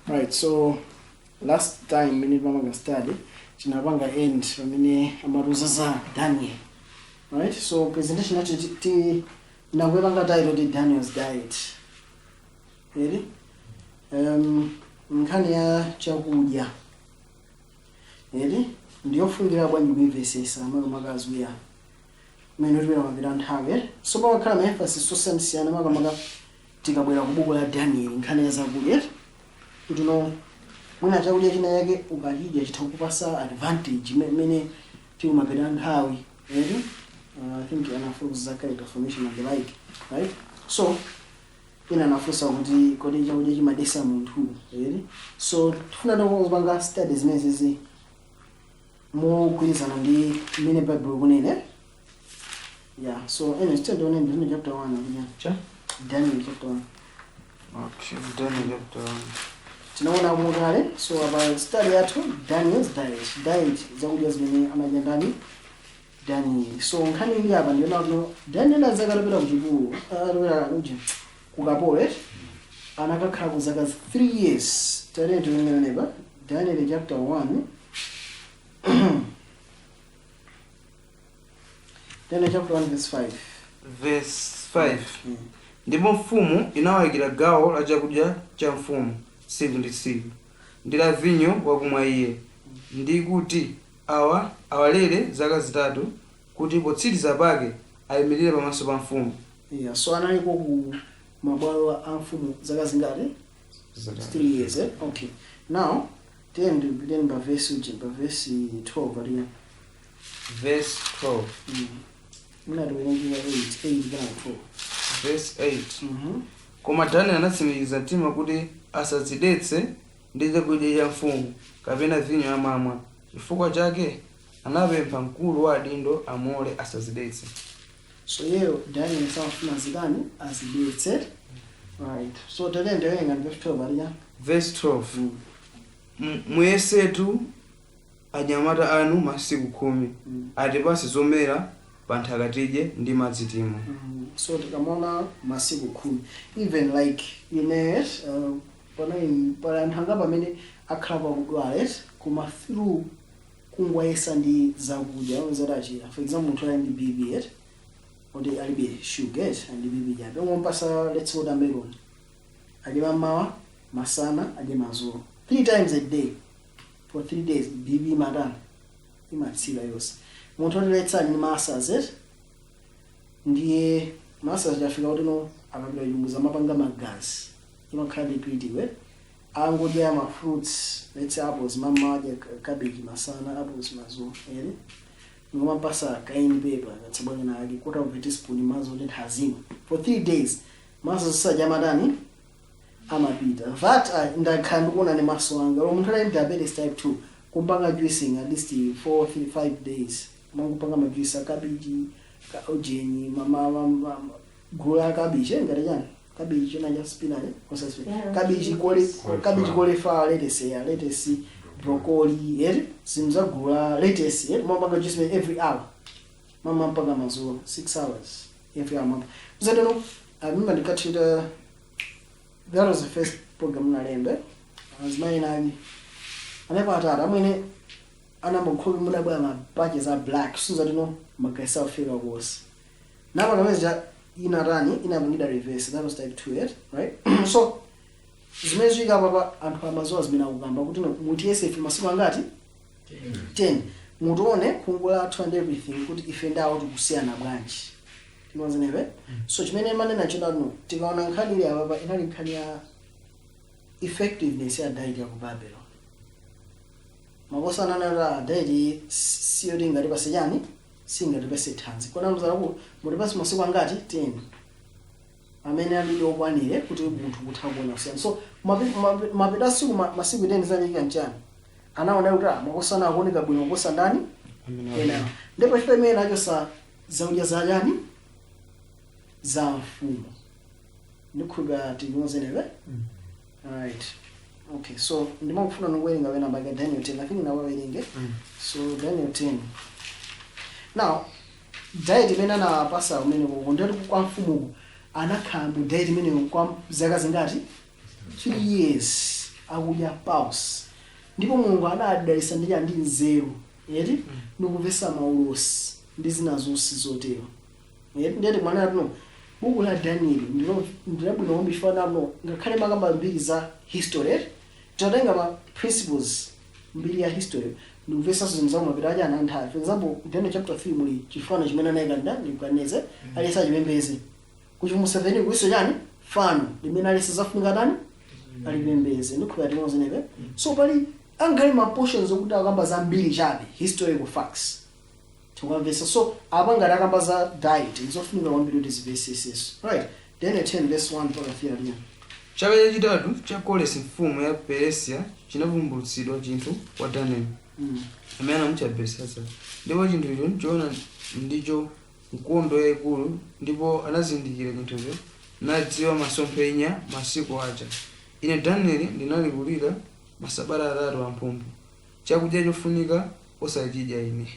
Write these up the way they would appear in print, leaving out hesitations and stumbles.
Right, so last time mene timapanga study, tinapanga end pamene amatiuza za Daniel, right? So presentation yacho tinangoipanga title kuti Daniel's Diet, eri nkhani ya chakudya eri ndiyofunikira bwanji kuimvesesa, makamaka azuya mmene tipera mapita nthawi, eh? So pamakhala ma emphasis osiyanasiyana, makamaka tikabwera ku buku la Daniel, nkhani ya zakudya, eh? Kuti no, mwina chakudya china yake ukachidya chitha kukupasa advantage mmene tikumapita nthawi, eri. I think anafunsa za character formation and the like, right? So ina anafunsa kuti kodi chakudya chimadesa munthu, eri? So tifuna tikupanga study zimenezi mogwirizana ndi mmene Bible ikunena. Yeah, so anyway, tione Daniel chapter 1 akuja. Cha? Daniel chapter 1. Okay, Daniel chapter 1. Tinaona mutale. So apa study yathu, Daniel's Diet, diet, zakudya zimene amadya ndani? Daniel. So nkhani ili apa ndiona kuti Daniel azaka atapita kuchipululu, atapita kuja kukapolo, eh? Anakakhala ku zaka 3 years. Tiyeni tione Daniel chapter 1, Daniel chapter 1 verse 5. Verse 5. Ndipo mfumu inawayikira gawo la chakudya cha mfumu tsiku ndi tsiku, ndi la vinyo wakumwa iye, ndi kuti awa awalere zaka 3, kuti potsiriza pake ayimirire pamaso pa mfumu. Yeah, so analiko ku mabwalo a mfumu zaka zingati? 3 years, eh? Okay, now tiyeni pa verse uji, pa verse 12 aliya. Verse 12. Muna tiwerengera 8, 8 kana 12. Verse 8. Koma Daniel anatsimikiza mtima kuti asadzidetse ndi chakudya cha mfumu kapena vinyo amamwa. Chifukwa chake anapempha mkulu wa adindo amulole asadzidetse. So iyeyo Daniel samafuna zidani? Azidetse, right? So tiyeni tiwerenga ndi verse 12 aliya. Verse 12. Muyesetu anyamata anu masiku 10, atipase zomera pa nthaka tidye, ndi madzi timwe. So tikamaona masiku 10, even like ine, panali pali anthu anga pamene akhala pakudwala, yes, koma through kungwayesa ndi zakudya zati achira. For example, munthu ali ndi BP, yes, oti alibe sugar, yes, ali ndi BP chabe, ungompasa, let's say, watermelon, adye mamawa, masana, adye madzulo, three times a day for 3 days, BP imatani? Imatsika yonse. Munthu oti, let's say, ali ndi ma ulcers, yes, ndiye ma ulcers chafika kuti no, akapita chumbuza amapanga magazi, imakhala ndi critical, eh? Angodya ma fruits, let's say apples mama, adya cabbage masana, apples madzulo, ere ngomampasa cayenne pepper katsabwake nake, quarter of a teaspoon, madzi otentha azimwa for 3 days, maso zisadya amatani? Amapita. That ndakhala ndikuona ndi maso anga. Lero munthu ali ndi diabetes type 2, kumpanga juicing at least 4 3 5 days, mangopanga ma juice a cabbage ka ujeni, gulu la cabbage, ngati chani, cabbage china cha spinach, osa spinach. Yeah, cabbage, cabbage, cauliflower, lettuce, ya lettuce, broccoli, zinthu za gulu la lettuce, mapanga juice every hour, mama mpaka madzulo, 6 hours, every hour mama zateno. I remember ndikathita, that was the first program nalembe, azimayi naki anepo atatu amwene anamba nkhope mudabwera ma patches a black, sunzatino magazi afika kuosi napa kamene inatani, inapangida reverse. That was type 2, right? So zimene ziyika papa, anthu amazowa zimene akukamba kuti no, mutiyese ife masiku angati? 10, mutione khungu lathu and everything, kuti ife ndawo tikusiyana bwanji, tinozenepe. So chimene manena chinano, tikaona nkhani ili apapa, inali nkhani ya effectiveness ya diet ya ku Babylon. Makosa ananena diet siyoti ingatipase chani, singatipase thanzi. Kona mzalaku mutipase masiku angati? 10, amene alili okwanire kuti munthu kutha kuona kusiyana. So mapita asiku masiku 10, zalika nchani? Anaona kuti ah, makosana akuoneka bwino kuposa ndani? Ena. Ndipo chifukwa imene nachosa zakudya za chani? Za mfumu. Ndikhulupira tikunozenewe, right? Okay, so ndimakufuna nikuwerenga wena baka Daniel 10. I think nawawerenge. So Daniel 10. Now, diet imene anapasa umene koko, ndiyoti kwa mfumuko anakhala mu diet imeneyo kwa zaka zingati? 3 years akudya pulse, ndipo Mulungu anadalitsa ndi ndi nzeru eti, ndikupesa maulosi ndi zina zonse zotero eti. Ndiyeti mwana tuno buku la Daniel ndilo ndilabwino kwambiri, chifukwa no ngakhale makamba mbiri za history eti, titatenga ma principles mbiri ya history ndikupesa zinthu zakumapita aja ana nthawi. For example, Daniel chapter 3 muli chifano chimene anayika ndani? Nebukadnezar. Aliyese achipembeze. Kuchivumbulutso 7 kuliso chani? Fano limene aliyese zafunika tani? Alipembeze. Ndikhulupirira timozenepe. So pali angakhale ma portions okuti akamba zambiri chabe, historical facts, tikamvesa. So apa ngati akamba za diet, nzofunika kwambiri kuti zimveseseso, right? Daniel 10 verse 1 mpaka 3 aliya. Chaka chachitatu cha Koresi mfumu ya Peresiya chinavumbulutsidwa chinthu kwa Daniel, amene anamutcha Belsazara. Ndipo chinthucho nchoona, ndicho nkondo yayikulu. Ndipo anazindikira chinthucho, nadziwa masomphenya masiku aja. Ine Danieli ndinali kulira masabata 3 amphumphu. Chakudya chofunika osachidya ine,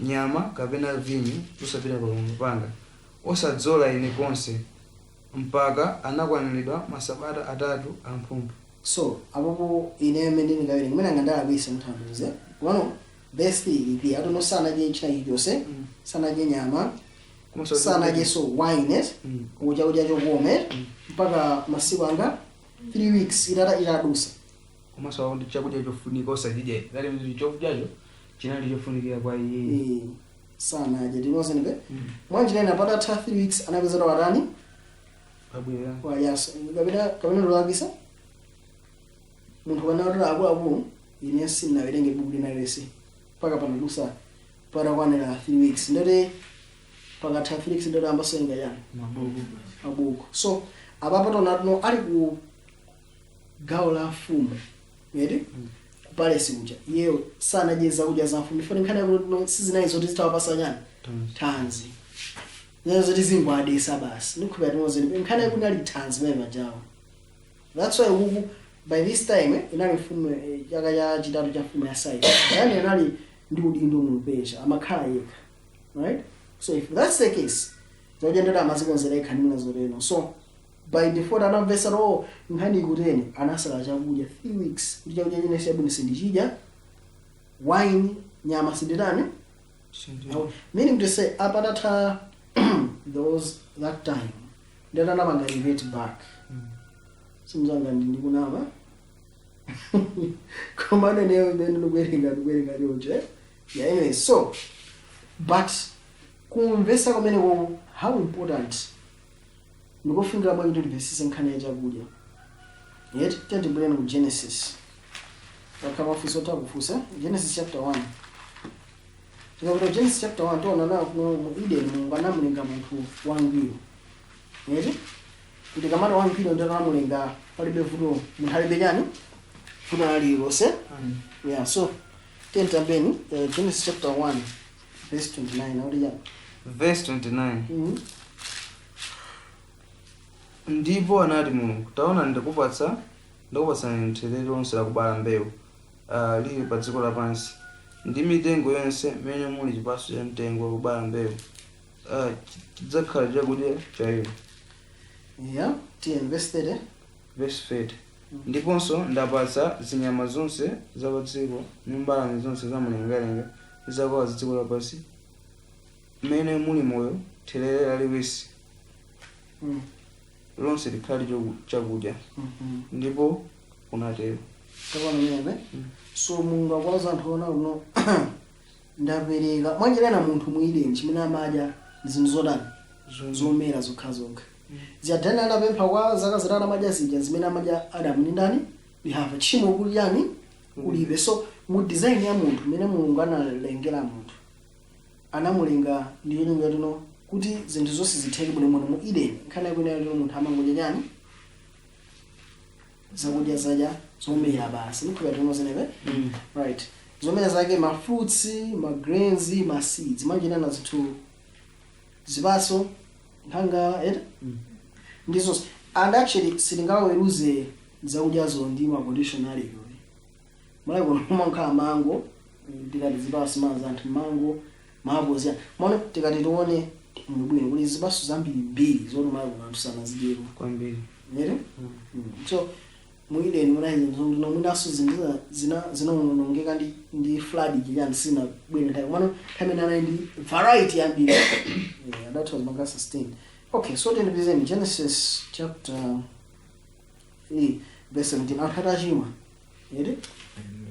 nyama kapena vinyo zosapita pakamwa panga, osadzola ine konse, mpaka anakwaniridwa masabata 3 amphumphu. So apopo ine mmene ndingawerenge mwina ngandalakwisa, muthandize komano verse 3 ili atono sanadye china chilichonse, sanadye nyama, sanadyenso wine, chakudya chokome, mpaka masiku anga 3 weeks itata itadusa. Komanso akuti chakudya chofunika osachidya, ngati chakudyacho chinali chofunikira kwa iye. Eh, sanadye tinozenepe. Mwanjirena patatha 3 weeks anapeza watani? Pabwera. Wayaso kapena ndolakisa munthu kana kuti akuluakulu, ine sindinawerenge buku lina lililonse mpaka panadusa patakwanira 3 weeks. Ndoti pakatha 3 weeks ndoti ambasoyenga chani? Mabuku. Mabuku. So apapo tonatino ali ku gawo la mfumu eti, ku palace kuja, iyeyo sanadye zakudya za mfumu. Ifo nkhani yakuti no sizinayi zoti zitawapasa chani? Thanzi. Zinayi zoti zingwadesa basi. Ndikhupira tinozeni nkhani yakuti inali thanzi pamene pajawo. That's why ukuku by this time inali mfumu, chaka cha chitatu cha mfumu ya Cyrus, yani anali ndi udindo mu Persia, amakhala yekha, right? So if that's the case, zakudya ndoti amazikonzera yekha ndi zoteno. So by default anamvesa o nkhani ikuteni, anasala chakudya 3 weeks kuti chakudya chine chabwino sindichidya, wine, nyama sinditani. Meaning to say, apatatha those that time ndati anapanga revert back. Simuzanga ndikunama, koma neneyo then ndikuwerenga choncho, eh? Yeah, anyway, so but kumvesa kumeneko how important ndikofunikira bwanji kuti timvesese nkhani ya chakudya yet. Tiyandibwereni ku Genesis, pakha mafunso takufunsa. Genesis chapter 1. Tikapita ku Genesis chapter 1, tiona nawo kuno mu Eden Mulungu anamulenga munthu wangwiro eti. Kuti kamati wangwiro, ndi anamulenga palibe vuto, munthu alibe chani? Vuto lililonse. Yeah, so tiyeni Genesis chapter 1 verse 29 akuti chani? Verse 29. Ndipo anati Mulungu, "Taona, ndikupatsani therere lonse lakubala mbewu lili pa dziko lapansi, ndi mitengo yonse mmene muli chipatso cha mtengo wakubala mbewu, chidzakhala chakudya cha inu." Yeah, tiye verse 30. Verse 30. Ndiponso ndapatsa zinyama zonse za pa dziko ndi mbalame zonse za mlengalenga ndi zakwawa za dziko lapansi mmene muli moyo, therere laliwisi lonse likhale chakudya. Ndipo kunatero. Tapano mene. So Mulungu akuwauza anthu ona kuno, ndapereka mwanjirena munthu mu Eden chimene amadya ndi zinthu zotani? Zomera zokha zokha. Ziyadani anapempha kwa zaka 3, amadya zija zimene amadya Adamu ndi ndani? Ndi Hava. Tchimo kuli yani? Kulibe. So mu design ya munthu, mmene Mulungu analengera munthu, anamulenga ndi cholinga tino kuti zinthu zonse zitheke bwinobwino mu Eden. Nkhani yakwina tino munthu amangodya chani? Zakudya zadya zomera basi. Ndikhulupirira tino zenepe. Right, zomera zake ma fruits, ma grains, ma seeds, manjinana zinthu zipaso, nkhanga eti, ndizonse. And actually sitingaweruze zakudyazo ndi ma condition aliyo. Malawi kuno kumakhala mango, tikati zipaso maza anthu mango, maapozi ya mona. Tikati tione bwino, kuli zipaso zambirimbiri zoti malawi kuno anthu sanazidyeko. Kwambiri. Ere. So Mu Eden munali zinthu mwinaso zinthu zina zinawonongeka ndi flood chiyani, sinabwere nthawi, komano nthawi imene anali ndi variety yambiri, adatha kupanga sustain. Okay, so tiyendepezeni Genesis chapter 3 verse 17. Anthu atachimwa ere.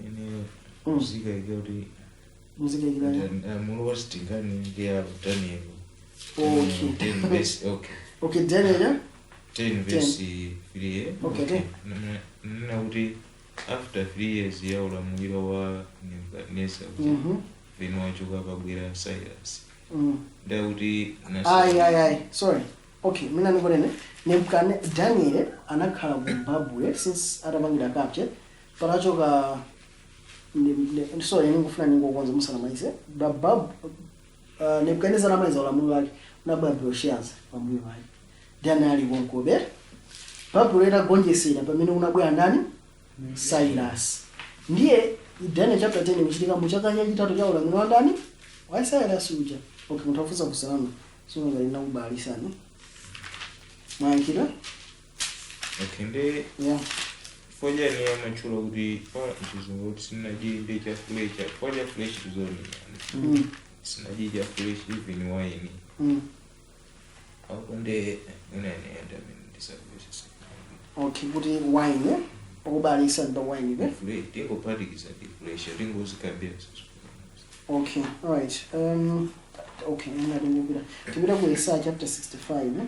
Ine muzikaika kuti Muzikaikirani. Mulowasitingani ndi ya Daniel. Okay. 10 verse, okay. Okay, Daniel, yeah? 10 verse 3, eh? Okay, 10. Nena kuti after 3 years ya ulamuliro wa Nebukadnezar kuti vino wachoka pabwera Cyrus. Ndakuti Ayi, ayi, ayi, sorry. Okay, mina ndikunene Nebukadne Daniel anakhala ku Babule since atapangira capture patachoka sorry, ndingofuna ningokonza musanamalize. Nebukadnezar anamaliza ulamuliro wake, unabwera Belshazzar pambuyo pake. Daniel ali konkobe. Babule itagonjetsedwa, pamene unabwera ndani? Cyrus. Ndiye Daniel chapter 10 kuchitika mu chaka chachitatu cha ulamuliro wa ndani? Wa Cyrus uja. Okay, munthu afunsa kusalama sungalina kubalisani mwayankhidwa. Okay, ndi fodya ni amatchula kuti pa chizungu kuti sinadyi ndi cha fresh, fodya fresh tuzoni. Sinadyi cha fresh, even wine. Apo ndi unanenda mene ndisakuvesesa. Okay, kuti wine, eh? Pakubalisa ndi pa wine pe. Fresh tingophatikiza ndi fresh, tingozikambira. Okay, alright. Okay, ndingatengekira tipita ku Isaiah chapter 65, eh?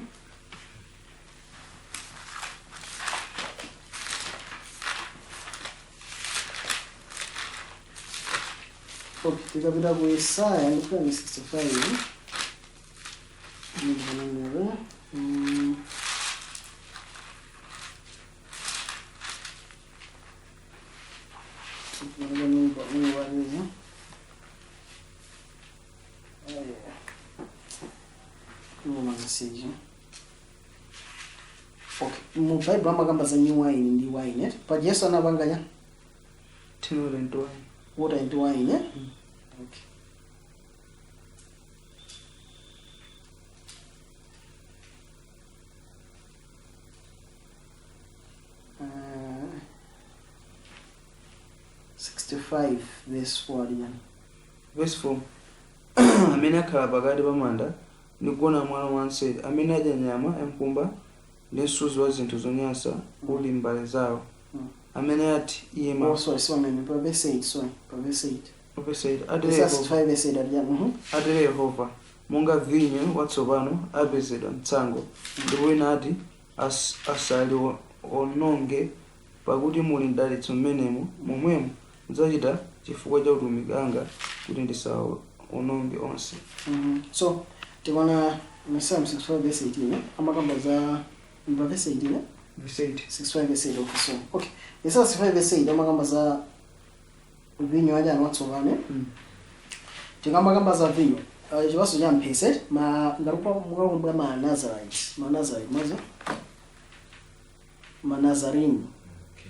Okay, tikapita ku Isaiah ndikufika ni 65, eh? Ndikuonera. Ndikuonera. Ngoma zisiji. Okay, mu Bible amakamba za new wine ndi wine, eh? Pa Yesu anapanga ya 10 and wine. Water into wine, eh? Okay. 65 verse 4 yani. Verse 4: Amene akhala pakati pa manda ndi kugona mwala wanseri, amene adya nyama yankhumba ndi msuzi wa zinthu zonyansa uli mbale zawo, amene ati iye ma Oh, sorry, sorry, man. Pa verse 8, sorry. Pa verse 8. Verse 8: atere Isaiah Yehova, 65 verse 8 ali. Atere Yehova, monga vinyo watsopano apezedwa mtsango, ndipo wina ati asali ononge, pakuti muli mdalitso mmenemo, momwemo mudzachita chifukwa cha utumiki anga, kuti ndisaononge onse. So tikaona Isaiah 65 verse 18, eh? Amakamba za pa verse 18, eh? Verse 8. 65 verse 8. Okay, so okay. Isaiah 65 verse 8 amakamba za vinyo aja watsopano, eh? Tikamakamba za vinyo, chipaso cha mphesa, ma ngati mukakumbukira ma Nazarites, ma Nazarite mazo ma Nazarene.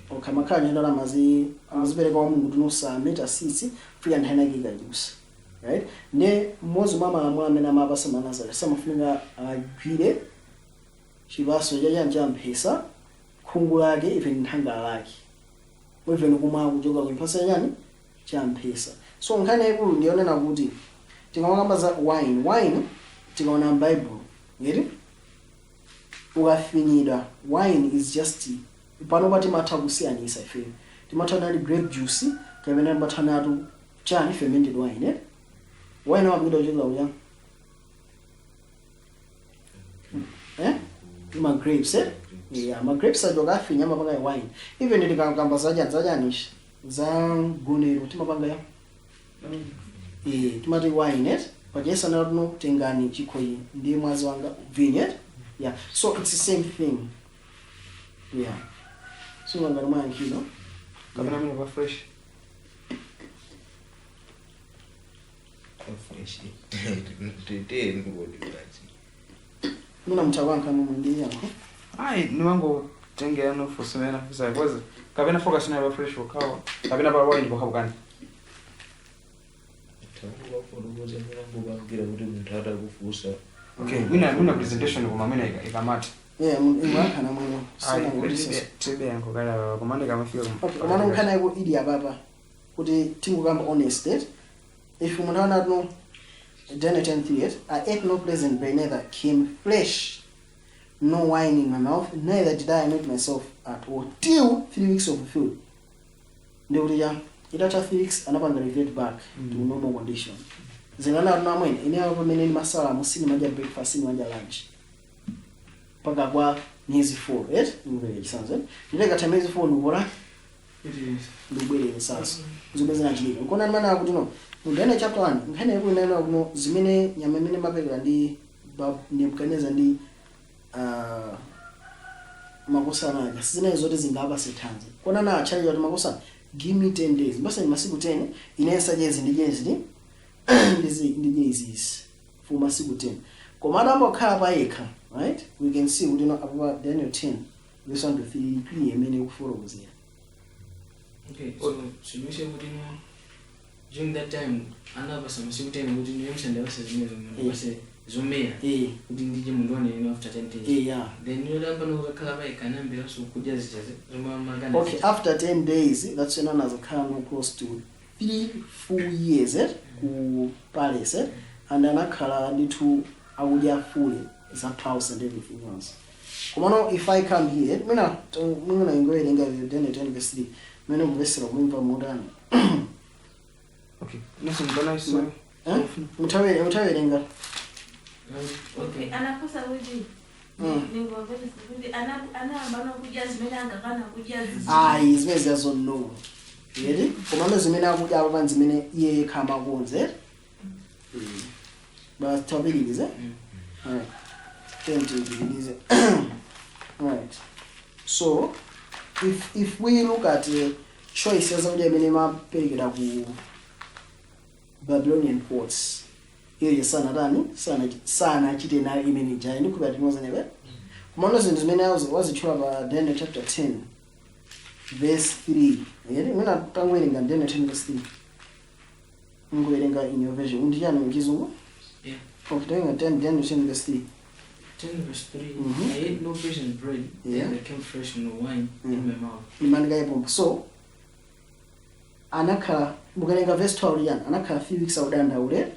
Okay, makhala nyenda amazi amazipereka kwa Mulungu tinosame tasitsi fika nthawi yake ikajusa, right? Ne mmodzi mwa malamulo amene amapasa ma Nazarite, samafunika agwire chipaso chachani cha mphesa, khungu lake, even nthanga lake, even kumwa kuchoka kuchipasa chachani cha mphesa. So nkhani yayikulu ndiyonena kuti tikamakamba za wine, wine tikaona m'Bible ngeti ukafinyidwa, wine is just pano timatha kusiyanisa ifeyo, timatha nali grape juice kapena timatha natu chani, fermented wine, eh? Wine amapikidwa kuchokera kuya, eh? Ma grapes, eh? Yeah, ma grapes ajo kafinya amapanga wine. Even tikakamba zachani zachani za gonero timapanga ya, timati wine, eh? Pajesa natuno tengani chikho iyi ndi mwazi wanga vineyard. Yeah, so it's the same thing. Yeah, so ngati mwayankhilo. Kapena amene pa fresh. Fresh tete ndikodiwazi. Muna muthawankha momwe ndi yankho. Ayi, ndimangotengera nofunsa imene nafunsa because kapena focus nayo pa fresh pokawa kapena pa wine pokapo kani. Tanguvafotokoza milangopangira kuti munthu atakufunsa. Okay, mwina presentation koma mwina ikamati. Yeah, imwakhana mwino sanangoti. Tibe yankho kale koma ndikamafika. Okay, komano nkhani yako ili apapa kuti tingukamba honest, eh? If munthu anati Daniel 10:3, "I ate no pleasant bread, neither came flesh no wine in my mouth, neither did I anoint myself at all till 3 weeks of fulfilled." Ndikuti cha itatha 3 weeks anapanga revert back to normal condition. Zingana ati amwene ine apo pamene ndimasala sindimadya breakfast, sindimadya lunch mpaka kwa miyezi 4, right? Ndikupereka chitsanzo, eh? Ndikatha miyezi 4 ndikupora ndikubwerera sasa zomwe zinachitika. Nkona ndimene akuti no, mu Daniel chapter 1 nkhani yaikulu inena kuno zimene nyama imene maperekera ndi Nebukadnezar ndi makosana aja sizinali zoti zingapase thanzi. Kona na atchali kuti, "Makosana, give me 10 days, mbasa masiku 10 ine nsadye izi, ndidye izi, ndidye izizi for masiku 10." Koma atambokhala pa yekha, right, we can see kuti no, apa Daniel 10 verse 1 to 3 clear imene ikufotokozera. Okay, so should we say kuti no, during that time anapasa masiku 10 kuti ndiye musandapasa zimene ndapase zomera kuti ndidye munthu wane after 10 days? Yeah. Then yotamba nokakhala payekha anayambiranso kudya zichazi zomwe amakana. Okay, after 10 days, that's when anazakhala no close to 3 full years, eh, ku palace, eh? And anakhala ndithu akudya fully za house and everything else. Komano if I come here, mina mwina ingowerenga Daniel 10 verse 3 mene kuvesera kumva mutani. Okay, nonse mpana. Eh? Mutawerenga. Okay. Anakosa kuti kuti anayamba kudya zimene angakana kudya zizi. Ayi, zimene ziyazo no yeti, komano zimene akudya apa pa zimene iye yekha amakonze. Basi, tawapitirize. Alright, tiyeni tipitirize. Alright, so if we look at choice ya zakudya imene imaperekera ku Babylonian courts, iyo sanatani, sanachite nayo imene jayi ndikhupa timozenepe. Komano zinthu zimene wazitchula pa Daniel chapter 10 verse 3 yeti, mwina tangowerenga Daniel 10 verse 3, ngowerenga in your version ndi chani, mchizungu? Yeah. Okay, tawerenga 10 Daniel 10 verse 3. 10 verse 3. Mhm. I ate no pleasant bread, neither came flesh nor wine in my mouth. Imandikayipompa. So anakhala, mukalenga verse 12 yani anakhala 3 weeks akudandaule.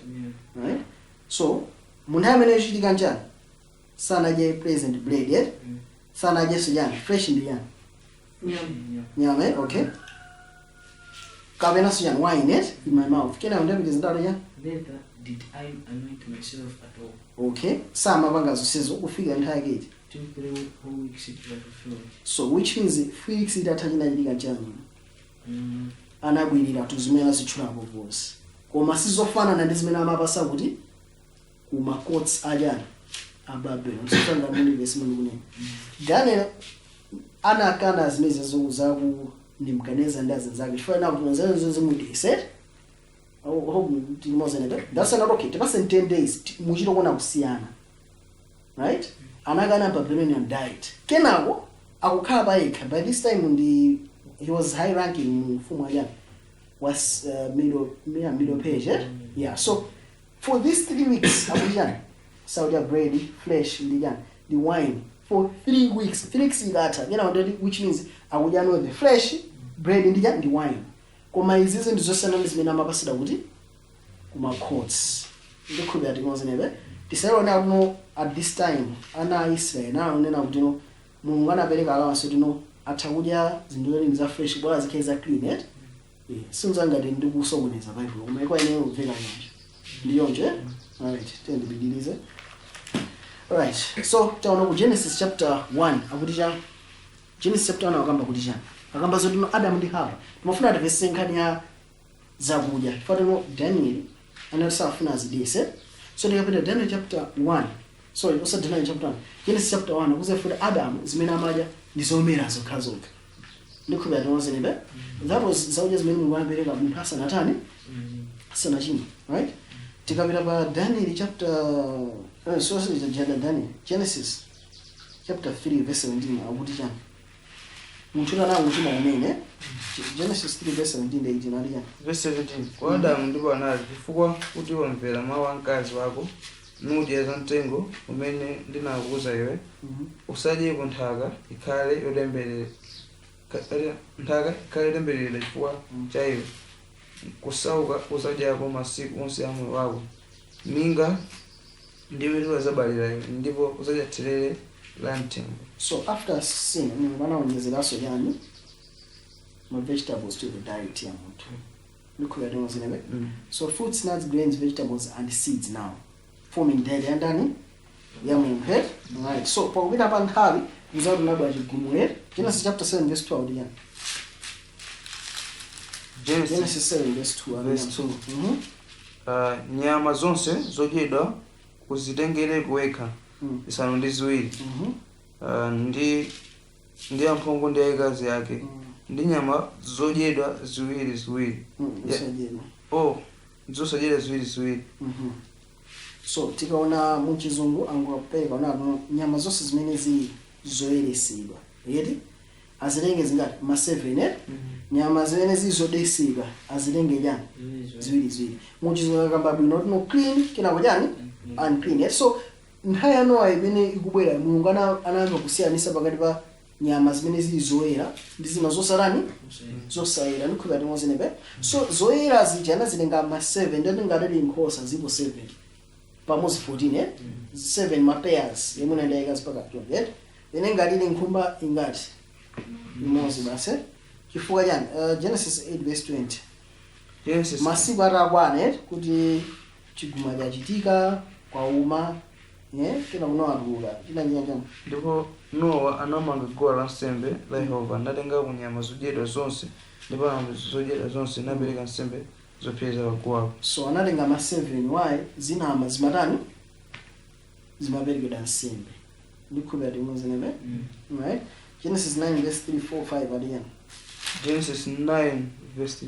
Right, so munthu amene chitika njani, sanadye pleasant bread, eh? Sanadyenso chani, flesh ndi yani? Yeah. Nyama, eh? Okay, kapenanso chani, wine, eh? In my mouth. Kenako ndapitiza ndalo chani? Neither did I anoint myself at all. Okay, samapanga zonsezo kufika nthawi yake iti? Till 3 whole weeks it were fulfilled. So which means 3 weeks itatha chinachitika chani? Anabwirira tu zimene azitchulapo vonse, koma sizofanana ndi zimene amapasa kuti ku ma courts achani, a Babylon. Sifanga muli vesi muli kunena Daniel anakana zimene zaku Nebukadnezar ndi azinzake chifukwa ena kuti nzezo zimudise. That's not okay, tipase 10 days muchito kuona kusiyana, right? Anakana Babylonian diet. Kenako akukhala payekha. By this time ndi he was high ranking mu mfumu achani was middle, yeah, middle page, eh? Yeah, so for these 3 weeks akuchani, saudya bread, flesh ndi chani, the wine for 3 weeks. 3 weeks ikatha kenako ndeti, which means akudya no the flesh, bread ndi chani, ndi wine. Koma izizi ndi zosiyana ndi zimene amapasida kuti kuma courts. Ndikhulupirira timozenebe tisayione akuno at this time ana a Israeli naonena kuti no, Mulungu anapereka allowance kuti no, atha kudya zinthu zoti za fresh bola zikhale za clean, eh? Sinzangati ndikusokoneza Bible, koma ikwa ineyo kumveka yonje ndi yonje. Alright, tiyendipitirize. Alright, so taona ku Genesis chapter 1 akuti cha Genesis chapter 1 akamba kuti chani? Akamba zoti no, Adam ndi Hava. Timafuna timvetse nkhani ya zakudya chifukwa tino Daniel anati safuna azidese. So tikapita Daniel chapter 1, sorry, usa Daniel chapter 1, Genesis chapter 1, akuze futi Adam zimene amadya ndi zomera zokhazokha. Ndikhulupirira tinozenebe that was zakudya zimene Mulungu anapereka munthu asanatani, asanachimwe, right? Tikapita pa Daniel chapter so sorry, Daniel, Genesis chapter 3 verse 17 akuti chani? Munthu ana akuchimwa kumene. Genesis 3 verse 17 ndi 18 ali chani? Verse 17: Kwa Adamu ndipo anati, "Chifukwa kuti wamvera mawu a mkazi wako, Nudya za mtengo umene ndinakuwuza iwe, usadyeko, nthaka ikhale yotemberera, nthaka ikhale yotembereredwa chifukwa cha iwe. Kusauka uzadyako masiku onse a moyo wako. Minga ndi mitulo zabalira iwe, ndipo uzadya therere la mthengo. So after sin, Mulungu anaonjezeranso yani ma vegetables to the diet ya munthu. Ndikhulupirira timozinebe. So fruits, nuts, grains, vegetables and seeds now forming diet ya ndani? Ya munthu, eh? Right. So pakupita pa nthawi muzati unabwa chigumula. Genesis chapter 7 verse 12 yani. Genesis Genesis 7 verse 2. Verse 2. Mhm. Nyama zonse zodyedwa uzitengereko wekha zisanu ndi ziwiri, ndi amphongo ndi ayikazi ake, ndi nyama zodyedwa ziwiri ziwiri. Yeah. Zosadyedwa. Oh, zosadyedwa ziwiri ziwiri. So tikaona muchizungu angopereka unatu nyama zonse zimene zili zoyeresedwa yeti azilenge zingati? Ma 7, eh? Nyama zimene zili zodesedwa azilenge chani? Ziwiri ziwiri. Muchizungu akamba bwino tino clean, kenako chani? Unclean, eh? So nthawi ya Nowa imene ikubwera, Mulungu anayamba kusiyanisa pakati pa nyama zimene zili zoyera ndi zina zosarani, zosayera. Ndikhulupirira timozenepe. So zoyera zija anazilenga ma 7, ndati ngati nkhosa zipo 7 pamodzi 14, eh? 7 ma pairs yemwe ndayika zipaka 12, eh? Ine ngati ili nkhumba ingati? Imodzi basi, eh? Chifukwa chani? Genesis 8 verse 20. Genesis Masiku atakwana, eh? Kuti chigumula chachitika, kwauma, eh? Kena kunowatuluka china china chani. Ndipo Nowa anamanga guwa lansembe la Yehova, natenga nyama zodyedwa zonse ndi mbalame zodyedwa zonse, napereka nsembe zopsereza paguwapo. So anatenga ma 7. Why? Zinama zimatani? Zimaperekedwa nsembe. Ndikhulupirira timozenepe. Right. Genesis 9 verse 3, 4, 5 aliyani. Genesis 9 verse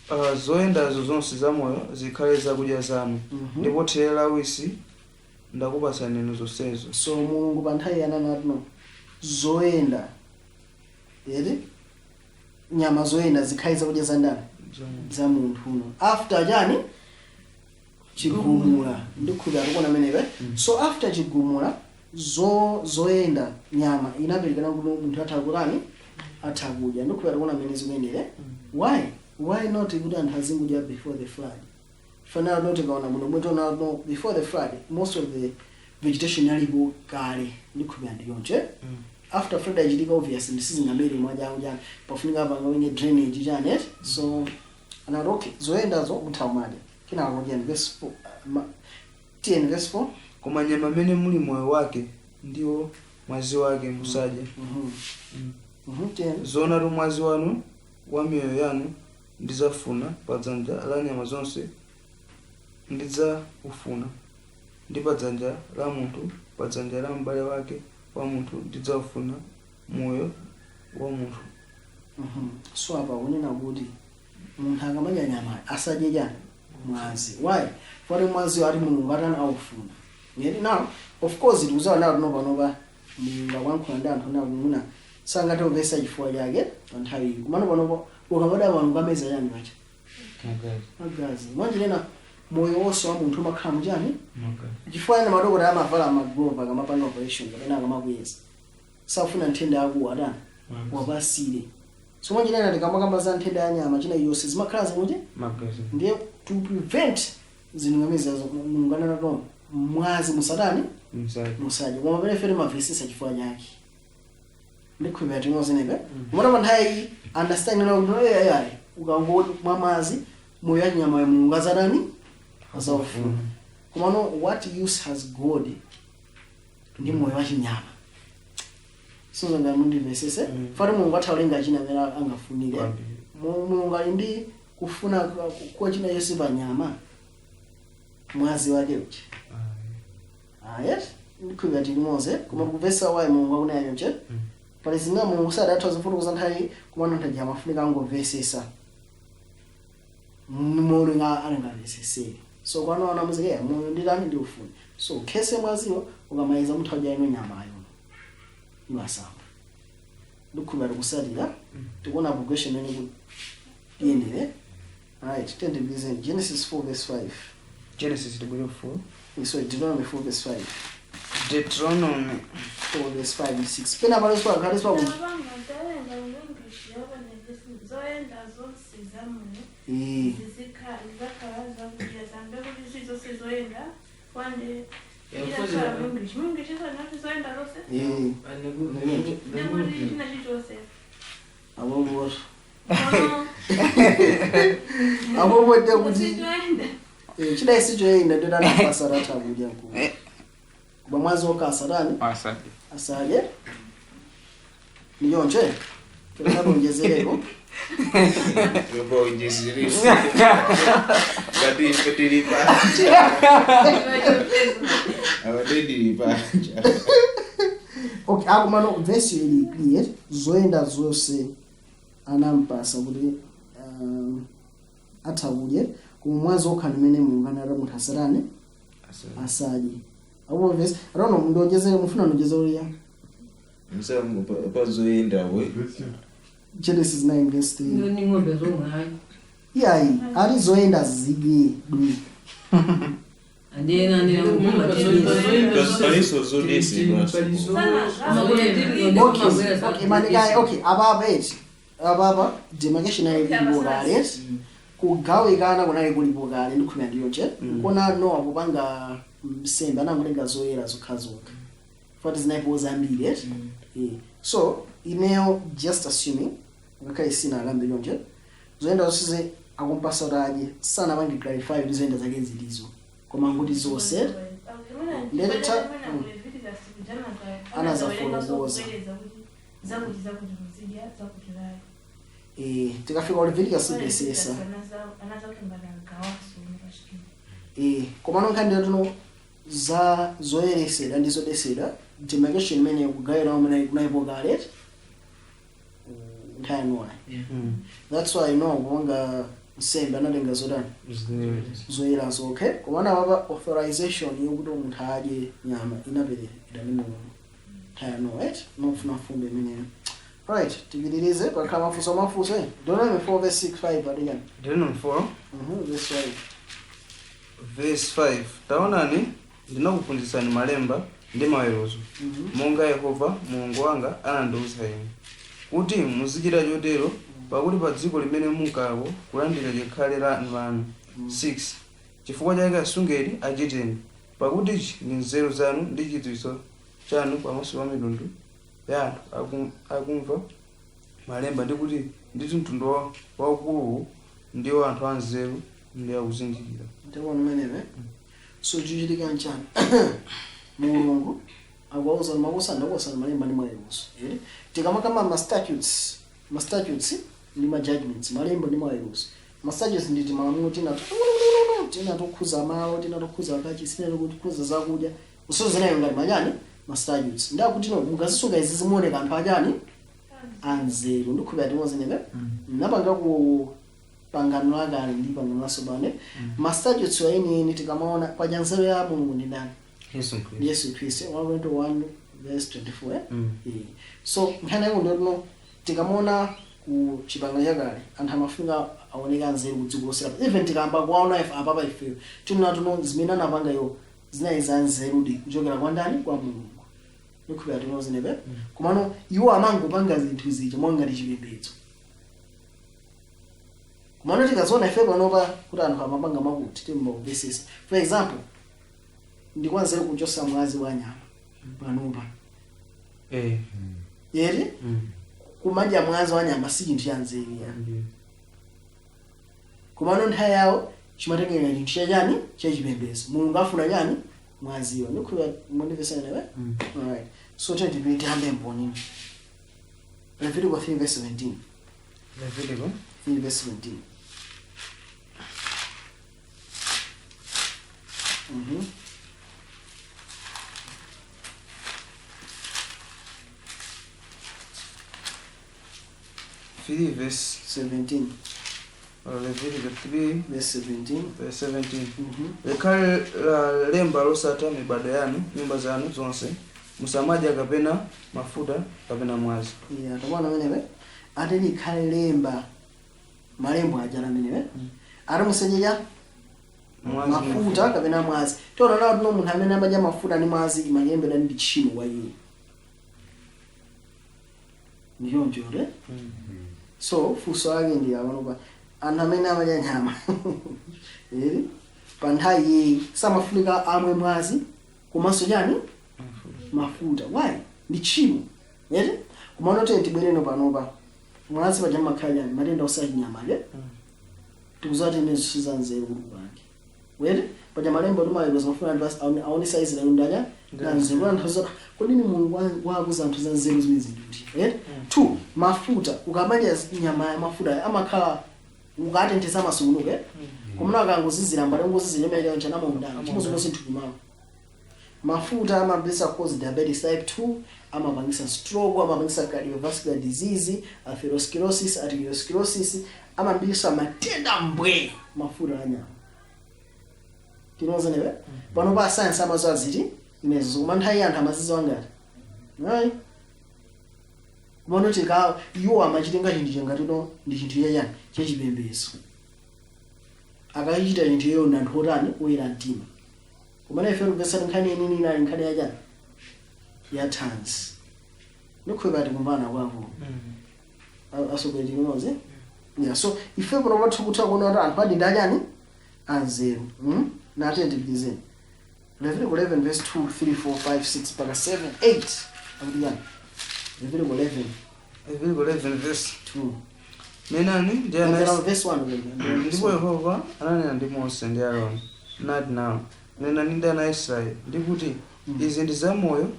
3. Zoyendazo zonse zamoyo zikhale zakudya zanu, ndipo therere lawisi ndakupatsani inu zonsezo. So Mulungu pa nthawi yananatino zoyenda eti nyama zoyenda zikhale zakudya za ndani? Za munthu uno after chani? Chigumula. Ndikhulupirira tikuona amenepe. So after chigumula, zoyenda nyama inaperekana kuti munthu atha kutani? Atha kudya. Ndikhulupirira tikuona amene zikuyendere. Why not kuti anthu azingudya before the flood? Fanana not kaona muno mwetona no before the flood most of the vegetation yalipo kale. Ndikhulupirira ndiyonje. After flood achitika, obviously ndisizingamere mwajangu chani, pafunika panga wenye drainage chani, eh? So anati okay, zoyendazo mutha kumadya. Kenako kudya verse 4, 10 verse 4. Koma nyama amene muli moyo wake ndiwo mwazi wake musadye. 10. Zoonatu mwazi wanu wa miyoyo yanu ndidzafuna pa dzanja la nyama zonse ndidzaufuna, ndi pa dzanja la munthu, pa dzanja la m'bale wake wa munthu ndidzaufuna moyo wa munthu. So apa kunena kuti munthu akamadya nyama asadye chani? Mwazi. Why? Foti mwazi ati Mulungu atani? Aufuna. Ngeti now of course tikuziwa nawo tino panopa Mulungu akuyankhula ndi anthu nawo muna sangathe kupesa chifukwa chake pa nthawi iyi. Kumano panopo ukamadya pano ukameza chani pacha? Magazi. Mwanjirena moyo wonse wa munthu umakhala muchani? Chifukwa ene madokotala amavala maglove akamapanga operation kapena akamakuyeza, safuna nthenda yakuwa atani? Wapasire. So mwanjirena tikamakamba za nthenda ya nyama china yonse zimakhala zimuti Magazi. Ndiye to prevent zinthu ngamizazo, Mulungu ananatono mwazi musatani? Musadye. Musadye. Koma pamene fere mavesesa chifukwa chake, ndikhulupirira tinozenepe. Kumata pa nthawi iyi understanding na kuti ayi, ukangoti mwa mazi moyo ya nyama ya Mulungu azatani? Azaufuna. Komano what use has God ndi moyo wa chinyama? Sizonga mundimvesese. Fati Mulungu atha kulenga china amene angafunire. Mulungu ali ndi kufuna kuwa china yonse pa nyama mwazi wake uchi. Ah, yes, ndikhulupirira tilimoze. Koma tikupesa why Mulungu akunayo nche. Pali zina Mulungu sadatha zifotokoza nthawi, koma anthu aja amafunika angomvesesa moyo nga angamvesesere. So kwano ana muzikeya moyo nditani? Ndiufuna. So khese mwaziwo, ukamaliza munthu adya ino nyamayo iwasamba. Ndikhulupirira tikusatira, tikuona progression imene kuyendere. Right, tendipizeni Genesis 4 verse 5. Genesis tibwere 4. Sorry, Deuteronomy 4 verse 5. Deuteronomy 4 verse 5 and 6. Pena pale swa khale swa ku. Zoyenda zonse zamoyo zizikhala zakudya zambe kuti zonse zoyenda wande Yeah, English English isanathi zoyenda zonse ndekuti china chichonse. Abo. Abo bote kuti Kusichoyenda. Chidai sichoyenda ndo anapasa ratha kudya ku. Kuba mwazi okasa tani? Asante. Asadye. Niyonje. Tuna bonjezereko. Ngati ife tili panja. Apa tili panja. Okay, akumano verse ili clear, zoyenda zonse anampasa kuti atha kudya koma mwazi okha ndimene Mulungu anati munthu asatani asadye. Apo verse, I don't know, ndonjezere mufuna ndonjezere uliya. Msa pazoyenda we. Genesis 9 verse 3. Ni ng'ombe zomwe hayi. Iyayi, ali zoyenda zidye bwino. Andiyena andiyena ngumba Paliso zodesedwa. Okay, manika okay, ababa eti. Ababa demarcation ayi kulipo kale. Kugawikana kunali kulipo kale ndikhumya ndiyonje. Kona Noah kupanga msembe anangotenga zoyera zokha zokha. Fati zinaipo zambiri eti. So ineyo just assuming ngakhale sina alambe yonje. Zoyenda zonse akumpasa kuti adye sana pange clarify kuti zoyenda zake zilizo. Koma nguti zonse Anazafotokoza. Zakuti zakuti muzidya zakuti layo. Tikafika ku Leviticus besesa. Koma nokha ndiyo tuno za zoyeresedwa ndi zodesedwa demarcation imene kugawira umene kunaipo kale nthawi ya Noah. That's why Noah kupanga nsembe anatenga zotani zoyerazo, okay? Koma anapapa authorization yokuti munthu adye nyama inaperekedwa ndi Mulungu nthawi ya Noah, right? Nofuna mfundo imeneyo. Right, tipitirize pakhala mafunso mafunso. Deuteronomy 4 verse 6 5 adiyani. Deuteronomy 4 Verse 5. Verse 5. Taonani ndinakuphunzitsani malemba ndi maweruzo monga Yehova Mulungu wanga anandiwuza ine kuti muzichita chotero, pakuti pa dziko limene munkako kulandira likhale lanu lanu. 6 Chifukwa chake asungeni achiteni, pakuti ichi ndi nzeru zanu ndi chidziwitso chanu pamaso pa mitundu ya anthu akumva malemba, ndi kuti ndithu mtundu waukuluwu ndiwo anthu anzeru ndi akuzindikira. Ndikuona umenewe. So chichitika nchani? Mulungu akuwauza makosa ndakuwasana malemba ndi maweruzo. Tikamakamba ma statutes, ma statutes ndi ma judgments, malemba ndi maweruzo. Ma statutes ndi timalamulo tina tina tokhuza malo, tina tokhuza kachisi, tina tokhuza zakudya. Usozo zinayo ngati machani ma statutes. Ndakuti no mukazisunga izi zimuoneka anthu achani anzeru. Ndikhulupirira timozenebe. Napanga ku pangano lakale ndi pangano latsopano. Ma statutes wa eni tikamaona paja nzeru ya Mulungu ndi ndani? Yesu Khristu. Yesu Khristu. 1 Korinto 1 verse 24. So nkhani yako ndotino tikamaona ku chipangano chakale anthu amafunika aoneka anzeru ku dziko lonse lapansi. Even tikamba kuwaona ife apapa ifeyo tinaona tuno zimene anapanga iwo zinali za nzerudi kuchokera kwa ndani? Kwa Mulungu. Ndikhulupirira tinozenepe. Komano iwo amangopanga zinthu zija mwangati chipembedzo. Komano tikaziona ife panopa kuti anthu amapanga makuti timbakumvesesa. For example, ndikwanzeru kuchosa mwazi wa nyama panopa. Yeri kumadya mwazi wa nyama si chinthu cha nzeru ya. Komano nthawi yawo chimatengera chinthu chachani chachipembedzo. Mulungu afuna chani mwaziwa. Ndikhulupirira mwandimvesana nawe? Alright. So tiyeni tiyambe mbonini. Leviticus 3 verse 17. Leviticus 3 verse 17. 3 verse 17. Leviticus 3 verse 17. Verse 17. Likhale la lemba losatha mibado yanu, nyumba zanu zonse, musamadya kapena mafuta kapena mwazi. Yeah, tabona amenewe. Ati likhale lemba malembo ajana amenewe. Ati musadye Mwazi. Mafuta kapena mwazi. Tiona nawo tino munthu amene amadya mafuta ndi mwazi imalembedwa ndi tchimo kwa iye, ndichoncho re. So funso lake ndi apanopa, anthu amene amadya nyama eri pa nthawi iyi samafunika amwe mwazi komanso chani? Mafuta. Why? Ndi tchimo eri. Kumano tiye tibwereno panopa, mwazi paja makhala chani? Matenda osachinyama ke tikuzati ine zisiza nzeru kuti upange were paja malembo timaweruza mafuna anthu aonesa Israeli ndaja na nzeru. Anthu zoti kodi ni Mulungu wakuza anthu za nzeru zimene zindikuti eh two, mafuta, ukamadya nyama ya mafuta amakhala ukatenthesa masungunuke eh komuna akangozizira mbale ngozizira imene chana mundani chimozimozi nthupi mwawo. Mafuta amapangisa cause diabetes type 2, amapangisa stroke, amapangisa cardiovascular disease, atherosclerosis, arteriosclerosis, amapangisa matenda mbwe mafuta anyama. Tinozenewe pano pa science amazo aziti imenezo, koma nthawi anthu amazidziwa ngati ayi. Kumano tika iwo amachitenga chinthu changatino ndi chinthu chachani? Chachipembedzo. Akachichita chinthu iyeyo ndi anthu otani? Oyera mtima. Kumene ife tikupesani nkhani yenini inali nkhani yachani? Ya thanzi. Ndikhulupirira tikumvana kwako asogolera tinoze. Yeah, so ife kuno pathu kutha kuona kuti anthu adi ndachani? Anzeru. Natende tipitizeni Leviticus 11 verse 2, 3, 4, 5, 6 mpaka 7, 8. Akuti yani Leviticus 11? Leviticus 11 verse 2. Nenani ndi ana Yambira verse 1. Ndipo Yehova ananena ndi Mose ndi Aaroni, nati nawo, nenani ndi ana a Israeli ndi kuti, izi ndi zamoyo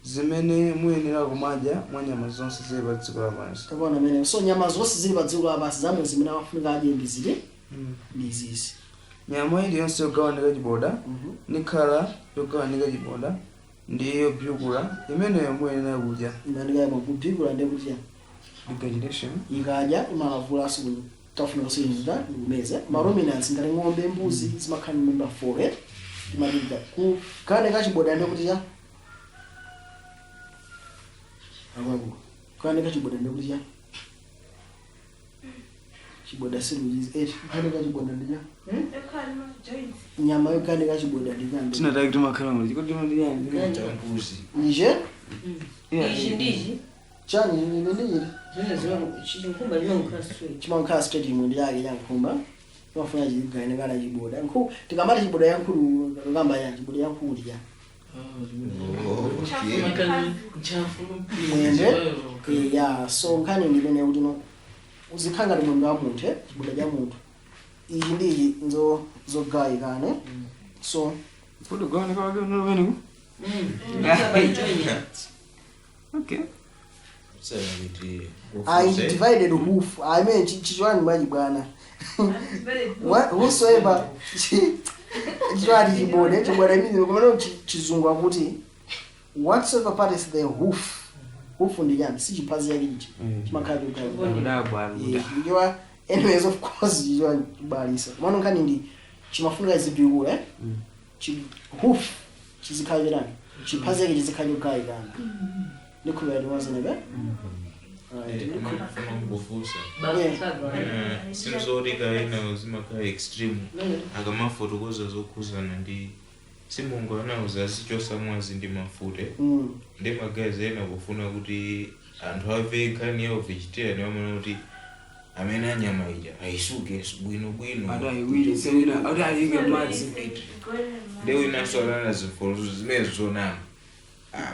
zimene muyenera kumadya mwa nyama zonse zili pa dziko lapansi. Takuona amene. So nyama zonse zili pa dziko lapansi zamoyo zimene amafunika adye ndi ziti? Ndi izizi. Nyama iliyonse yogawanika chiboda nikhala yogawanika chiboda ndi yobyukula, imeneyo muyenera kudya. Imanikaya kubikula ndi kuti chani? Regurgitation. Ikadya imalavulanso, tafuna kusenzera ndikumeza. Ma ruminants ngati ng'ombe, mbuzi zimakhala ndi member 4 eh imatika ku kane kachiboda ndi kuti cha akwaku kane kachiboda ndi kuti cha chiboda silujizi eh kane kachiboda ndi cha nyama yo kane kachiboda ndi chani? Tinataki timakhala muli chikoti timandiyani? Chambuzi. Nije. Ichi ndichi. Chani ndi chiti? Zimene chinkhumba chimakhala straight. Chimakhala straight imwe ndi yake ya nkhumba timafuna chigaine chiboda nkhu. Tikamati chiboda ya nkhulu kamba ya chiboda ya nkhulu ya Ntchafu. Mwende. Ya, so nkhani ndi imene kuti no uzikhala ngati mwendo wa munthu eh, chiboda cha munthu ichi ndi ichi nzo zogawikane so Kuti gawanika wake unoveneku. Okay. Sasa kuti I divided hoof, I mean chichwani mwaji bwana. Whosoever chichwani chibode chibode imene kumene chizungu akuti whatsoever part is the hoof. Hoof ndi chani? Si chiphazi chake ichi chimakhala chogawikana. Kudabwa. Chichiwa anyways, of course chichiwa chibalisa komano nkhani ndi chimafunika zibikula eh hoof chizikhala chotani? Chiphazi chake chizikhala chogawikana. Ndikhulupirira tiwazenebe. Ndifuna kungofunsa. Basi. Sinzoti kaena zimakhala extreme akamafotokoza zokhuzana ndi si Mulungu anauza azichosa mwazi ndi mafuta, ndi magazi ena kufuna kuti anthu ave nkhani ya vegetarian amana kuti amene anyama ija ayisuke bwinobwino. Ati ayiwiri sewina ati ayike madzi. Ndi winanso anana zifolozo zimene zonama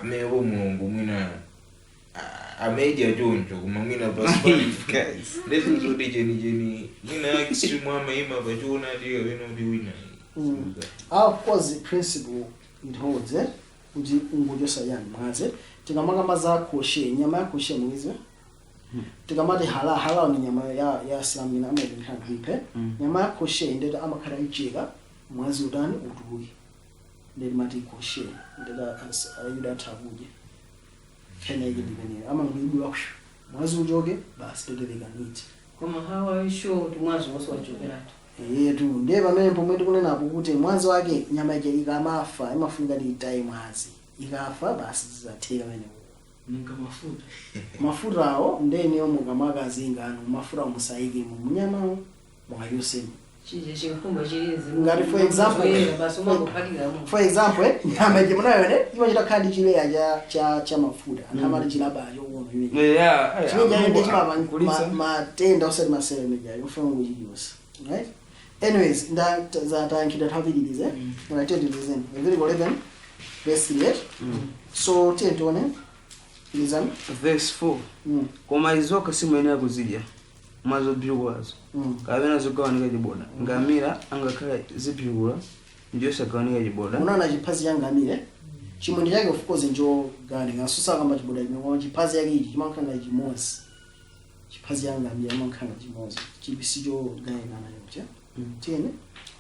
amepo Mulungu mwina amedya choncho koma mwina pasi. Guys. Ndezizoti chenicheni mwina extreme amayima pachiona ati kapena kuti wina. Of course principle it holds eh kuti ungochosa yani mwazi. Tikamakamba za kosher, nyama ya kosher muize tikamati halal, halal ni nyama ya Islam ina amaipemphera kuiphe. Nyama ya kosher ndeti amakhala icheka mwazi utani? Utuluke. Ndeti mati kosher ndeti Ayuda atha kudya khena ike ndimeneyo amangoibula mwazi uchoke basi tetereka niti. Koma how are you sure kuti mwazi wonse wachokeratu? Yetu ndiye pamene pomwe tikunenapo kuti mwazi wake nyama ija ikamafa imafunika kuti itaye mwazi. Ikafa basi zizatheka pamenepo. Ninga mafuta. Mafutawo ndeniyo mukamakazinga anu mafuta musayikemo munyamawo mwayosemo. Chije chinkhumba chilizi. Ngati for example- Basi umangophatikamo. For example, nyama ije munayo ne imachita khala ndi chileya cha mafuta, anthu amati chilabacho kuona imene Yeah, chimene chayo ndi kulitsa. chimapa matenda osati masere mejayo ufuna kuchidyusa, right? Anyways, nda zatayankhidwa thapitirize. Right, tiyeni Leviticus 11 verse 8. So tiye tione ilizani. Verse 4. Koma izoka simuyenera kuzidya mwazobzikulazo kapena zogawanika chiboda. Ngamira angakhala zibzikula ndiyosagawanika chiboda. Unaona chiphazi cha ngamire, chimwendo chake of course njogawanika, susakamba chiboda chimwe, koma chiphazi chake ichi chimankhanga chimodzi. Chiphazi cha ngamira chimankhanga chimodzi, chipisi chogawanikana choncho. Tiyeni.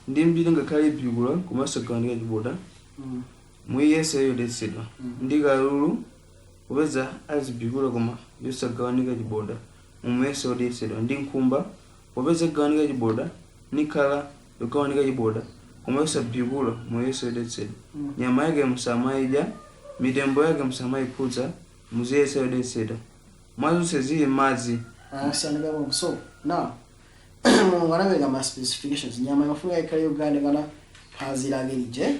Ndi mbiri ngakhale ibzikula koma yosagawanika chiboda, muiyese yodetsedwa. Ndi kalulu popeza azibzikula koma yosagawanika chiboda, mumuyese yodetsedwa. Ndi nkhumba popeza igawanika chiboda nikhala yogawanika chiboda koma yosabzikula, muyese yodetsedwa. Nyama yake musamayidya, mitembo yake musamayikhudza, muziyese yodetsedwa. Mwazonse zili madzi. Asiyanikapo. So now Mulungu anapereka ma specifications. Nyama imafunika ikhale yogawanikana phazi lake lije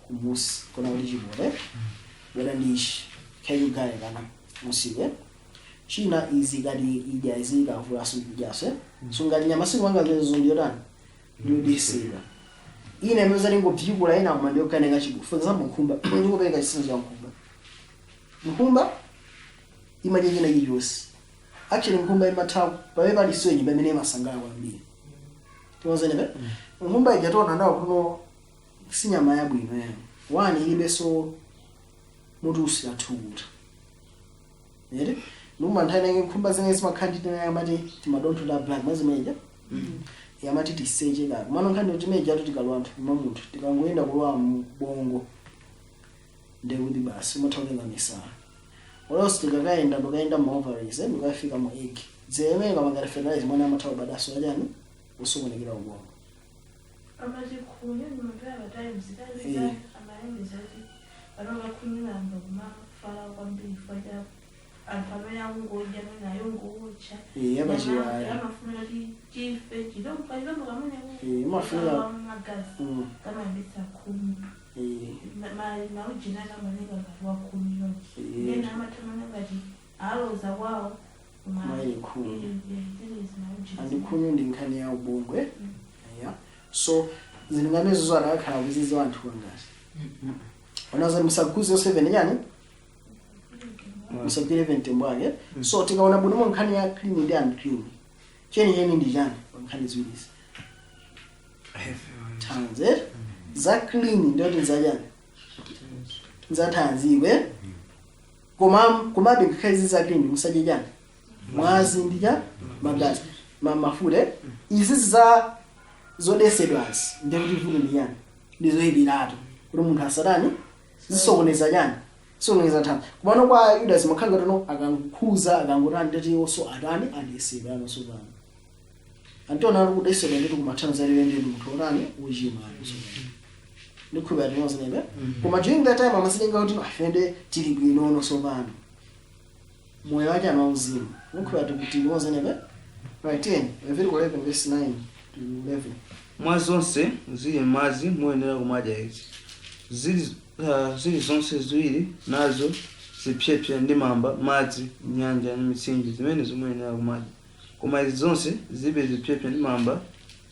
kumusi kona kuti chiboda bwera ndi ichi ikhale yogawanikana musiwe china izi kati idya izi ikavulaso kudyaso. So ngati nyama sikumanga zimenezo ndiyotani? Ndiyodetsedwa. Ina imene ndingobzikula, ina koma ndiyogawanika chiboda. For example, nkhumba, ndikupereka chitsanzo cha nkhumba. Nkhumba imadya china chilichonse. Actually, nkhumba imatha pamene pali sewage pamene imasangala kwambiri. Tiwazenepe nkhumba ija tiona nawo kuno si nyama yabwino yayo. One, ilibenso mutu usira thukuta ere nkhumba. Nthawi inake nkhumba zimene zimakhala ndi tena amati timadontho ta black mwazimeja yamati tiseche kaka mano nkhani kuti timeja tikalowa anthu mwa munthu, tikangoyenda kulowa mbongo ndekuti basi umatha kutenga misala. Olonso tikakayenda ndikayenda mu ovaries, ndikafika mu egg zemene kamangati fertilize, mwana amatha kubadaso achani usokonekera ubongo. Amati khunyu ndimamvera times zitazitani amayembezati pano vakhunyu kumafala kwambiri chifukwa cha anthu amene akungodya amene ayongowotcha. Yapachiwaya. Amafuna kuti chife chilombo kachilombo kamene Imafuna magazi kamayambisa khunyu. Maujina akamaneka ngati wakhunyu yonse. Then amathamanga ngati aloza kwawo. Maili khunyu. Andi khunyu ndi nkhani ya ubongo. Yeah, so zinthu ngamezo adakakhala kuziziwa anthu angati wanaza musaguse 7 chani, musagwire mtembo wake. So tikaona bwino nkhani ya clean ndi unclean, chenicheni ndi chani pa nkhani ziwirizi? Thanzi. Za clean ndiyoti nzachani? Nzathanziwe. Koma komabe ngakhale ziza clean, musadye chani? Mwazi ndi cha magazi, mafuta. Izi za zodesedwazi ndikuti vuto ndi chani? Ndizoyipiratu kuti munthu asatani, zisokoneza chani? Zisokoneza thanzi. Kumano kwa Yuda zimakhala tono akangukhuza akangotani ndeti onso atani, adesedwa anonso pano antiona ari kudesedwa nditi kumathanzi aliwe ndi munthu otani? Uchimwa anonso pano ndikhulupira tinozinebe. Koma during that time amazilenga kuti afende tili bwino nonso pano moyo wake anauzimu. Ndikhulupira tikuti tinozinebe. Right, 10 Leviticus 11 verse 9 to 11. Mwa zonse zili madzi muyenera kumadya izi: zili zonse ziwiri nazo zipyepye ndi mamba madzi, nyanja ndi mitsinje, zimene zimuyenera kumadya. Koma izi zonse zilibe zipyepye ndi mamba,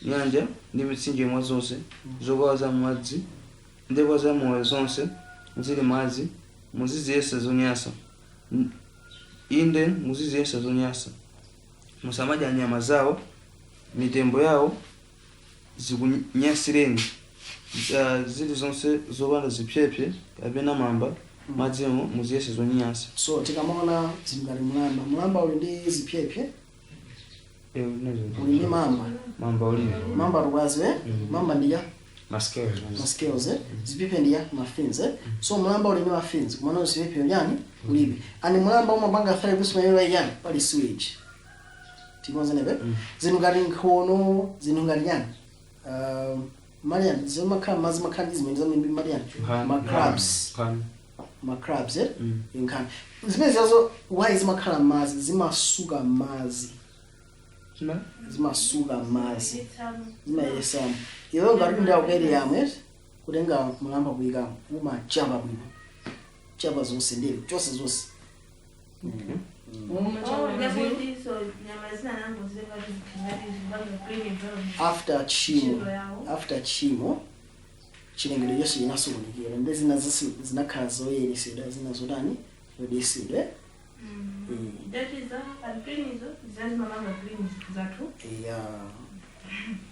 nyanja ndi mitsinje, mwa zonse zokwawa za madzi ndi za moyo zonse zili madzi, muziziyesa zonyansa. Inde muziziyesa zonyansa. Musamadya nyama zawo, mitembo yawo zikunyasireni. Zili zonse zopanda zipyepye kapena mamba madzimo muziyese zonyansa. So tikamaona zinthu ngati mulamba, mulamba uli ndi zipyepye, uli ndi mamba. Mamba ulibe. Mamba tukwazi, eh? Mamba ndiya Ma scales. Ma scales, eh? Zipyepye ndiya ma fins, eh? So mulamba uli ndi ma fins, kumano zipyepye yani ulibe. Ani mulamba umapanga thrive usimayero yani pali sewage. Tikuonzenebe zinthu ngati nkhono, zinthu ngati yani marian zimakhala mazi makhala ndi zimene zamimbi marian ma crabs, ma crabs, eh? Nkhani zimene zazo why zimakhala m'madzi, zimasuka m'madzi. Zimasuka m'madzi, zimayesamo. Iwe ngati ndi akukereyamo eti kutenga mulamba kuyikamo, umachapa bwino, chapa zonse ndere chonse zonse. After chimo, after chimo, chilengedwe chonse chinasokonekera, ndi zina zonse zinakhala zoyeresedwa, zina zotani, zodesedwa. Ya,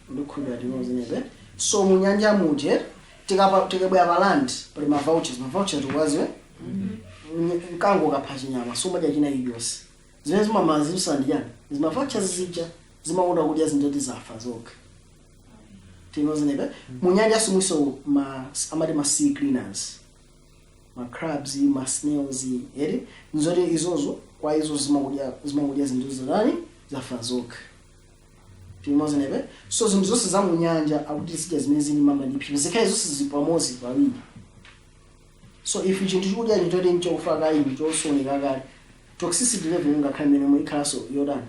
ndikhulupirira tinozinebe. So munyanja muje, tikabwera pa land, pali ma vultures. Ma vultures tikuwaziwe. Mkango ukapha chinyama sumadya china iliyonse. Zimene zimamazisa ndi chani? Zima vultures zija zimakonda kudya zinthu zoti zafa zokha. Tinozinebe. Munyanja simwiso ma amati ma sea cleaners, ma crabs, ma snails eri, nzoti izozo kwa izo zimakudya zinthu zotani, zafa zokha. Tinozinebe. So zinthu zonse za munyanja akuti zidya zimene zili mamalipiro, zikhale zonse zili pamodzi pawiri. So if chinthu chikudya chinthu nchokufa kale, chosoneka kale, toxicity level ingakhale imene ikhalanso yotani,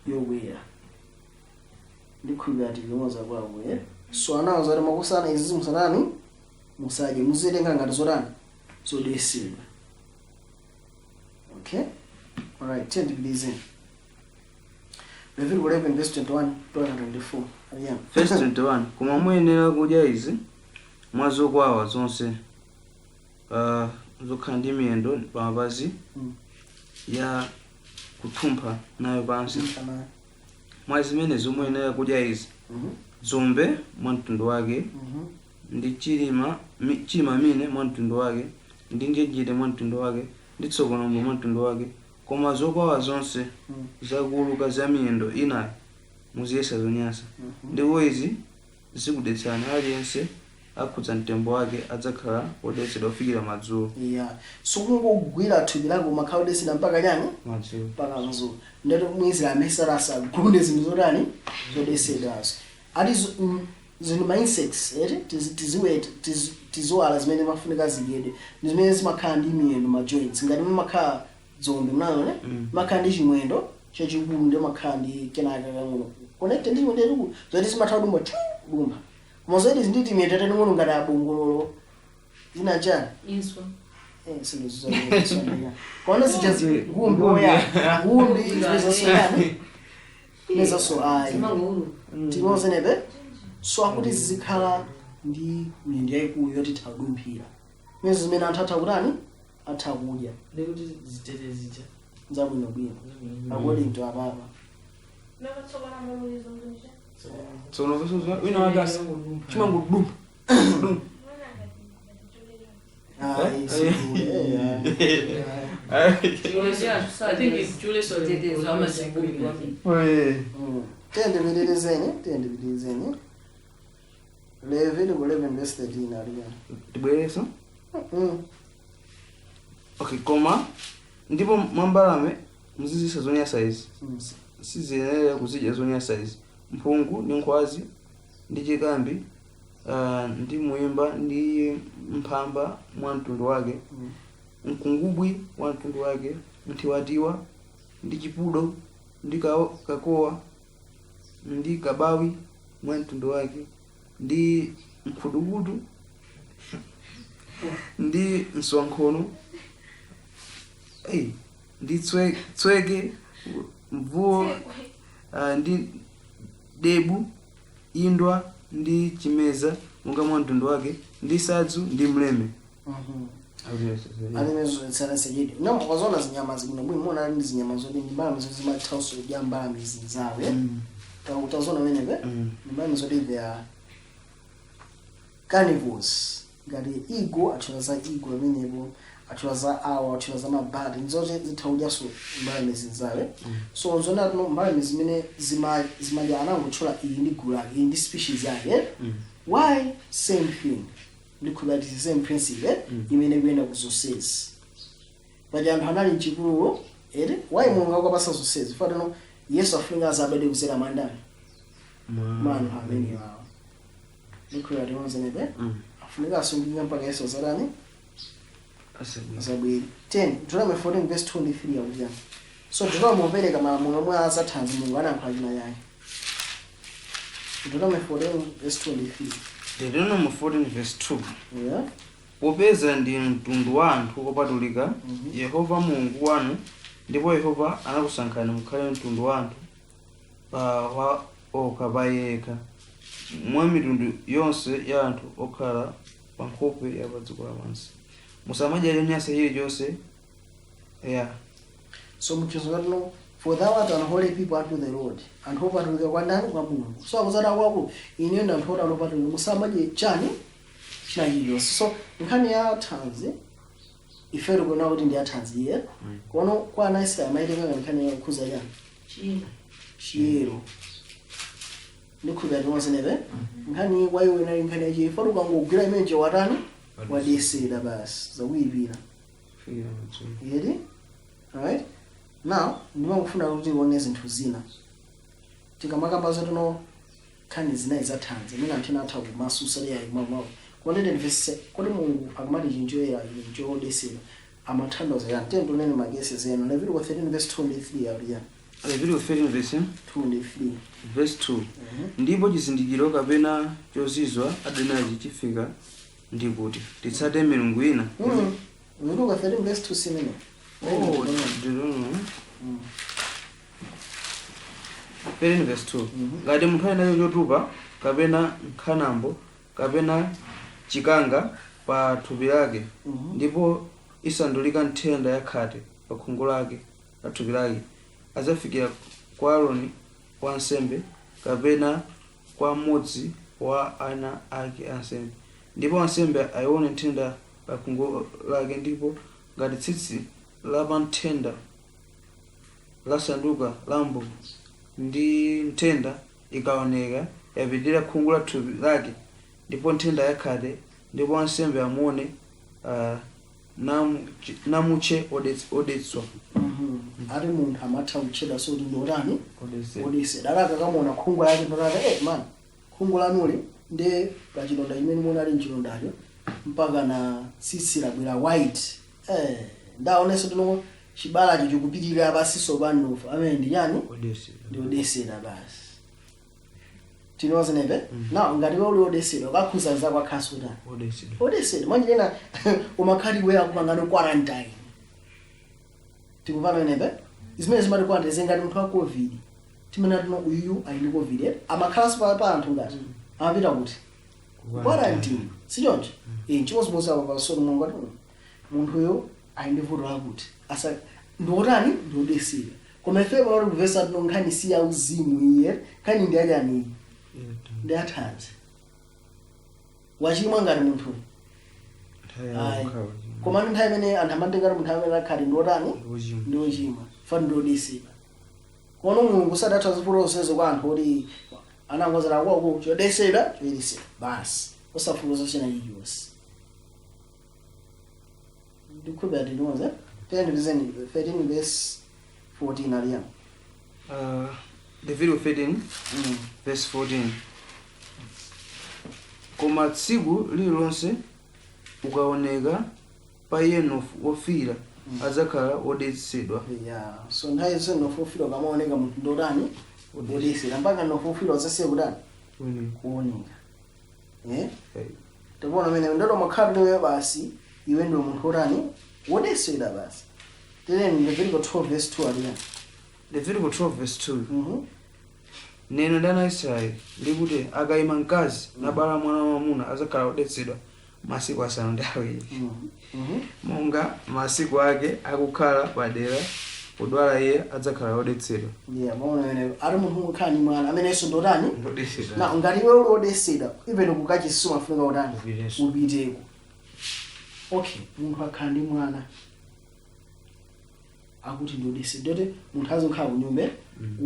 yokwera. Ndikhulupirira tili kwawo, eh. So anawo zati makusana izi musanani, musadye, muzitenga ngati zotani, zodesedwa. Okay, alright, tiyendipitizeni Leviticus 11 verse 21 to 24. Yeah. Verse 21: Koma muyenera kudya izi mwazokwawa zonse zokhala ndi miyendo pamapazi ya kuthumpha nayo pansi. Mwa zimenezo muyenera kudya izi: dzombe mwa mtundu wake, ndi chilimamine mwa mtundu wake, ndi njenjete mwa mtundu wake, ndi tsokonombo mwa mtundu wake. Koma zokwawa zonse zakuuluka za miyendo inayi muziyesa zonyansa. Ndipo izi zikudetsani. Aliyense akhudza mtembo wake adzakhala wodetsedwa kufikira madzulo. Yeah, so kungogwira thupi lako umakhala wodetsedwa mpaka chani? Madzulo. Mpaka madzulo. Ndati mwizira amesera asagunde zinthu zotani, zodesedwazo. Ati zinthu ma insects eti tiziweta, tiziwala zimene mafunika zidyedwe ndi zimene zimakhala ndi miyendo, ma joints, ngati mumakhala dzombe mnayo ne. Makhala ndi chimwendo chachikulu, ndi makhala ndi kenaka kang'ono connected ndi chimwendo chachikulu, zoti zimatha kudumba chu kudumba. Koma zoti zinditi miyendo tating'ono ngati abongololo zina chani? Inswa. Kona zija ngumbi oya ngumbi zimezasiyani zimezaso ayi. Zimangouluka. Tinozenepe. So akuti zizikhala ndi miyendo yayikulu yoti itha kudumphira, mezo zimene anthu atha kutani, atha kudya. Ndikuti zitete zija Zabwinobwino according to apapa. Tsono wina wake chimangodumba. Ayi, Eh? I think it's Julius or Zitete zamazingubi. Tiyendipitirizeni, tiyendipitirizeni Leviticus 11 verse 13 aliyani. Tibwereso. Okay, koma ndipo mwa mbalame muzizisa zonyansa izi: siziyenera kuzidya zonyansa izi: mphungu, ndi nkhwazi, ndi chikambi, ndi muimba, ndi mphamba mwa mtundu wake, mkungubwi wa mtundu wake, nthiwatiwa, ndi chipudo, ndi kakowa, ndi kabawi mwa mtundu wake, ndi mkhudukudu, ndi mswankhono, ei, ndi tsweke, mvuwo, ndi debu, indwa, ndi chimeza monga mwa mtundu wake, ndi sadzu, ndi mleme. Alimezosanasejedwe namukazona zinyama zibwino bwino, mona ali ndi zinyama zoti ndi mbalame zoti zimathanso kudya mbalame zinzawe. Utazona menepe ndi mbalame zoti they are carnivores, ngati eagle, atchula za eagle amenepo, atchula za awa, atchula za mabati, nzoti zitha kudyanso mbalame zinzawe. So nzona tino mbalame zimene zimadya anangotchula iyi ndi gulu lake, iyi ndi species yake. Why? Same thing, ndikhulupirira the same principle imene ikuyenda ku zonsezi. Paja anthu anali mchipululu ere, why Mulungu akupasa zonsezi? Fatano Yesu afunika azabadwe kuzera mwandani, mwa anthu amene wawo. Ndikhulupirira tionzenepe. Afunika asungika mpaka Yesu azatani? Azabwere. 10 Deuteronomy 14 verse 2 ndi 3 akutiyani? So Deuteronomy upereka malamulo omwe azathanzi, Mulungu anayankhula china chake. Deuteronomy 14 verse 23. Deuteronomy 14 verse 2. Yeah. Popeza ndi mtundu wa anthu opatulika Yehova Mulungu wanu, ndipo Yehova anakusankhani mukhale mtundu wa anthu pa wa okha pa yekha mwa mitundu yonse ya anthu okhala pa nkhope ya pa dziko lapansi. Musamadya chonyansa chilichonse, ya. So muchizungu no, "For thou art an holy people unto the Lord." Anthu opatulika kwa ndani? Kwa Mulungu. So akuzati akwaku ine ndi anthu otani? Opatulika. Musamadye chani? China chilichonse. So nkhani ya thanzi, ife tikuona kuti ndi athanzi iye kono kwa ana Israeli amaitenga nkhani ya kukhuza chani? Chiyero. Chiyero. Ndikhulupirira tionsenepe nkhani kwa iwe inali nkhani ya chiyero. Foti ukangogwira imeneje watani? Wadesera basi, zakuyipira. Yeti, alright, now ndimangofuna kuti tione zinthu zina tikamakamba zotino nkhani zinayi za thanzi imene anthu ena atha kumasusa yayi mwawo. Kodi ndimvese, kodi Mulungu akamati chinchoyera, chodesera, amathandiza yani? Tiye tionene magesi zenu. Leviticus 13 verse 2 ndi 3 akuti yani? Leviticus 13 verse 2 ndi 3. Verse 2. Ndipo chizindikiro kapena chozizwa adenachi chifika ndi kuti titsate milungu ina. Leviticus 13 verse 2 simene. Oh, Deuteronomy 13 verse 2. Ngati munthu ali nacho chotupa kapena nkhanambo kapena chikanga pa thupi lake, ndipo isandulika nthenda yakhate pa khungu lake la thupi lake, adzafikira kwa Aaroni wansembe kapena kwa mmodzi wa ana ake ansembe, ndipo wansembe ayione nthenda pa khungu lake, ndipo ngati tsitsi la pa nthenda lasanduka lambo ndi nthenda ikaoneka yapitirira khungu la thupi lake, ndipo nthenda yakhate, ndipo wansembe amuone namutche odetsedwa. Ati munthu amatha kutchedwa so kuti ndiotani? Odetsedwa. Alaka kamuona khungu lake ndotata, man, khungu lanuli ndi pachilonda chimene munali mchilondacho mpaka na tsitsi labwera white, ndaonenso tino chibalacho chikupitirira pasiso panofu amene ndi chani? Ndi odesera basi. Tinozenepe now, ngati iwe uli odesera, ukakhuza zako akhaso utani? Odesera. Mwanjinena umakhati iwe akupangano quarantine. Tikupano nepe zimene zimati quarantine ngati munthu wa COVID, timene tino uyuyu ali ndi COVID, amakhalanso pa anthu ngati amapita kuti quarantine, sichoncho? Chimodzimodzi apo pasolo Mulungu ati munthuyo ali ndi vuto lakuti asa ndiotani? Ndiodesera. Koma ife pano tikuvesa tino nkhani si ya uzimu iye, nkhani ndi achani? Ndi athanzi. Wachimwa ngati munthuyo? Ayi. Koma nthawi imene anthu amandengati munthu amene akhali ndiotani? Ndiochimwa fani, ndiodesera. Kono Mulungu sadatha zifuto zonsezo kwa anthu oti anangozera kwako chodesera, choyeresera basi, osafukuza china chilichonse. Ndikhulupirira tinoze 10 13 verse 14 aliyani? Leviticus 13 verse 14. Koma tsiku lililonse ukaoneka pa iye mnofu wofiira, adzakhala wodetsedwa. Yeah, so nthawi zonse mnofu wofiira ukamaoneka, munthu ndotani? Wodesera, mpaka mnofu wofiira uzasiye kutani? Kuoneka, eh? Tikuona mene ndoto makhala ndiwe basi, iwe ndiwe munthu wotani? Wodesera basi. Tiyeni Leviticus 12 verse 2 aliyani? Leviticus 12 verse 2. Nena ndi ana a Israeli ndikuti akayima mkazi nabala mwana wamwamuna, adzakhala wodetsedwa masiku 7, monga masiku ake akukhala padera kudwala iye, adzakhala wodetsedwa. Yeah, maona mene ari munthu ukhala ndi mwana amenenso ndotani? Wodetsedwa. Na ngati iwe uli wodetsedwa, even kukachisuma afunika utani? Upitenso. Upiteko. Okay, munthu akhala ndi mwana akuti ndi wodetsedwa, ndoti munthu azikhala kunyumba.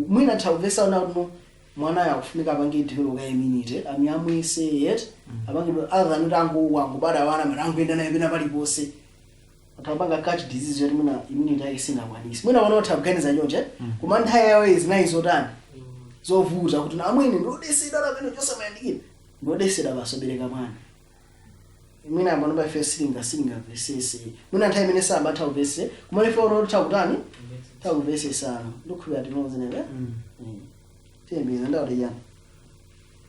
Mwina atha kupesa na kuti mwanayo akufunika apange develop ka immunity, amyamwise yet apange, other than kuti angobada wana mara angoenda naye pena paliponse, atha kupanga catch disease yoti mwina immunity yake singakwanisi. Mwina pano atha kuganiza chonche, koma nthawi yawo zinayi zotani? Zovuta kuti amwene ndodesera amene chosamayandikira ndodesera basobereka mwana. Mwina pano pa ife silinga vesese, mwina nthawi imene sabatha kuvese, koma ife ono titha kutani? Takumvesesana ndikukhulupirira tinozenebe. Tiyembekeza ndawati chani?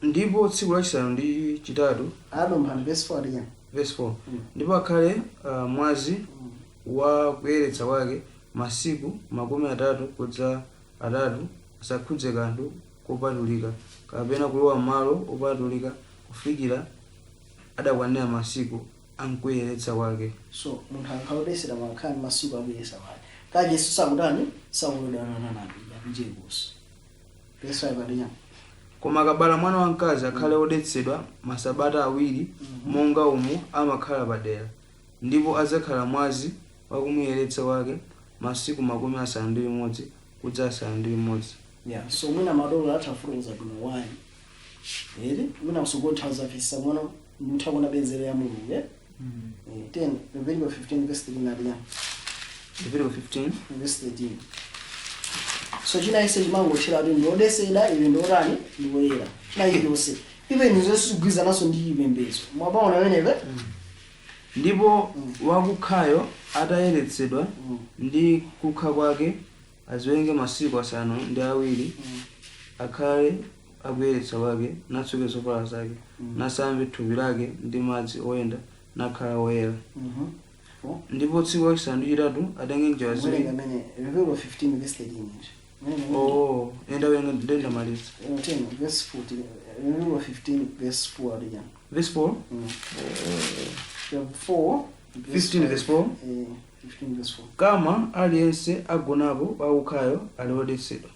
Ndipo tsiku lachisanu ndi chitatu. Adomphani verse 4 ati chani? Verse 4. Ndipo akhale mwazi wa kuyeretsa kwake masiku 33, asakhudze kanthu kopatulika kapena kulowa malo opatulika kufikira adakwanira masiku ankuyeretsa kwake. So munthu akakhala odesera makhala ndi masiku akuyesa kwake kajesu sakutani, sakulodana apitekuso. Verse 5 ati chani? Koma akabala mwana wamkazi akhale odetsedwa masabata 2, monga umu amakhala padera, ndipo adzakhala mwazi wakumuyeretsa kwake masiku 66. Yeah, so mwina madolo athafuruza bwino why eri mwina usukothaza mwana mutha kuona benzero ya Mulungu, eh. 10 Leviticus 15 verse 13 ati chani? Leviticus 15 verse 13. So china ise chimangothera kuti ndiodesera iwe ndiotani, ndiwoyera, china chilichonse even zonse zigwirizananso ndi chipembedzo, mwapaona pamenepe. Ndipo wakukhayo atayeretsedwa ndi kukha kwake aziwerenge masiku 7, akhale akuyeretsa kwake, natsuke zovala zake, nasambe thupi lake ndi madzi oyenda, nakhala woyera. Ndipo tsiku lachisanu ndi chitatu atenge njiwa ziwiri. Werenga amene Leviticus 15 verse 13 ichi. Oh, enda werenga, ndenda maliza. 10 verse 14, Leviticus 15 verse 4 ati chani? Verse 4. Chapter 4. 15 verse 4. 15 verse 4. Kama aliyense agonapo wakukhayo ali wodetsedwa,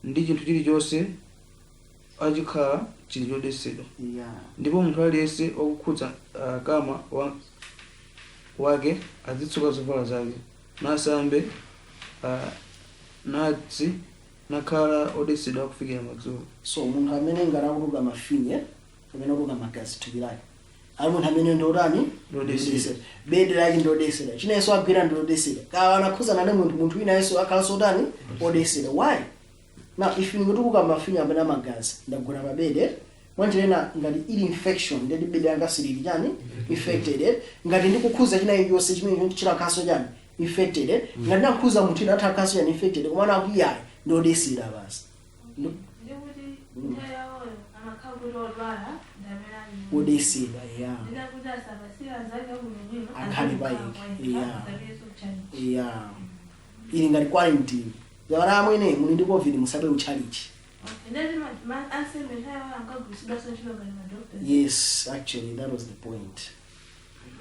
ndi chinthu chilichonse achikhala chili chodetsedwa. Ndipo munthu aliyense wakukhudza kama wake azitsuka zovala zake, nasambe, nadzi nakhala odetsedwa kufikira madzulo. So munthu amene ngati akutuluka mafinye kapena kutuluka magazi thupi lake ali munthu amene ndiotani? Ndodesera. Bedi lake ndodesera, chinenso agwira ndodesera, kawa anakhuzana ndi munthu wina akhalanso otani, odesera. Why? Now if ndikutuluka mafinye apena magazi, ndagona pa bedi mwanjirena ngati ili infection, ndeti bedi langa silili chani, infected. Ngati ndikukhuza china chilichonse chimene chilakhaso chani, infected. Ngati ndakhuza munthu ina atakhaso chani, infected. Koma nakuyayi ndodesera basi. Ndikuti nthawi yawoyo amakhala kuti odwala ndi amene ali Odesera ya. Ndinakuti asapasira anzake bwinobwino. Akhale pa yekha, yeah. Asapite kuchani. Ya, ili ngati quarantine yapana amwene muli ndi COVID musabe utchalichi. Ndati ansembe nthawi yawoyo ankagwiritsidwanso ntchito ngati madoctors. Yes, actually that was the point.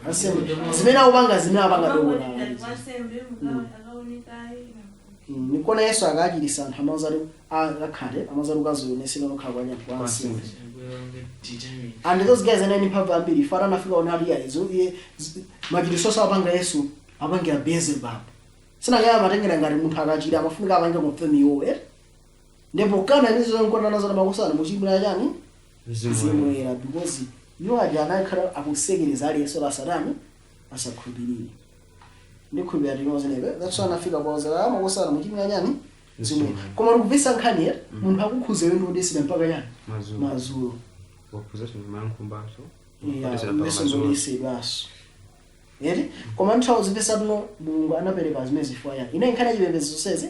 Ansembe zimene akupanga, zimene apanga dokotala. Wansembe akaonekayi. Nikona Yesu akachirisa anthu amazati akhate amazati ukazionesera nokhala kwa nyanthu kwa ansembe. Determined. And those guys anali mphamvu ambiri fara anafika onati ya izo iye machiriso apanga Yesu apangira Beelzebub, sinakaya amatengera ngati munthu akachira amafunika apange confirm iwo, eh, ndipo kana nizo nkona nazo makusana muchimira chani, zimwera, because iwo aja anakhala akusekereza aliyense la satani asakhulupirire. Ndikhulupirira tinozenepe. That's why anafika kwauzera amakusana muchimira chani, zimwera. Koma tikupisa nkhani ya munthu akukhuza iwe ndiodesera mpaka chani? Madzulo. Madzulo. Wakhuza mankhumbaso. Iweso eri. Koma nthawi zipesa tuno Mulungu anapereka zimene zifukwa yani ine nkhani yachipembedzo zonsezi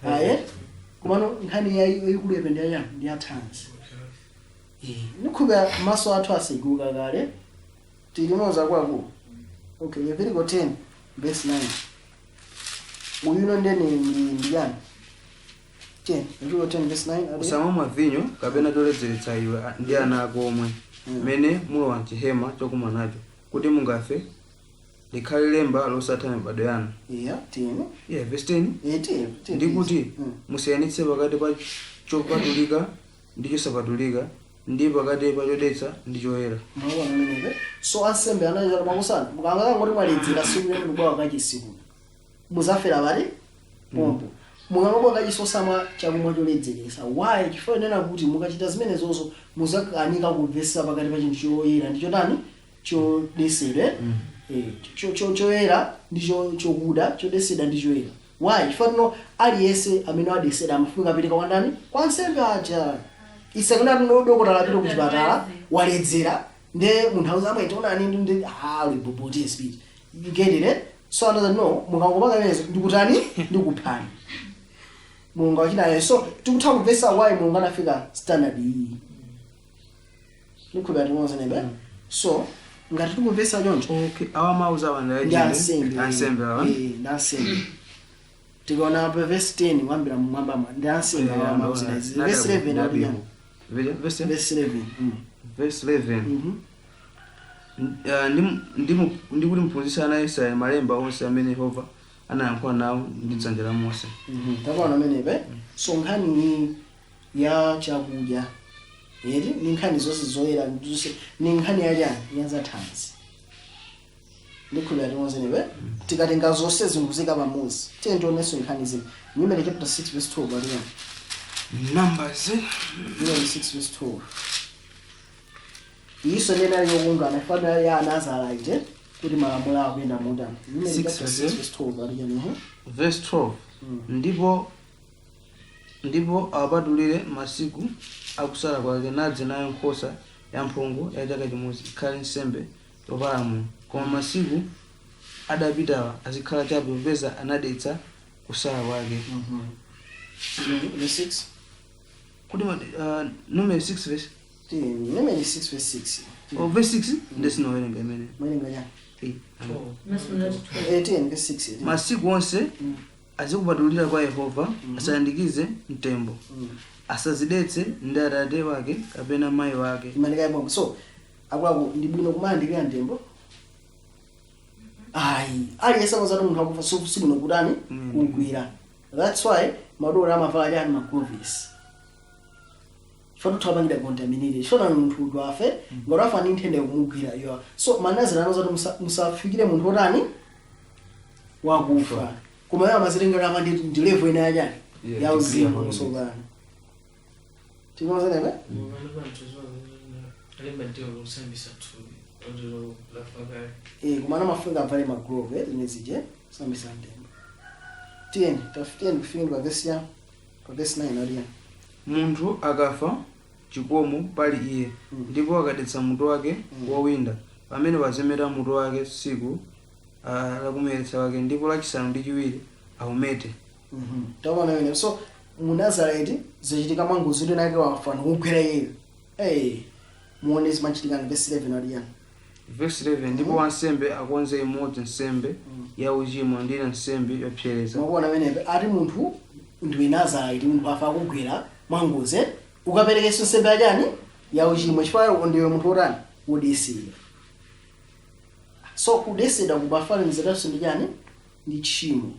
aye, komano nkhani yayikulu yepe ndi yachani, ndi yathanzi. Ndikhulupirira maso athu aseguka kale tilimoza kwako. Okay, Leviticus 10 verse 9. Uyuno ndene ndi yani 10, Leviticus 10 verse 9 ati? Usamamwa vinyo kapena choledzeretsa iwe ndi ana ako omwe mmene mulowa mchihema chokumana nacho, kuti mungafe, likhale lemba losatha mibado yanu. Yeah, 10. Yeah, verse 10. 10, 10. Ndi kuti musiyanitse pakati pa chopatulika ndi chosapatulika, ndi pakati pa chodetsa ndi choyera. Mawu amenepe. So ansembe anachita makusana mukangangoti mwaledzera siku yenu mubwawa kachisi kuno muzafera pati pompo mukangobwa kachisi osamwa chakumwa choledzeretsa. Why? Chifukwa inena kuti mukachita zimenezozo muzakanika kumvetsa pakati pa chinthu choyera ndi chotani, chodetsedwa, choyera ndi chokuda, chodetsedwa ndi choyera. Why? Chifukwa tino aliyense amene adetsedwa amafunika apereka kwa ndani? Kwa ansembe aja. Isakuna tino dokotala apita kuchipatala waledzera nde munthu auza amwe tionani ndi ah uli boboti speed, you get it, eh? So another no, mukangopanga zimenezo ndikutani? Ndikuphani. Mulungu achinayo. So tikutha kumvetsa why Mulungu anafika standard iyi. Ndikhulupirira timozenebe. So ngati tikumvetsa choncho, Okay, awa mauza awa ndi ansembe. Ansembe awa. Eh, ndi ansembe. Tikaona pa verse 10 kuyambira mmwambamo, ndi ansembe awa mauza izi. Verse 11 akuti Verse verse 11. Verse 11. Ndikuti mphunzitsi ana Israeli malemba onse amene Yehova anayankhula nawo ndi dzanja la Mose. Takuona amenepe. So nkhani ya chakudya yeti ni nkhani zonse zoyera zonse, ni nkhani yachani? Yazathanzi. Ndikhulupirira timozenepe. Tikatenga zonse zikuzika pamodzi, tiye tionenso nkhani zina. Numeri chapter 6 verse 12 aliyani? Numbers. Numeri 6 verse 12. Iso nena yokungana ifanira ya Anazarite kuti malamulo akuyenda motani. Numeri 6 chapter 6 verse 12 aliyani? Verse 12. Ndipo awapatulire masiku akusala kwake, nadze nayo nkhosa yamphongo ya chaka chimodzi ikhale nsembe yopalamula, koma masiku adapitawa azikhala chabe, popeza anadetsa kusala kwake. Verse 6. Kuti Numeri 6 verse Numeri 6 verse 6. Oh, verse 6 ndesinowerenga imene. Mawerenga chani? Eh. 18 verse 6. Masiku onse azikupatulira kwa Yehova asayandikize mtembo, asazidetse ndi atate wake kapena mayi wake. Imanika yabongo. So akulaku, ndi bwino kumayandikira mtembo? Ayi, aliyense amazati munthu akufa sibwino kutani? Kugwira. That's why madolo amavala chani? Magloves. Chifukwa tutha contaminated, chifukwa munthu udu afe ngati afa ndi nthenda yokumugwira iyo. So manazira anozati musafikire munthu otani? Wakufa. Koma iwo amazitengera apa ndi level ina yachani? Yeah, Ya uzimu. degree. Kusokana tinozenepe. Pano panthu alemba mtima kusambisa thupi otero lafa kale. Eh, kumana mafunga avale maglove zimene sambisa mtembo. Tiyeni tafutiyeni kufikira pa verse ya pa verse 9 aliyani? Munthu akafa chikomo pali iye, ndipo akadetsa mutu wake wowinda, pamene wazemera mutu wake tsiku lakumuyeretsa wake, ndipo lachisanu ndi chiwiri aumete. Taona wene. So mu Nazareti zichitika mwangozi kuti nake wafa ndikugwera iyeyo. Eh, muone zimachitika. Verse 11 aliyani? Verse 11. Ndipo wansembe akonze imodzi nsembe ya uchimo ndi ina nsembe yopsereza. Mukuona amenepe, ati munthu ndiwe Nazareti, munthu afa akugwera mwangozi, ukaperekenso nsembe yachani? Ya uchimo, chifukwa ndiwe munthu wotani? Wodetsedwa. So kudesedwa kubafananiziranso ndi chani? Ndi tchimo.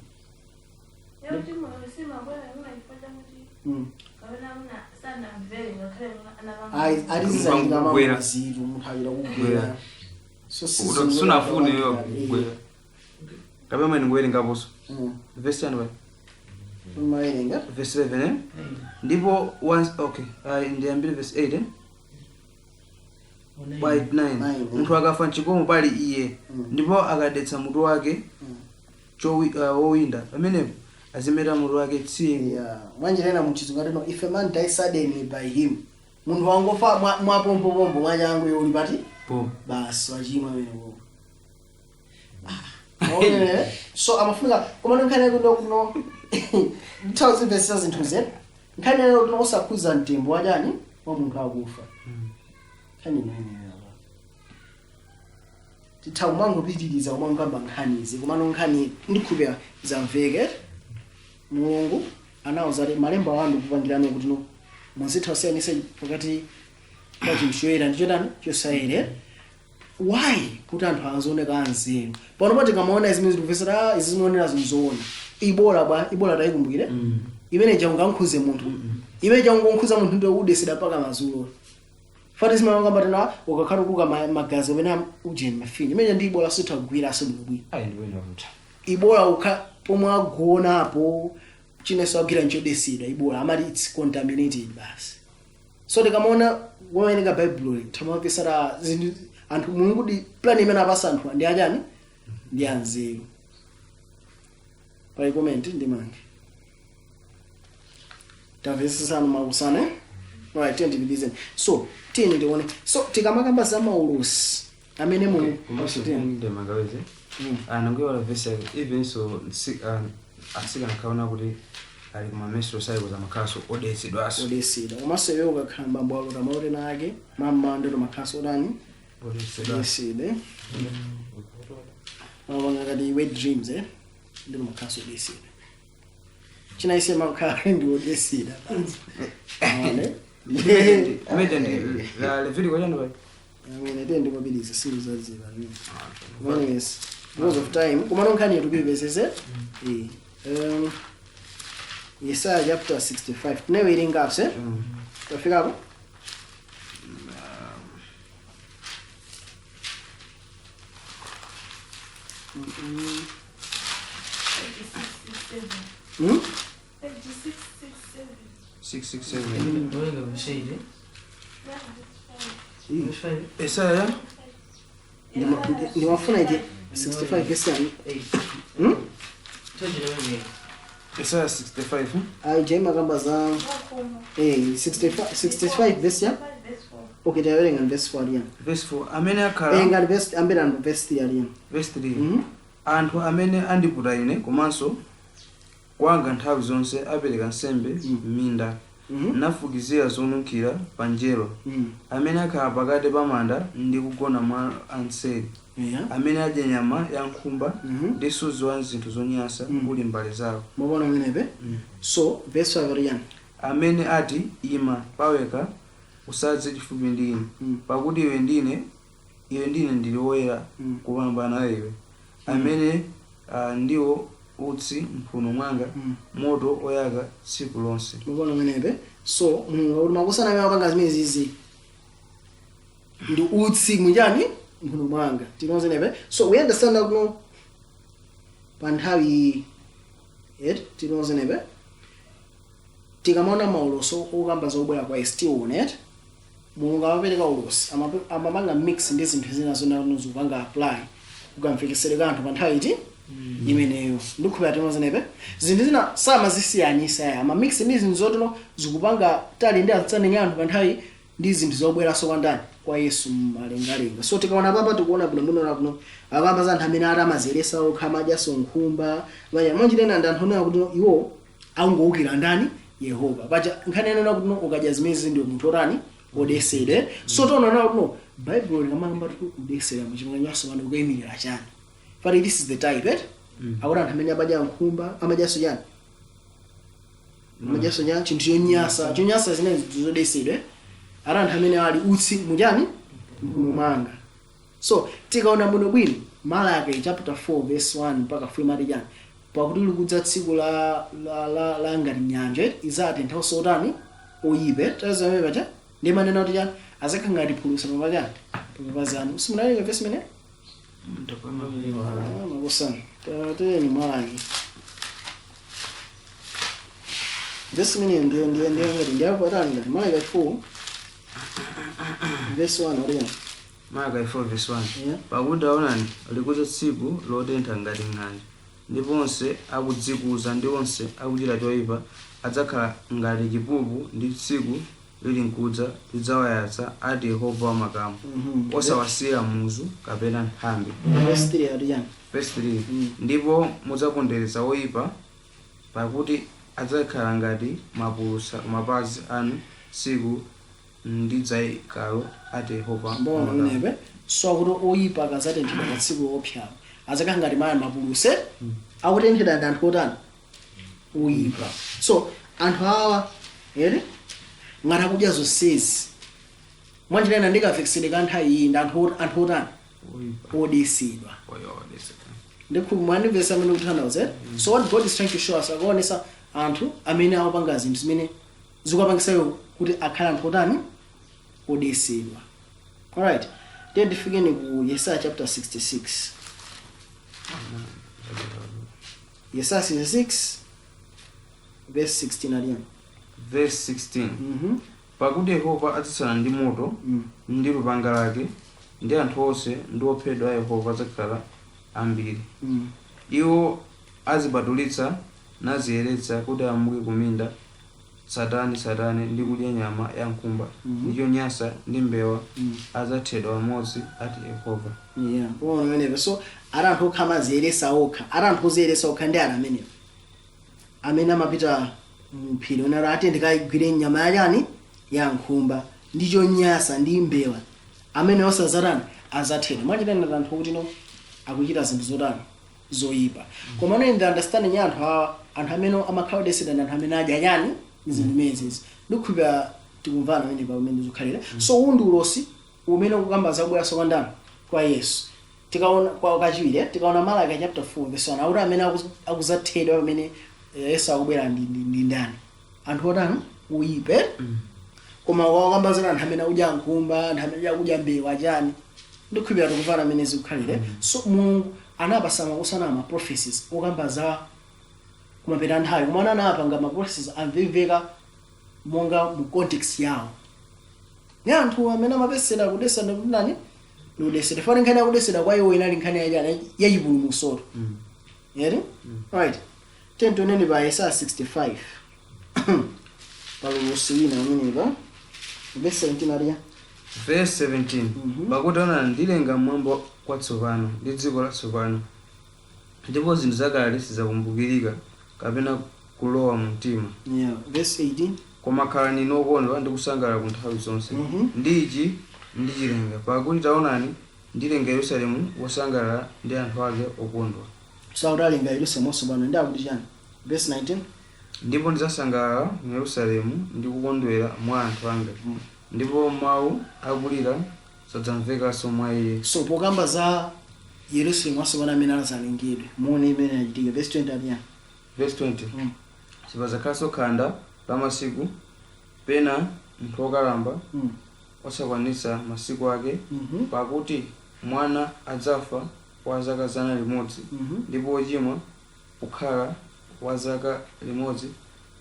Yakuti simabwera muna chifukwa chakuti kapena muna sanamvere ngakhale muna Ayi, atizizachitika Kugwera. mangozitu, munthu achita kugwera. So Sunafune iwe kugwera kapena mwene ngowerengaponso verse 10 pa mawerenga. Verse 11, eh? Ndipo okay, ndiyambire verse 8, eh? By 9. Nine. Munthu akafa mchikomo pali iye, ndipo akadetsa mutu wake wowinda, pamenepo azimeta mutu wake tsiku. Yeah, mwanjirena muchizungu atino, "If a man die suddenly by him," munthu wangofa mwapompopompo mwachangu, iwe uli pati? Po. Basi, wachimwa amene popo. So amafunika, koma nkhani yake kuno nthawi zimvesesa zinthu zetu, nkhani yake kuno osakhuza mtembo wachani? Wa munthu akufa. Nkhani imeneyo apa titha kumangopitiriza kumangokamba nkhanizi, komano nkhani ndikhupira zamveke. Mulungu anawuza kuti malemba wanu kupangirani kuti no muzitha kusiyanisa pakati pa chinthu choyera ndi chotani? Chosayera. Why? Kuti anthu azioneka anzeru. Pano pati tikamaona zimene zikupesera izi, zimaonera zinthu. Ibola bwa? Ibola tayikumbukire imene jangankhuze munthu, imene jangonkhuza munthu ndiye udesera mpaka madzulo. Fati zimalanga tena ukakhala kuka magazi kapena ujeni mafinyo, imene ndi ibola sitha kugwira bwinobwino. Ayi, ndiwena kuta. Ibola ukha pomwe agonapo chinenso agwira nchodesedwa. Ibola amati it's contaminated basi. So tikamaona wowerenga Baibulo tamapesera zinthu anthu Mulungu di plan imene apasa anthu ndi achani? Ndi anzeru. Pali comment ndimange tamvesesano makusana, eh? Right, tiye ndipitizeni. So tiyeni tione. So tikamakamba za maulosi amene Mulungu Komanso Tiyeni. ndemangaweze. Anangoiwala vesi yake, even so asikana kaona kuti ali kuma menstrual cycles, amakhaso odetsedwaso. Odetsedwa. Komanso iwe ukakhala mbambo walota maloto ake mamma, ndito makhaso otani? Odetsedwaso. Odetsedwa. Mapanga kati wet dreams, eh, ndito makhaso odetsedwa. China ise makhala ndi odetsedwa basi. Aone. Meja ndi la Levitico chani pai? Amene tende kwabiliza siku zaziba. Anyways, because of time, kumano nkhani yetu kuipezeze. Yesaya chapter 65 tinewerengaso, tafikapo. 667. 667. 667. Werenga verse 8. Verse 5. Isaya. Ndimafuna ije 65 verse yani. 8. Toje werenga. Isaya 65. Ayi, jai makamba za 65, 65 verse ya. Okay, tawerenga verse 4 aliyani. Verse 4, amene akhala Ngati verse ambera ndi verse 3 aliyani. Verse 3: anthu amene andiputa ine komanso kwanga nthawi zonse apereka nsembe m'minda, nafukizira zonunkhira pa njerwa, amene akhala pakati pa manda ndi kugona mwa anseri, amene adya nyama ya nkhumba ndi suzi wa zinthu zonyansa uli mbale zawo. Mwaona pamenepe? So verse 5 aliyani. Amene ati, "Ima paweka, usadze chifupi ndi ine, pakuti iwe ndine ndili woyera kupambana iwe," amene ndiwo utsi mphuno mwanga, moto oyaka tsiku lonse. Mukuona pamenepe? So Mulungu akuti makosana amene amapanga zimene zizi ndi utsi munjani mphuno mwanga. Tinozenepe? So we understand kuno pa nthawi iyi, eti tinozenepe, tikamaona maulosi okamba zobwera kwa Yesu, tione eti Mulungu amapereka ulosi, amapanga mix ndi zinthu zina zona zikupanga apply kukamvekesere kanthu pa nthawi iti imeneyo. Ndikukhulupirira tinozenepe, zinthu zina samazisiyanisa ya ama mix ndi zinthu zotino zikupanga tali ndi understanding ya anthu pa nthawi ndi zinthu zobweranso kwa ndani? Kwa Yesu mmalengalenga. So tikaona papa, tikuona bwino bwino kuno akamba za anthu amene atamazeresa okha, amadyaso nkhumba mwanjitena, ndi anthu onena kuti iwo angowukira ndani? Yehova. Paja nkhani yanena kuti no, ukadya zimezi ndiwe munthu otani? Odesedwe. So tiona nawo kuti no, Baibulo likamamba kuti kudesera muchimanga chatsopano kuyimirira chani? But this is the type, eh? Akuti anthu amene amadya nkhumba, amadyaso chani? Amadyaso chani? Chinthu chonyasa. Chonyasa zimene zodesedwe. Ati anthu amene ali utsi muchani? Mumanga. So tikaona bwino bwino Malaki chapter 4 verse 1 mpaka 4 imati chani? Pakuti likudza tsiku la ngati nyanja izatentha otani? Oyipe. Tazamene pacha ndi manena kuti chani? Azakhala ngati phulusa pamachani? Pamapazi anu. Simunawerenga verse imene? Makosana, tateni Malaki verse imene ndiye ngati ndiyapatali ngati Malaki 4 verse 1 aliyani. Malaki 4 verse 1. Yeah. Pakuti taonani, likudza tsiku lotentha ngati ng'anjo, ndipo onse akudzikuza ndi onse akuchita choyipa adzakhala ngati chipupu, ndi tsiku lili nkudza lidzawayatsa, ati Yehova wamakamu, osawasiyira muzu kapena nthambi. Verse 3 ati chani? Verse 3: ndipo mudzapondereza oyipa, pakuti adzakhala ngati mapulusa kumapazi anu tsiku ndidzayikalo, ati Yehova Mbona wamakamu. pamenepe? So akuti oyipa akazatenthedwa pa tsiku lopyalo adzakhala ngati maya mapuluse. Akutenthedwa ndi anthu otani? Oyipa. So anthu awa ere ngati akudya zonsezi mwanjirana ndikafekesere ka nthawi iyi ndi anthu otani? Oyipa. Odesedwa. Oyo, odesedwa. Ndikhumwanimvesa amene kutanthauza, eh? So what God is trying to show us, akuonesa anthu amene akupanga zinthu zimene zikuwapangisayo kuti akhale anthu otani? Odesedwa. Alright, then tifikeni ku Yesaya chapter 66. Yesaya 66 verse 16 aliyani. Verse 16: Pakuti Yehova adzatsala ndi moto ndi lupanga lake, ndi anthu onse ndi ophedwa a Yehova adzakhala ambiri. Iwo azipatulitsa naziyeretsa kuti amuke kuminda. satani satani ndi kudya nyama ya nkhumba ndi chonyansa ndi mbewa adzathedwa pamodzi, ati Yehova. Yeah, kuona pamenepo. So ari anthu okha amaziyeresa okha, ari anthu oziyeresa okha ndi ana amenewo amene amapita mphiri onero ati ndikayigwire nyama yachani, ya nkhumba ndi chonyasa ndi mbewa, amene osazatani, azathedwa. Mwachitani anthu okuti no akuchita zinthu zotani, zoyipa. Koma no in the understanding ya anthu awa, anthu amene amakhala odesedwa ndi anthu amene adya chani, zinthu zimenezi. Ndikukhulupirira tikumvana pamene pa pamene zikukhalira. So uwu ndi ulosi umene ukukamba zakubweranso kwa ndani, kwa Yesu. Tikaona kwa kachiwiri, tikaona Malaki chapter 4 verse 1, akuti amene akuzathedwa pamene Yesu akubwera ndi ndani? Anthu otani? Uyipe. Koma wakamba zoti anthu amene akudya nkhumba, anthu amene akudya mbewa chani. Ndikukhulupirira tikumvana amene zikukhalire. So Mulungu anapasa makosana ma prophecies okamba za kumapeta nthawi, koma anapanga ma prophecies amvemveka monga mu context yawo ni anthu amene amapesera kudesana kuti nani ndikudesera fana. Nkhani yakudesera kwa iwo inali nkhani yachani, yachipulumutsoto yeri. Right, tentoneni pa Yesaya 65, palulosi wina umenepa, verse 17 aliya. Verse 17. Pakuti onani, ndilenga mwamba kwatsopano ndi dziko latsopano, ndipo zinthu zakale sizidzakumbukirika kapena kulowa mu mtima. Yeah, verse 18. Koma khalani nokondwa ndi kusangalala ku nthawi zonse ndi ichi ndichilenga, pakuti taonani, ndilenga Yerusalemu wosangalala ndi anthu ake okondwa. So akuti alenga Yerusalemu watsopano ndi akuti chani? Verse 19. Ndipo ndidzasangalala mu Yerusalemu ndi kukondwera mwa anthu anga, ndipo mawu akulira sadzamvekanso mwa iye. So pokamba za Yerusalemu watsopano amene azalengedwe, muone imene achitika. Verse 20 aliya. Verse 20. Sipadzakhalanso khanda la masiku, pena munthu wokalamba osakwanitsa masiku ake, pakuti mwana adzafa wa zaka 100, ndipo wochimwa kukhala wa zaka 100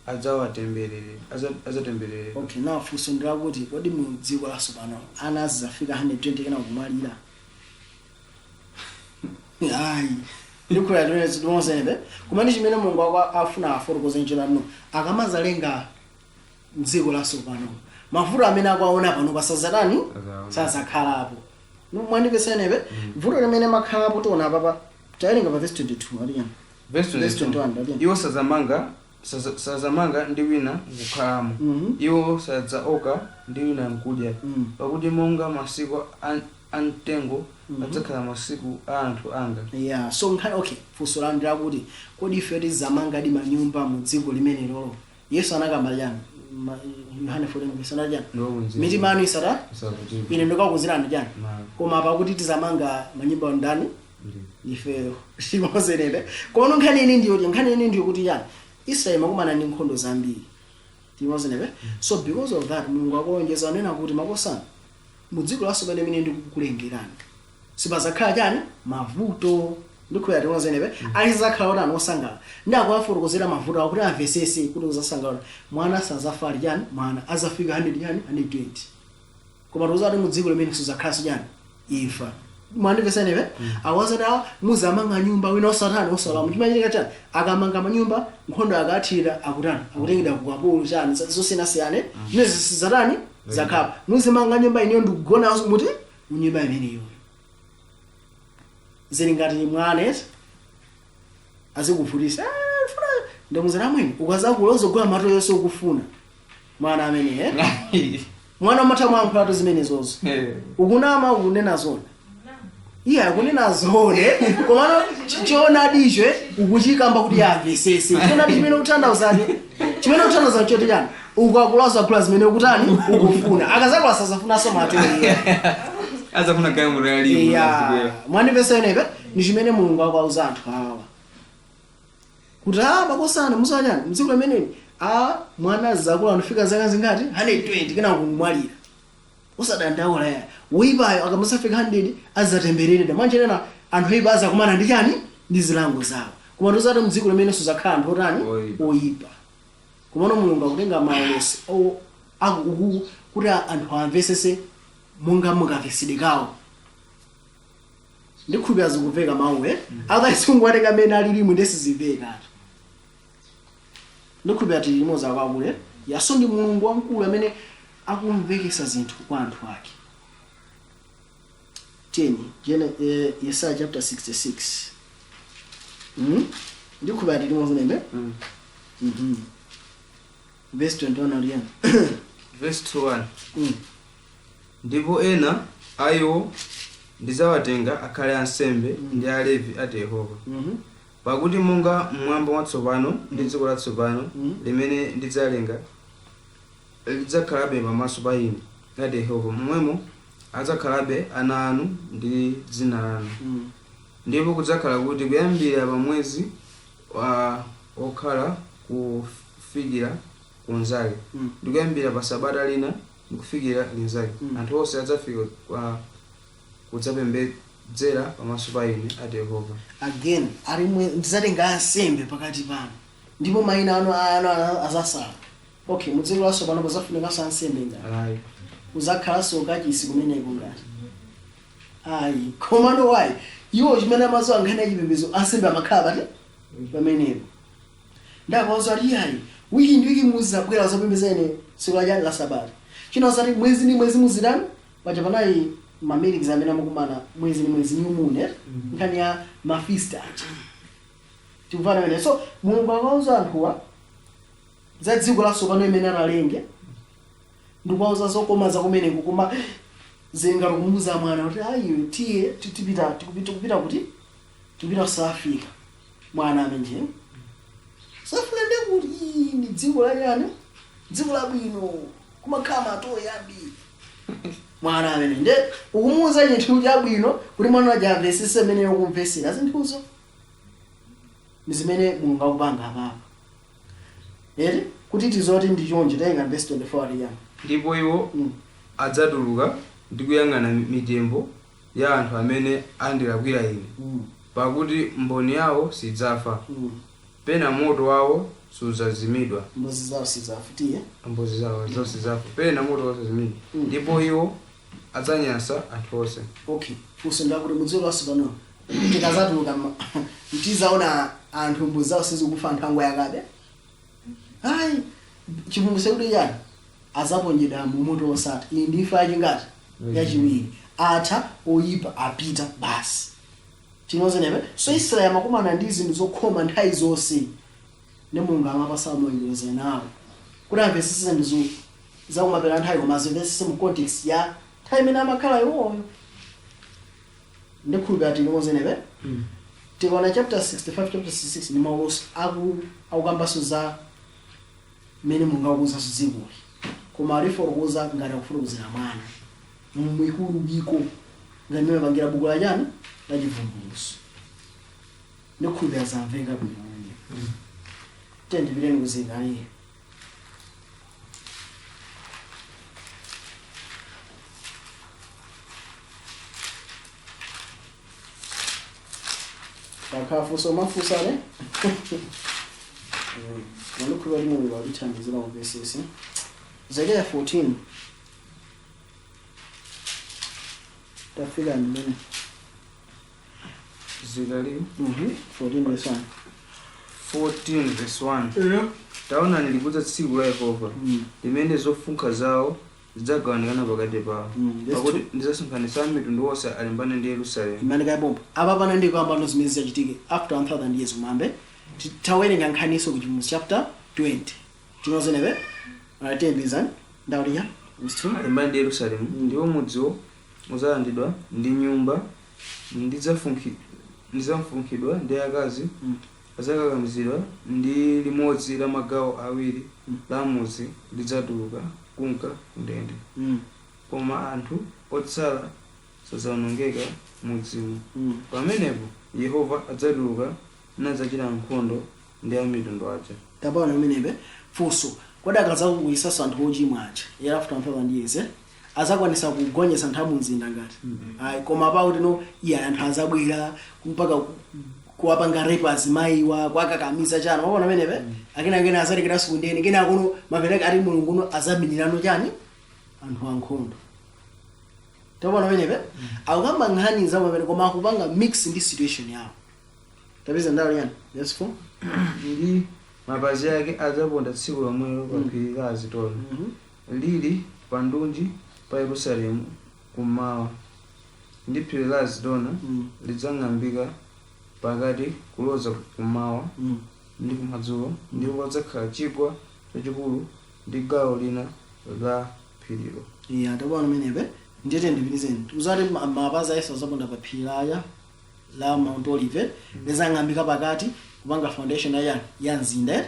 adzatembereredwa. Okay, now funso ndilakuti, kodi mu dziko latsopano ana azizafika 120 kena kumwalira? Ayi, ndikhuya timonsenepe. Koma ndi chimene Mulungu afuna afotokoze nchotano, akamazalenga mdziko latsopano, mavuto amene akuaona pano pasazatani? Azaona. Sazakhalapo. Mwandipesenepe vuto limene makhalapo tiona papa. Tawerenga pa verse 22 aliyani. Verse Verse 22. 21 aliyani. Iwo sazamanga ndi wina nkukhalamo, iwo sadzaoka ndi wina nkudya, pakuti monga masiku a mtengo adzakhala masiku a anthu anga. Yeah, so nkhani, okay, funso lanu ndilakuti, kodi ife tizamanga di manyumba mu dziko limene lolo? Yesu anakamba chani? Yohane 14 verse anati chani? Ndikukonzera. Mitima yanu isata Isavutike. ine ndikakukonzerani chani? Malo. Koma pakuti tizamanga manyumba ndani? Ndi. Ifeyo timozenebe. Koma nkhani ine ndiyo nkhani ine ndiyo kuti chani, Israeli makumana ndi nkhondo zambiri, timozenebe. So because of that, Mulungu akulonjeza anena kuti, makosana, mu dziko latsopano limene ndikukulengerani sipazakhala chani, mavuto. Ndikhuya timozenebe, alizakhala otani, osangalala. Ndi akuwafotokozera mavuto akuti amvesese kuti uzasangalala, mwana sazafa ali chani, mwana azafika 100 chani, 120. Koma tikuzati mu dziko limene sizakhalanso chani, imfa. Mwandimvesenepe? Awazati awa muzamanga nyumba wina osatani, osalama. Chimachitika chani? Akamanga manyumba, nkhondo akathira, akutani, akutengedwa ku kapolo chani, zosiyanasiyana. Zimene sizatani, zakhala muzimanga nyumba, ineyo ndikugona muti munyumba imeneyo. Zili ngati mwana eti azikuvutisa, "Ah, funa ndimuzira mwini." Ukazakula uzogula mato yonse ukufuna. Mwana amene, eh? Mwana umatha mwankholatu zimenezozo. Ukunama, ukunena zona? Iye akunena zone, komano choonadicho ukuchikamba kuti amvesese choonadi chimene ukutanthauzani. Chimene ukuthanthauza choti chani? Ukakula uzagula zimene ukutani, ukufuna. Akazakula sazafunanso matoyi. Azafuna galimoto yalimu. Ya, mwandipesa inepe? Ni chimene Mulungu akuauza anthu awa kuti a makosana musachani mdziko limeneli a mwana zakula anafika zaka zingati, 120, kena kumwalira, usadandaula ya woyipayo akamasafika 100 azatembereredwa. Mwanjenena anthu oyipa azakumana ndi chani, ndi zilango zawo. Koma ndozati mdziko limene suzakhala anthu otani? Oyipa. Oyipa. Komano Mulungu akutenga maulosi uku kuti anthu amvesese monga mukavesedwe kawo. Ndikhulupira zikumveka mawu, eh? Otherwise unguwatenga amene alilimu ndesizimvekatu. Ndikhulupira tili limodzi akwakule. Yaso ndi Mulungu wamkulu amene akumvekesa zinthu kwa anthu ake. Teni Yesaya chapter 66. Ndikhupira tili zinembe. Verse 21 aliyani. Verse 21. Ndipo ena a iwo ndidzawatenga akhale ansembe ndi Alevi, ati Yehova. Pakuti monga mmwamba mwatsopano ndi dziko latsopano limene ndidzalenga lidzakhalabe pamaso pa ine, ati Yehova, momwemo adzakhalabe ana anu ndi dzina lanu. Ndipo kudzakhala kuti kuyambira pa mwezi wa wokhala kufikira kunzake, ndi kuyambira pa sabata lina ndikufikira linzake, anthu onse adzafika kwa kudzapembedzera pamaso pa ine, ati Yehova. Again alimwe, ndidzatenga ansembe pakati panu ndipo mayina anu azasala. Okay, mudziko latsopano pazafunikanso ansembe ngati? Ayi. Uzakhalanso kachisi kumeneko ngati? Ayi. Komano wayi iwo chimene amadziwa nkhani ya chipembedzo, ansembe amakhala pati pamenepo. Ndakauza kuti ayi, wiki ndi wiki muzabwera zopembedza ine tsiku la la sabata. Chino zati mwezi ndi mwezi muzitani, paja panali ma meetings amene amakumana mwezi ndi mwezi, new moon, eh? Nkhani ya ma feast aja, tikumvana pamene. So Mulungu akauza anthuwa za dziko latsopano imene analenge ndikuwauza zokoma zakumeneko, koma zengati kumuuza mwana kuti ayi, tiye tipita, tikupita kuti, tikupita ku South Africa. Mwana amenje South Africa ndekuti iyi ndi dziko lachani, dziko labwino, kumakhala matoyi ambiri. Mwana amene nde ukumuuza chinthu chabwino kuti mwana aja amvesese mmene ukumvesera zinthuzo, ndi zimene Mulungu akupanga apapa eti kuti tizoti ndi chonje. Tenga verse 24 ali yani. Ndipo iwo adzatuluka ndi kuyang'ana mitembo ya anthu amene andilakwira ine, pakuti mboni yawo sidzafa, pena moto wawo sudzazimidwa. Mbuzi zawo sidzafutiye. Mbuzi zawo zonse sidzafa, pena moto wawo suzimidwa, ndipo iwo adzanyansa anthu onse. Okay, funso ndakuti mudziko latsopano tikazatuluka tizaona anthu mbuzi zawo sizikufa, anthu ango yakabe? Ayi. Chivumbulutso kuti yani azaponyedwa mu moto wosatha. Iyi ndi imfa yachingati? Yachiwiri. Atha oyipa, apita basi. Tinozenepe. So Israeli amakumana ndi zinthu zokhoma nthawi zonse ndi Mulungu amapasa amayendeza nawo kuti amvesese zinthu zakumapera nthawi, koma azimvesese mu context ya nthawi imene amakhala iwoyo. Ndikhulupirira tinozenepe. Tikaona chapter 65, chapter 66 ndi maulosi akukambanso za mmene Mulungu akukonzanso dzikoli, koma alifotokoza ngati akufotokozera mwana mwikuluwiko, ngati mmene apangira buku la chani, la Chivumbulutso. Ndikhulupirira zamveka bwino. Tendipiteni ku Zekariya. Pakhafunso mafunsane mandikhulupirira kuti Mulungu akutithandizira kumvesesa. Zekariya 14 tafika mmene. Zekariya 14 verse 1. 14 verse 1. Taonani, likudza tsiku la Yehova, limene zofunkha zawo zidzagawanikana pakati pawo, Verse pakuti ndidzasonkhanitsa mitundu onse alimbane ndi Yerusalemu. Imene kaipompo apa pana ndi kuyamba zimene zachitike after 1000 years kumambe. Tawerenga nkhaniso ku Chivumbulutso chapter 20. Tinozenepe tiyembizani ndauliya verse 2. Alimbane ndi Yerusalemu, ndipo mudziwo udzalandidwa ndi nyumba ndidzafunkhidwa ndi akazi adzakakamizidwa, ndi limodzi la magawo awiri la mudzi lidzatuluka kunka kundende, koma anthu otsala sadzawonongeka mudzimo. Pamenepo Yehova adzatuluka nadzachita nkhondo ndi amitundu aja. Tapaona pamenepe. Funso: kodi akadzakuyisanso anthu ochimwa aja era after 1000 years, eh? Azakwanisa kugonjetsa anthu amumzinda ngati? Ayi. Koma pakuti no iye anthu azabwera mpaka kuwapanga rape azimayiwa, kuwakakamiza chani. Mapaona pamenepe akenakena azalekeranso kundende, kenakono mapereka ati Mulungu no azamenyerano chani anthu ankhondo. Tapaona pamenepe akukamba nkhani za pamene, koma akupanga mix ndi situation yawo. Tapeza ndawo yani, verse 4. Ndi Mapazi ake adzaponda tsiku lomwelo pa phiri la Azitona, lili pa ndunji pa Yerusalemu kummawa, ndi phiri la Azitona lidzang'ambika pakati kuloza kummawa ndi kumadzulo, ndipo padzakhala chigwa chachikulu ndi gawo lina la phirilo. Iya, takuona menepe. Ndiyete ndipitizeni. Uzati mapazi a Yesu azaponda pa phiri laya la Mount Olive, lizang'ambika pakati kupanga foundation ya ya mzinda, eh?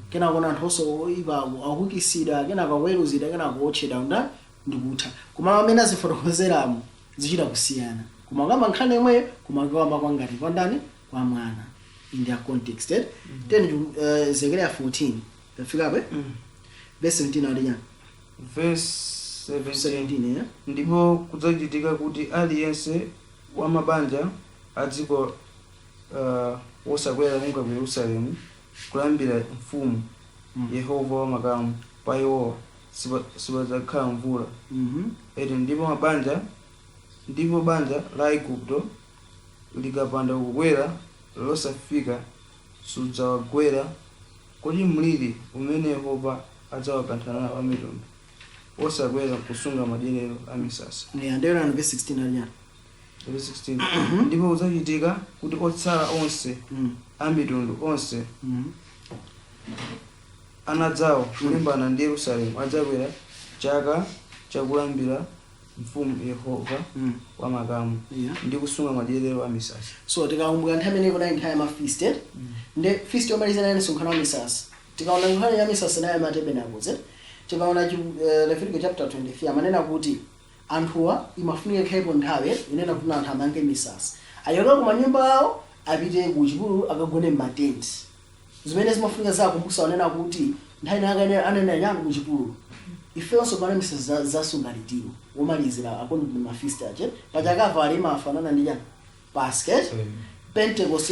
Kenako kuna anthu onse oyipa akukisidwa, kenako akuweruzidwa, kenako kuotchedwa nda ndikutha. Koma amene azifotokozeramo zichita kusiyana, koma kamba nkhani yomweyo, koma kamba kwangati kwa ndani? Kwa mwana in their context, eh? Then Zechariah 14 tafikapo, eh? Verse 17 ali chani? Verse 17. 17, eh? Ndipo kudzachitika kuti aliyense wa mabanja a dziko wosakwera kunka ku Yerusalemu kulambira mfumu Yehova wamakamu, pa iwowa sipadzakhala mvula. Eti ndipo banja la Igupto likapanda kukwera losafika, sudzawagwera kodi mliri umene Yehova adzawakantha nawo amitundu osakwera kusunga madyerero a misasa? Yeah, ndiyona verse 16 ali chani? Verse 16. Ndipo kudzachitika kuti otsala onse a mitundu onse anadzawo kulimbana ndi Yerusalemu adzakwera chaka chakulambira mfumu Yehova wamakamu ndi kusunga madyerero a misasa. So tikakumbukira nthawi imene kunali nthawi ya mafeast, eh? Ndi feast yomaliza inali msonkhano wa misasa. Tikaona nkhani ya misasa nayo ma tabernacles, eh? Tikaona Leviticus chapter 23 amanena kuti anthuwa imafunika ikhalepo nthawi, eh? Inena kuti anthu amange misasa, achoke ku manyumba awo apite ku chipululu akagone m'matenti, zimene zimafunika zakumbusa wanena kuti nthawi inake anena chani ku chipululu. Ifenso pana misasa zasungalitiwo womalizira according to mafeast ache pachakava ali imafanana ndi chani? Paska. Pentecost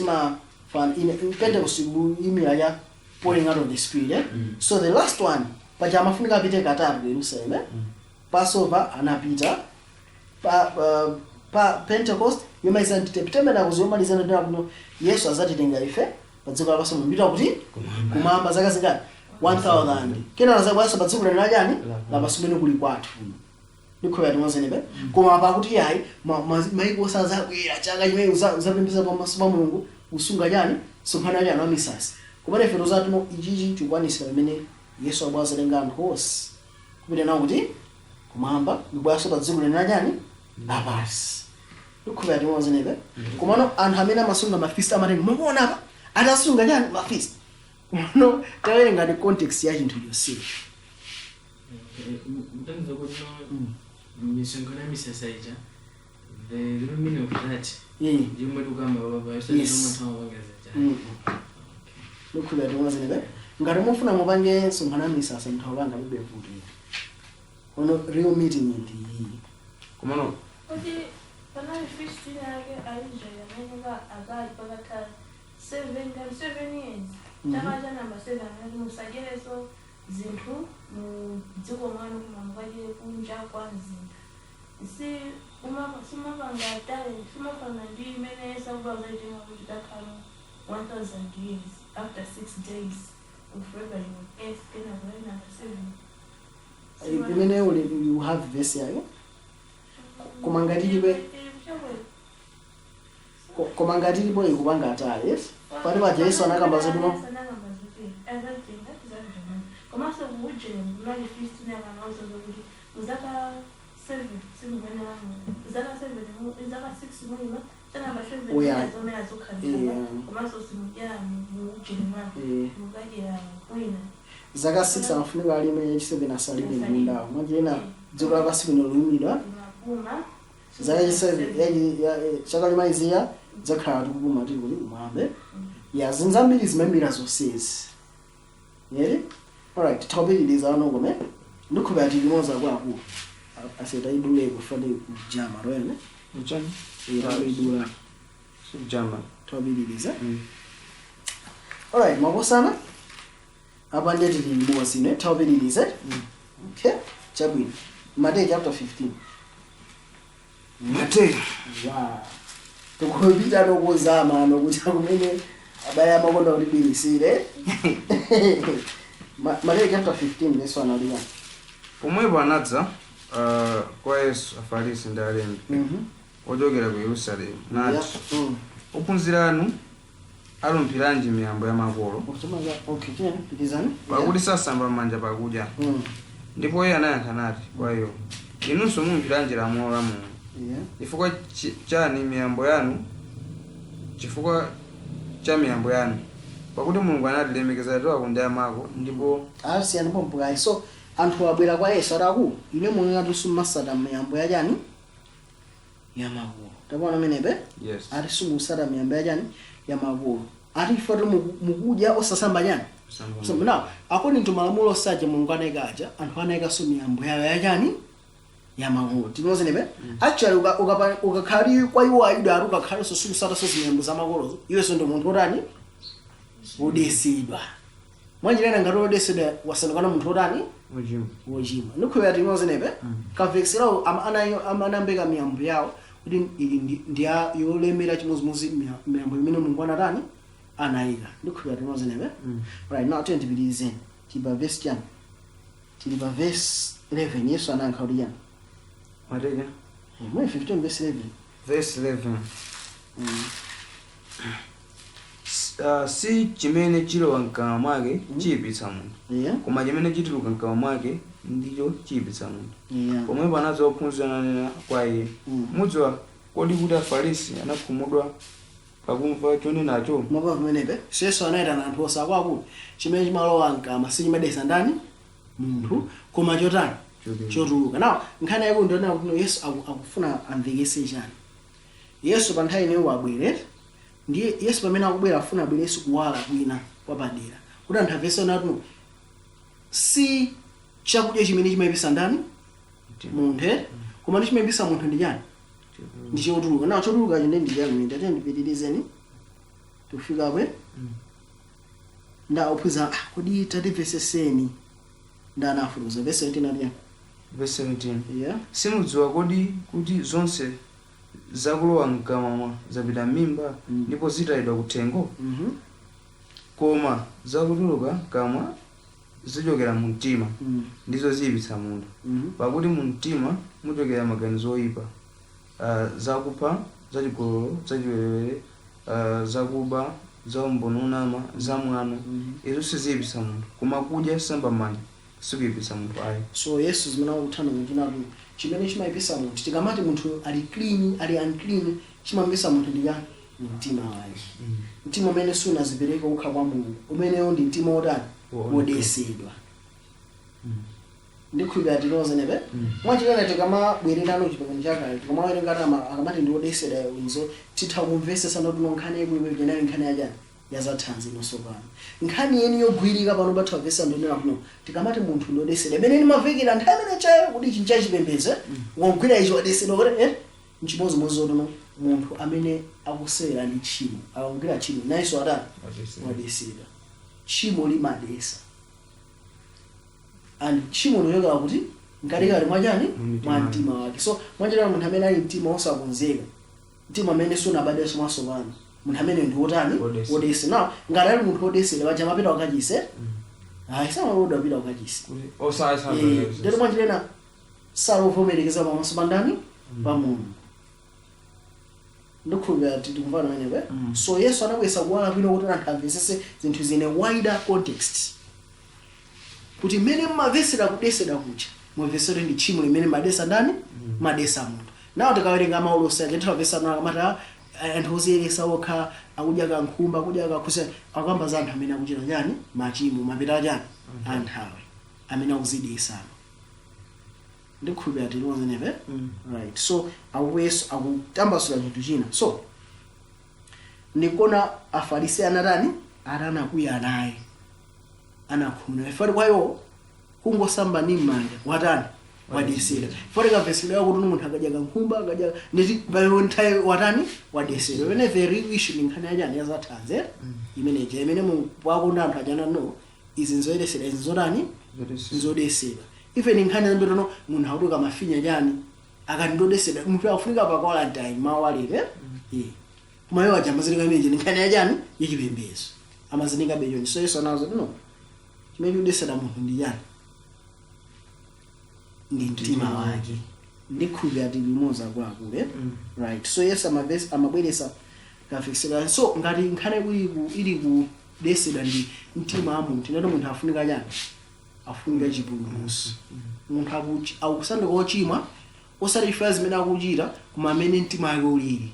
Pentecost imira ya pouring out of the Spirit, eh? So the last one paja amafunika apite katatu ku Yerusalem, eh? Passover anapita pa Pentecost, yomaliza ndi tabernacles, yomaliza ndi kuno Yesu azatitenga ife pa dziko lapansi mpita kuti kumwamba zaka zingati? 1000. Kenaka azabweranso pa dziko lino lachani? Lapansi kumene kuli kwathu. Ndikhulupirira timozenepe. Koma pakuti yayi, maiko osazabwera chaka chimene uzapembedza pamaso pa Mulungu kusunga chani? Msonkhano chani? Wa misasa. Kumene ife tozatino ichichi chikwanisira pamene Yesu abwera azatenga anthu onse kupita nawo kuti kumwamba, ndibweranso pa dziko lino lachani? Lapansi. Ndikhulupirira timozenepe. Komano anthu amene amasunga mafeast amatenga mukuona apa atasunga chani? Mafeast. Komano tawerenga ndi context ya chinthu chonsecho. Kutanthauza kuti no misonkhano ya misasa ija, the real meaning of that ndiyomwe tikukamba papa. Yes. Ndikhulupirira timozenepe. Ngati mufuna mupange msonkhano wa misasa, mnthu apanga libe vuto. Kono real meeting ndi iyi. Komano Kuti panali feast yake Aisraeli amene akali pakatha 7 years, chaka cha namba 7, amene musadyereso zinthu mu dziko mwanu koma mukadyere kunja kwa mzinda. Si simapanga talent, simafana ndi imene sakuba zaitenga kuti takhala 1000 years after 6 days of laboring on earth, kenako number 7. Imene uli you have verse yayo, koma ngati ilibe koma ngati ilipo ikupanga atali, yes, pali paja Yesu anakamba zabwino. Komanso kuujeni kunali feast nakanauza zokuti muzaka 7 simukuyenera, zaka 7, zaka 6 mulima, chanamba 7 Oya. zomera zokhalisa, komanso simudya muujeni mwanu, mukadyera kwina. Zaka 6 amafunika alime, yachi 7 asalime mundawo. Mwachina dziko lapansi kuno luyimidwa Mapuma. Zaka chi7 chaka chomalizira dzakhala tikupuma tili kuti kumwambe. Ya, zinthu zambiri zimayimira zonsezi yeri. Alright, tawapitiriza ano kome ndikhupira tili limodzi akuluakulu asetaidule kufane kujama royane. Uchani? Taidula. Sikujama. Tawapitiriza. Alright, makosana apa ndiye tili limodzi ne tawapitirize. Okay, chabwino. Mateyu chapter 15. Mateyu. Wow, tikupita nokozama ano kucha kumene. Abale amakonda kuti bilisire. Mateyu chapter 15 verse 1 aliyani. Pomwepo anadza kwa Yesu Afarisi ndi alembi ochokera ku Yerusalemu, nati, "Ophunzira anu alumphiranji miyambo ya makolo, Okay, chiyani, pitizani. pakuti sasamba m'manja pakudya?" Ndipo iye anayankha nati kwa iwo, "Inunso mulumphiranji lamulo la Mulungu chifukwa chani miyambo yanu, chifukwa cha miyambo yanu? Pakuti Mulungu anati, 'Lemekeza atate wako ndi amako,' ndipo Asiyani pompukayi. So anthu abwera kwa Yesu ataku ine muyenera sumasata miyambo yachani, ya makolo. Tapaona menepe? Yes. Ati simusata miyambo yachani, ya makolo. Ati ife ti mukudya osasamba chani? Kusamba. So now, according to malamulo osaja Mulungu anayika aja, anthu anayikanso miyambo yawo yachani, ya makolo. Tinozenepe? Actually ukakhali kwa iwo Ayuda, ari ukakhalenso sikusataso zimiyambo za makolozo, iwenso ndi munthu otani, wodesedwa. Mwanjirena ngati wodesedwa wasandukana munthu otani? Wochimwa. Wochimwa. Ndikhulupirira tinozenepe? Kamvekeserawo anambeka miyambo yawo kuti ili ndi yolemera chimodzimodzi miyambo imene Mulungu anatani, anayika. Ndikhulupirira tinozenepe? Right, now tiye tipitirizeni. Tili pa verse chani? Tili pa verse 11. Yesu anayankha kuti chani? Mateyu Mwe 15 verse 11. Verse 11. Si chimene chilowa mkamwa mwake chiyipitsa munthu, koma chimene chituluka mkamwa mwake ndicho chiyipitsa munthu. Pomwepo anadza ophunzira nanena kwa iye, "Mudziwa kodi kuti Afarisi anakhumudwa pakumva chonenacho?" Mwa pamenepe, so Yesu anayitana anthu onse, akwakuti chimene chimalowa mkamwa sichimadetsa ndani, munthu, koma chotani? Chotuluka. Chotuluka. Now nkhani yake ndionena kuti no, Yesu akufuna amvekese chani? Yesu pa nthawi ineyo wabwere. Ndiye Yesu pamene akubwera, afuna abwerenso kuwala kwina kwapadera kuti anthu amvese nati no, si chakudya chimene chimayipisa ndani, munthu, eh? Koma ndi chimayipisa munthu ndi chani? Ndi chotuluka. Now chotuluka chinde ndi chani? Ndate ndipitirizeni, tikufikapo. Nda ophunzira, "Ah, kodi tatimveseseni." Nda anafuruza verse 17 ati? Verse 17. Yeah. "Simudziwa kodi kuti zonse zakulowa mkamwa zapita m'mimba, ndipo zitayidwa kuthengo? Koma zakutuluka mkamwa zichokera mu mtima, ndizo ziyipitsa munthu. Pakuti mu mtima muchokera maganizo oyipa, zakupha, zachigololo, zachiwerewere, zakuba, za umboni onama, zamwano. Izo siziyipitsa munthu, koma kudya samba m'manja sikuyipitsa munthu ayi." So Yesu zimene akuthana kuti chimene chimayipisa munthu, tikamati munthu ali clean, ali unclean, chimayipisa munthu ndi chani? Mtima wake, mtima umene sunazipereka ukha kwa Mulungu, umenewo ndi mtima wotani? Wodesedwa. Ndikhulupirira tinozenepe? Mwachitana tikamabwererano chipangano chakale, tikamawerenga akamati ndi wodesedwa inzo, titha kumvesesa noti no, nkhani yaikulu inali nkhani yachani, yazathanzi inonso. Pano nkhani yeni yogwirika pano patha kumvesa ndionera kuno, tikamati munthu ndiodesedwa, imene ndimavekera nthawi imene chayo kuti ichi nchachipembedzo, wogwira ichi wadesedwa kuti nchimodzimodzi zotono munthu amene akusewera ndi tchimo, akugwira tchimo, nayenso atani? Wadesedwa. Tchimo limadesa, and tchimo liyoka kuti mkatikati mwachani? Mumtima. Mwa mtima wake. So mwachitana munthu amene ali mtima osakonzeka, mtima amene sunabadwenso mwatsopano, munthu amene ndi wotani? Wodetsa. Wodetsa. Now ngati ali munthu wodetsedwa, paja amapita kukachisi, ayi, samaloda apita kukachisi. Ndero mwachitena salovomerekeza pamaso pa ndani? Pa Mulungu. Ndikhulupirira tikumvana pamenepo. So Yesu anabwesa kuwala kwina kuti anthu amvesese zinthu zine wider context, kuti mmene mmavesera kudesera kucha, mumvesere ndi tchimo limene madesa ndani, madesa munthu. Nawo tikawerenga maulosi aja, titavesa akamati, "Ah, anthu oziyeresa okha akudya kankhumba, akudya kakhusa," akamba za anthu amene akuchita chani? Machimo mapita chani, anthawi amene akuzidesana. Ndikhulupirira tiliwozenepe? Right, so akupo Yesu akutambasula chinthu china. So ndikuona Afarisi anatani? Atanakwiya naye, anakhumudwa ifati kwa iwo kungosamba ni m'manja watani, wadesera. Ifati kavesedwa kuti munthu akadya kankhumba, akadya nditi nthawi watani, wadesera. Pamene the real issue ni nkhani yachani, yazathanzi imeneja, imene wakonda anthu ajana no, izi nzoyeresera, izi nzotani, nzodesera. Even nkhani zambiri munthu akutuka mafinya chani, akati ndodesera munthu akufunika pa quarantine mawalire. Eh, Koma iwo aja amazilinga imeneji ndi nkhani yachani yachipembedzo, amazilinga bechoni. So Yesu anazo no, chimene chikudesera munthu ndi chani? Ndi mtima wake. Ndikhulupirira tili limodzi, akuluakulu, eh? Right, so Yesu amabweresa kafikisira. So ngati nkhani ili kudesedwa ndi mtima wa munthu, inati munthu afunika chani? Afunika chipulumutso. Munthu akusanduka ochimwa osati chifukwa zimene akuchita, koma amene mtima wake ulili.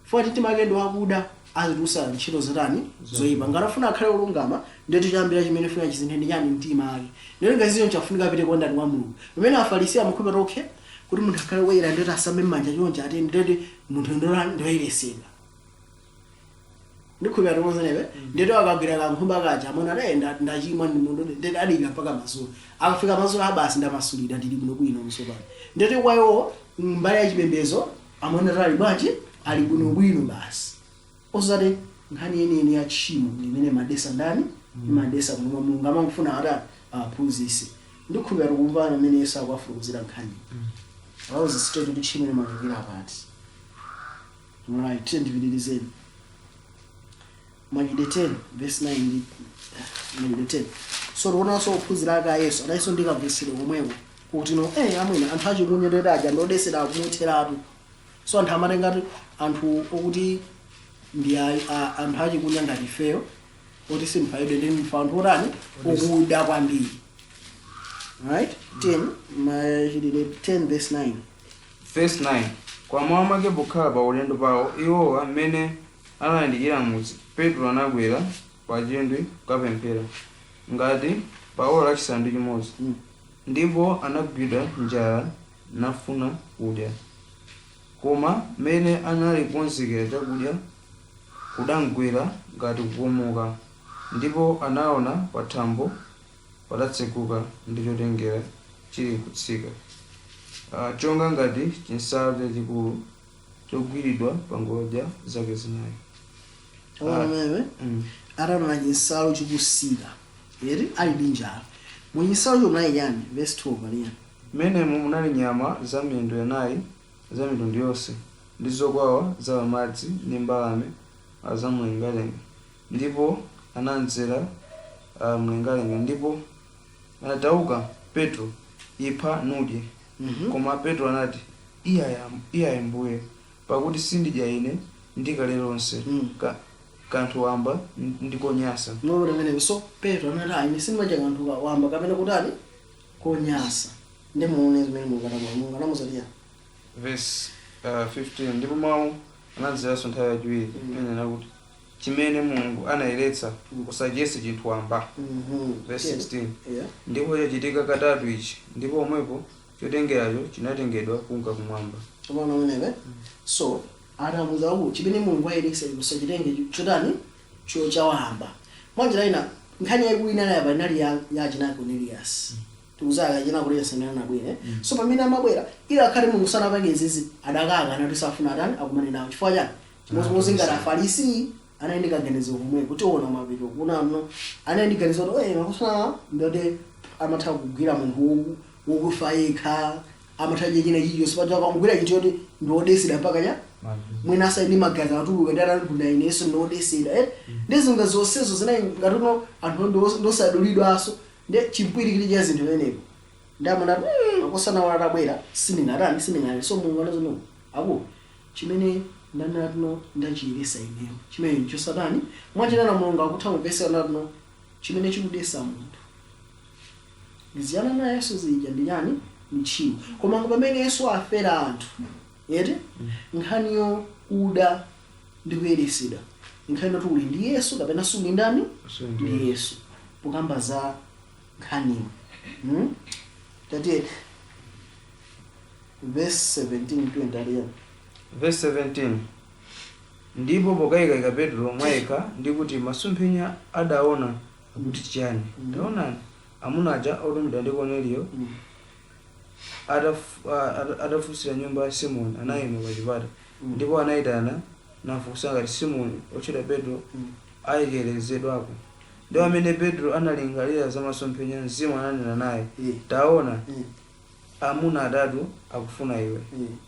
Chifukwa mtima wake ndi wakuda, azitulutsa ntchito zotani? Zoyipa. Ngati afuna akhale olungama, ndiye choyambira chimene funa chizinthe ndi chani? Mtima wake. Ndiye ngaziyo chafunika apite kwa ndani? Wa Mulungu. Pamene Afarisi amakhulupirira, okay, kuti munthu akhale woyera ndiyoti asambe m'manja chonje, ati ndiyoti munthu ndoyeresedwa. Ndikhulupirira timozenepe. Ndiyoti akagwira kankhumba kaja, amona ati ndachimwa, ndi munthu, ndiyoti adikira mpaka madzulo. Akafika madzulo, abasi, ndamasulidwa, ndili bwinobwino msopano. Ndiyoti kwa iwo mbali ya chipembedzo amaona kuti ali bwanji? Ali bwinobwino basi, osati nkhani yeniyeni ya tchimo limene madesa ndani? Imadesa mulungu. Mulungu amangofuna ati aphunzitse. Ndikhulupirira tikumvana amene Yesu akuwafotokozera nkhani awuze straight kuti tchimo limachokera pati. Right, tiye ndipitirizeni. Machitidwe 10 verse 9 ndi Machitidwe 10. So tikuonanso ophunzira ake a Yesu adalinso ndi kamvesedwe komweko kuti no, amwene, anthu achikunja ndoti aja ndodesera akumutheratu. So anthu amatengati anthu okuti ndi anthu achikunja ngati ifeyo oti simfaidwe, ndi mfa anthu otani? Okuda kwambiri. Right, 10, Machitidwe 10 verse 9. Verse 9. Kwa mawa mwake, pokhala pa ulendo pawo iwowa, mmene anayandikira mudzi, Petro anakwera pa chindwi kukapemphera, ngati pa ora lachisanu ndi chimodzi. Ndipo anagwidwa njala nafuna kudya. Koma mmene anali kukonzekera chakudya, kudamgwera ngati kukomoka, ndipo anaona pathambo patatseguka ndi chotengera chili kutsika, chonga ngati chinsalu chachikulu chogwiridwa pa ngodya zake zinayi. Ona mewe. Ataona chinsalu chikusika, eri ali ndi njala, mu chinsalu chomwe chani? Verse 12 aliyani? Mmenemo munali nyama za miyendo inayi za mitundu yonse, ndi zokwawa za pamadzi, ndi mbalame za mlengalenga. Ndipo anamdzera mlengalenga, ndipo anati, "Tauka, Petro, ipha nudye." Koma Petro anati, "Iyayi, iyayi Mbuye, pakuti sindidya ine ndi kale lonse kanthu wamba ndikonyasa." Muona pamenepo? So Petro anati, "Ayi, ine sindimadya kanthu wamba kapena kutani? Konyasa." Ndi muone zimene Mulungu anamuza. Mulungu anamuzatiya. Verse 15. Ndipo mawu anadzeranso nthawi yachiwiri, anena kuti, "Chimene Mulungu anayeretsa usachiyese chinthu wamba." Verse 16. Ndipo chachitika katatu ichi, ndipo pomwepo chotengeracho chinatengedwa kunka kumwamba. Umaona pamenepo? So atamuza kuti chimene Mulungu ayeretsa usachitenge chotani? Chochawamba. Mwanjira ina, nkhani yaikulu inali apa inali ya achina Cornelius. Tikuzaka achina Cornelius amene anabwera. So pamene amabwera, ila akhale Mulungu sanapange izizi, adakaka anati safuna atani? Akumane nawo. Chifukwa chani? Chimodzimodzi ngati Afarisi anali ndi kaganizo komwe kutiona mapito kunano, anali ndi ganizo kuti oye makusana ndoti amatha kugwira munthu wokufa yekha, amatha kudya china chilichonse paja akamugwira chinthu choti ndiwodesedwa mpaka cha mwina asali ndi magazi atuluka, ndi atangunda inenso ndiwodesedwa, eh? Ndi zinga zonsezo zinali ngati uno anthu ndosadulidwanso, ndi chimpwirikiti cha zinthu pamenepo. Ndi amanati makosana wala atabwera, sindingatani, sindingatani. So Mulungu anazono aku chimene ndanatino ndachiyeresa ineyo, chimene chosatani. Mwachinana Mulungu akutha kumvesera natino chimene chikudesa munthu ndiziyana na Yesu zija ndi chani? Ndi tchimo. Koma pamene Yesu afera anthu, eti, nkhaniyo kuda ndi kuyeresedwa, nkhani yoti uli ndi Yesu kapena suli ndani? Ndi Yesu. Pokamba za nkhaniyo, Tatiye verse 17 20 aliyani? Verse 17. Ndipo pokayikayika Petro mwayekha ndi kuti masomphenya adaona akuti chiyani, taonani, amuna aja otumidwa ndi Korneliyo atafunsira nyumba ya Simoni anayima pa chipata. Ndipo anayitana nafunsa ngati Simoni otchedwa Petro ayekerezedwako. Ndipo amene Petro analingalira za masomphenya, Mzimu ananena naye, "Taona, amuna atatu akufuna iwe.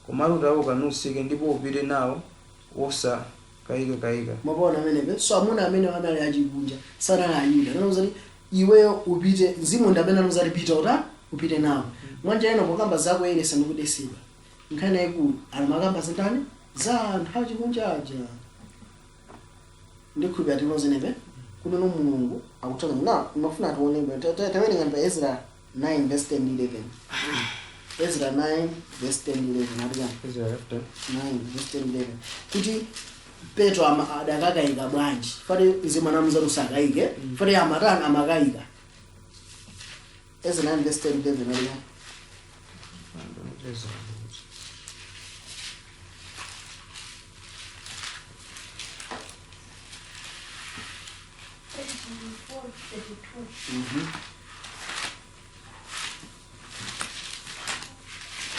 Komatu tauka, nutsike, ndipo upite nawo. Kayika kayika. Mwapaona amenepe. So amuna amene anali achikunja sanali Ayuda. Anauza kuti iweyo upite, mzimu ndi amene anauza kuti pita uta upite nawo. Mwanja ena pokamba zakuyeresa ndi kudesedwa, nkhani yayikulu amakamba zintani za anthu achikunja aja. Ndikhulupirira timozenepe kuti no Mulungu akutana na mafuna tione tawerenga pa Ezra 9 verse 10 11. Ezra 9 verse 10 11 ati chani? Ezra chapter 9 verse 10 11, kuti Petro adakakayika bwanji? Fati mzimu anamuza kuti usakayike. Fati amatani? Amakayika. Ezra 9 verse 10 11 ati chani? Ezra.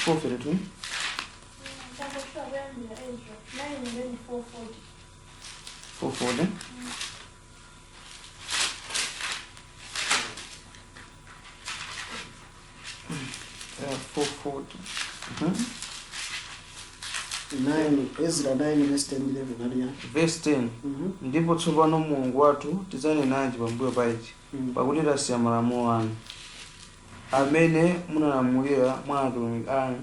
4:32. 4:32. Tangochita kuyambira Ezra 9 then 4:40. 4:40. 4:40. 9 Ezra 9 verse 10 11 ati chani? Verse 10. Ndipo tsopano Mulungu wathu, tidzanenanji pambuyo pa ichi? Pakuti tasiya malamulo anu amene munalamulira mwa atumiki anu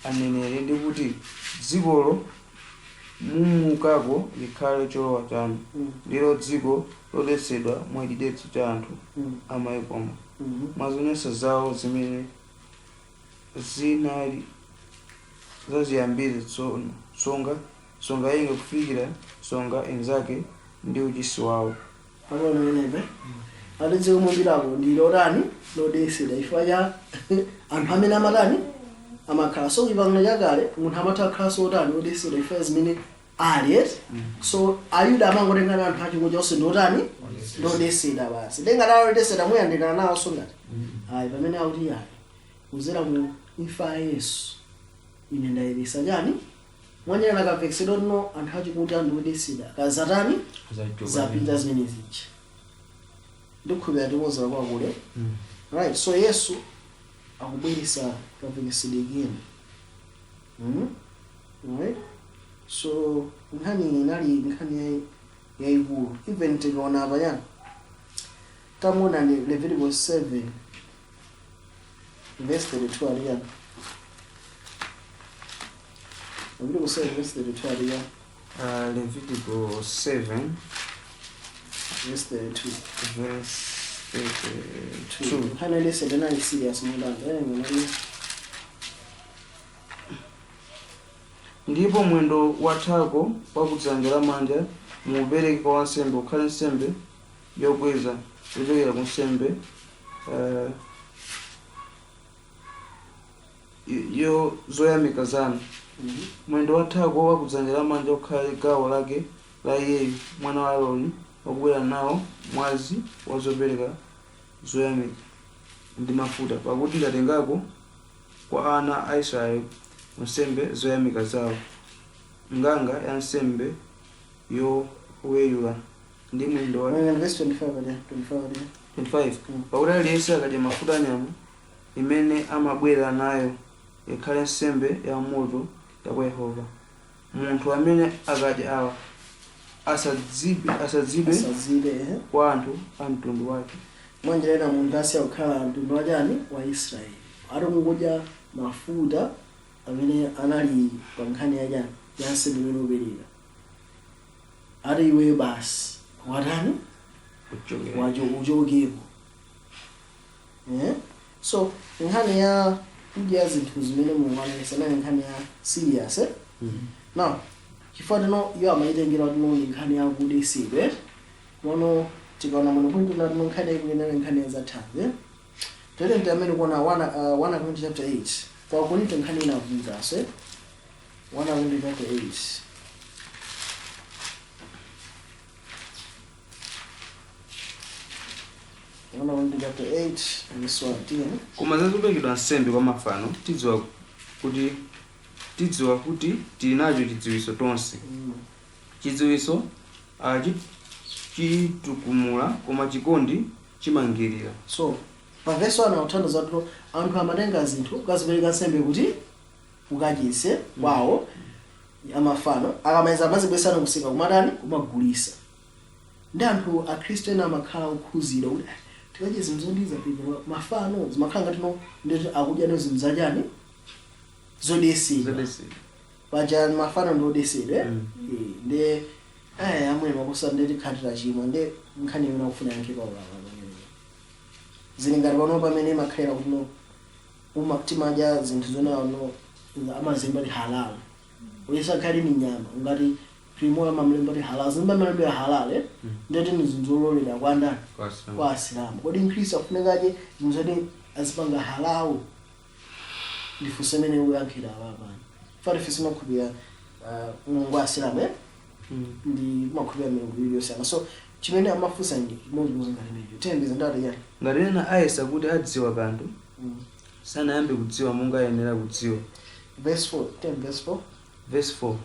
aneneri, ndi kuti dzikolo mumukako likhale cholowa chanu, ndilo dziko lodetsedwa mwa chidetso cha anthu amayikomo, mwa zonyansa zawo zimene zinali zaziyambire tsono songa songa inga kufikira songa inzake ndi uchisi wawo. Panoona menepe ati dziko mumbirako ndi lotani? Lodetsedwa chifukwa cha anthu amene amatani? Amakhala. So chipangano chakale munthu amatha kukhala otani? Odetsedwa chifukwa zimene ali, eti? So Ayuda amangotengana anthu achikunja onse ndi otani? Ndodetsedwa basi. Ndengati odetsedwa muyandikana nawo, so ngati ayi, pamene akuti ayi, kuzera mu imfa ya Yesu ine ndayeresa chani? Mwanyana kamveksedwa no anthu achikunja ndi odetsedwa kazatani? Zapita zimene zija. Ndikhulupirira tikonzera kwakule. Right, so Yesu akubweresa kamvekesedwe kena. Right, so nkhani inali nkhani yayikulu. Even tikaona apa chani, tamuona ni Leviticus 7 verse 32 ali chani? Leviticus 7 verse 32 ali chani? Leviticus 7 verse 32. Verse 32. Nkhani yalese inali serious mundanda. Nali Ndipo mwendo wathako wa kudzanja lamanja muupereke kwa wansembe ukhale nsembe yokweza yochokera ku nsembe yo zoyamika zanu. Mwendo wathako wa kudzanja lamanja ukhale gawo lake la iyeyu mwana wa Aaroni wakubwera nawo mwazi wa zopereka zoyamika ndi mafuta, pakuti ndatengako kwa ana a Israeli nsembe zoyamika zawo nganga ya nsembe yoweyula ndi mwendo wa Verse 25 ali 25 ali 25. Pakuti aliyense akadya mafuta anyama imene amabwera nayo ikhale nsembe ya moto ya kwa Yehova, munthu amene akadya awa asadzibe Asadzibe, eh? kwa anthu a mtundu wake. Mwanjira ina munthu asiya kukhala mtundu wachani? Wa Israeli, ati kungudya mafuta amene anali pa nkhani yachani? Ya nsembe imene upereka, ati iweyo basi watani? Kuchokera. Wacho uchokepo, eh? So nkhani ya kudya zinthu zimene Mulungu analetsa nayo nkhani ya serious, eh? Now chifukwa tino iyo amayitengera tino ndi nkhani ya kudesedwa, eh? Mono tikaona muno point na tino nkhani yaikuyenera nkhani ya zathanzi, eh? Tete ndi amene kuona 1 Korinto chapter 8. Kwa Korinto nkhani inavutanso, eh? 1 Korinto chapter 8. 1 Korinto chapter 8 verse 1 tiyeni. Koma zazoperekedwa nsembe kwa mafano, tidziwa kuti tili nacho chidziwitso tonse. Chidziwitso chitukumula, koma chikondi chimangirira. So pa verse 1 akuthandiza kuti anthu amatenga zinthu kukazipereka nsembe kuti ukachise kwawo. Amafano akamaliza amazibwesana kusika kumatani, kumagulisa. Ndi anthu akhristu ena amakhala okhuzidwa kuti, "Ah, tikadye zinthu zondiza pili mafano." Zimakhala ngati no nditi akudya no zinthu zachani, zodesedwa. Paja mafano ndi odesedwa, eh? Mm. Eh, ndi amwe makosa nditi khatira chimwe ndi nkhani imene akufuna yankhe Paulo apa pamene zili ngati pano pamene imakhalira kuti no uma timadya zinthu zona no amazimba ti halal, uyisakhali ni nyama ngati primo amamlemba ti halal, zimba amalemba halal, eh? Ndeti ni zinthu zololedwa kwa ndani? Kwa asilamu. Kodi mkhristu afunekaje zinthu zoti azipanga halal? Ndifunso imene ukuyankhira apa pano. Fati ife simakhulupirira Mulungu wa asilamu, eh? Ndi makhulupirira milungu iliyosiyana, so chimene amafunsa ndi chimodzimodzi ngati imeneyo. Tiyembeza ndati yani? Ngati ena ayesa kuti adziwa kanthu, sanayambe kudziwa monga ayenera kudziwa. Verse 4, 10 verse 4. Verse 4.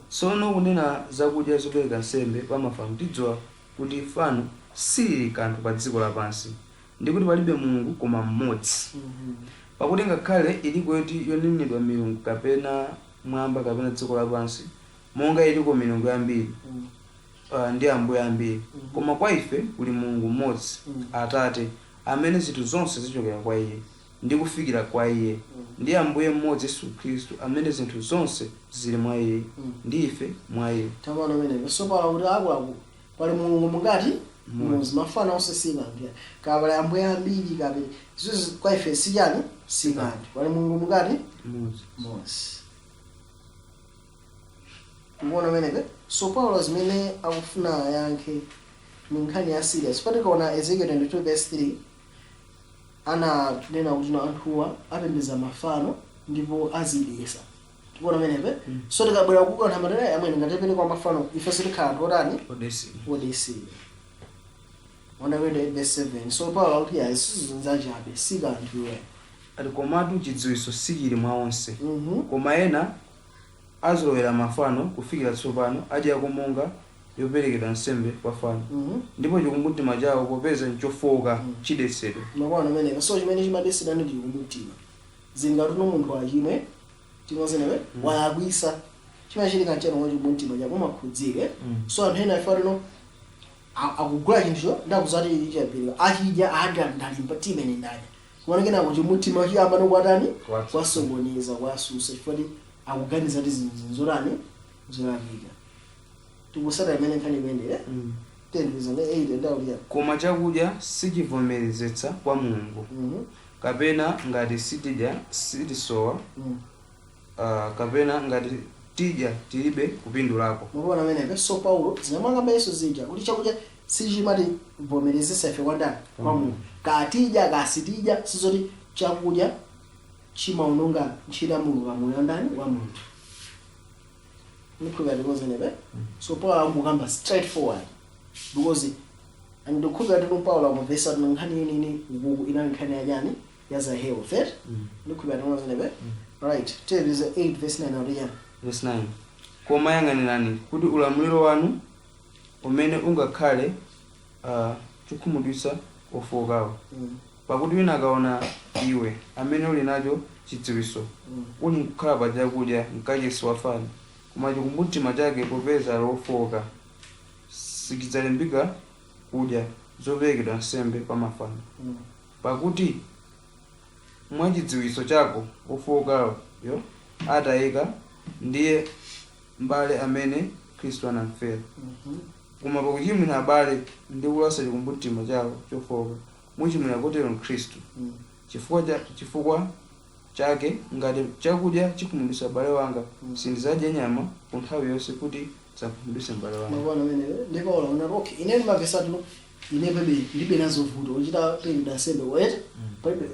Tsono kunena zakudya zopereka nsembe kwa mafano, tidziwa kuti fano silili kanthu pa dziko lapansi, ndi kuti palibe Mulungu koma mmodzi. Pakuti ngakhale iliko yoti yonenedwa milungu, kapena mwamba kapena dziko lapansi, monga iliko milungu yambiri ndi ambuye ambiri, koma kwa ife kuli Mulungu mmodzi, Atate, amene zinthu zonse zichokera kwa iye ndi kufikira kwa iye, ndi Ambuye mmodzi Yesu Khristu, amene zinthu zonse zili mwa iye, ndi ife mwa iye. Tamano ameneyo. So pala kuti akuluakulu, pali Mulungu mungati? Mmodzi. Mmodzi. Mafano onse sikanthu, kapali ambuye ambiri, kapali zizo, kwa ife sichani, sikanthu. Pali Mulungu mungati? Mmodzi. Mmodzi. Tikuona amenepe. So Paulo zimene akufuna ayankhe ni nkhani ya serious. Patikaona Ezekiel 22 verse 3, ananena kuti no anthuwa apembedza mafano ndipo azidesa. Tikuona amenepe. So tikabwera kuka anthu amene ngatipene kwa mafano, ife sitikhala anthu otani? Odesedwa. Odesedwa. Ona kwende verse 7. So Paulo akuti ayi, sizinzachabe, sikanthu iwe. Ati komatu chidziwitso sichili mwa onse. Koma ena azolowera mafano kufikira tsopano, adyako monga yoperekedwa nsembe kwa fano, ndipo chikumbumtima chawo, popeza nchofowoka, chidetsedwa. Makwana amenepa. So chimene chimadetsedwa ndi chikumbumtima. Zingatuno munthu achimwe timozenewe, walakwisa, chimachitika nchano mwa chikumbumtima chako umakhudzike. So anthu ena ife atino akugula chinthucho ndakuzati chapirika, achidya, adya, ndalimba timene ndadya, kumana kenako chikumbumtima chiyamba nokwatani, kwasokoneza, kwasusa, chifukwa akuganiza ti zinthu zotani, zolakika. Tikusata imene nkhani ikuyendere. 10 verse 8 ndauliya. Koma chakudya sichivomerezetsa kwa Mulungu, kapena ngati sitidya sitisowa, kapena ngati tidya tilibe kupindulako. Mukuona amenepe. So Paulo zinamwangamba Yesu zija kuti chakudya sichimati vomerezesa ife kwa ndani? Kwa Mulungu. Katidya kasitidya, sizoti chakudya chimaononga ntchito ya Mulungu pamoyo wa ndani, wa munthu. Ndikhulupirira tikozenepe. So Paulo akukamba straight forward because andikhulupirira tino Paulo akumvesa tino nkhani inini ukuku inali nkhani yachani, ya za health, eh? Ndikhulupirira tikozenepe. Right, tiyeleze 8 verse 9 akuti chani? Verse 9. Koma yang'anirani kuti ulamuliro wanu umene ungakhale chokhumudwitsa ofowokawo. Pakuti wina akaona iwe amene uli nacho chidziwitso uli nkukhala pa chakudya mkachisi wa fano, koma chikumbumtima chake, popeza ali ofowoka, sichidzalimbika kudya zoperekedwa nsembe pa mafano. Pakuti mwachidziwitso chako ofowokayo atayika, ndiye mbale amene Khristu anamfera. Koma pakuchimwira abale ndi kulasa chikumbumtima chawo chofowoka, muchimwira kotero Khristu. Chifukwa chake ngati chakudya chikhumudwitsa abale wanga, sindidzadya nyama ku nthawi yonse, kuti sakhumudwitse m'bale wanga. Mabwana ameneyo ndi Paulo unati okay, ine ndimavesa tuno, ine pebe ndibe nazo vuto uchita peredwa nsembe wet, palibe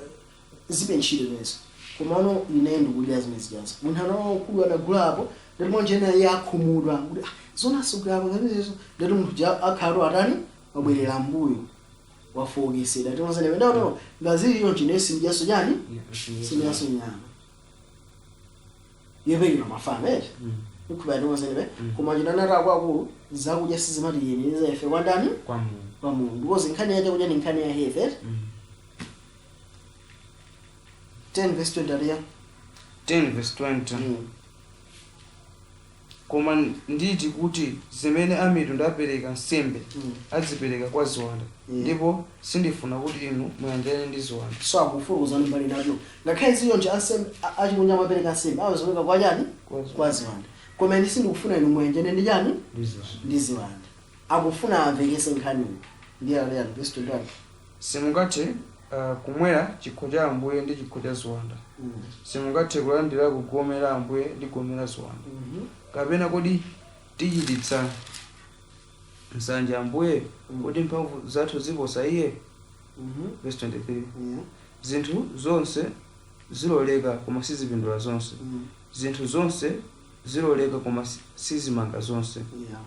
zibe ntchito zimenezo, komano ine ndikudya zimene zijazo, munthu anakhulu anagulapo ndati monjena iye akhumudwa kuti, ah, zonasukirapo zimenezo, ndati munthu ja akhala atani, wabwerera mbuyo, wafowokesedwa timonzene ndaono ngaziliyo chine simjaso chani, simjaso nyama yopekedwa mafano eti. Ikhuba timonzene. Koma chinanati akuluakulu, zakudya sizimatiyenereza ife kwa ndani? Kwa Mulungu. Kwa Mulungu, because nkhani ya chakudya ni nkhani ya health, eti. 10 verse 20 aliya. 10 verse 20. Koma nditi kuti zimene amitundu apereka nsembe azipereka kwa ziwanda, ndipo sindifuna kuti inu muyanjane ndi ziwanda. So akufurukuza mbali nato, ngakhale ziyonje ansembe achikunja amapereka nsembe, amazipereka kwa chani? Kwa ziwanda. Kwa ziwanda. Koma ine sindikufuna inu muyanjane ndi chani? Ndi ziwanda. Ndi ziwanda. Akufuna amvekese nkhaniyo. Ndiye aleyani verse 21. Simungathe kumwera chikho cha Ambuye ndi chikho cha ziwanda. Simungathe kulandira gome la Ambuye ndi gome la ziwanda. Kapena kodi tichititsa nsanje Ambuye? Kodi mphamvu zathu ziposa iye? Verse 23. Zinthu zonse ziloleka, koma sizipindula zonse. Zinthu zonse ziloleka, koma sizimanga zonse. Yeah,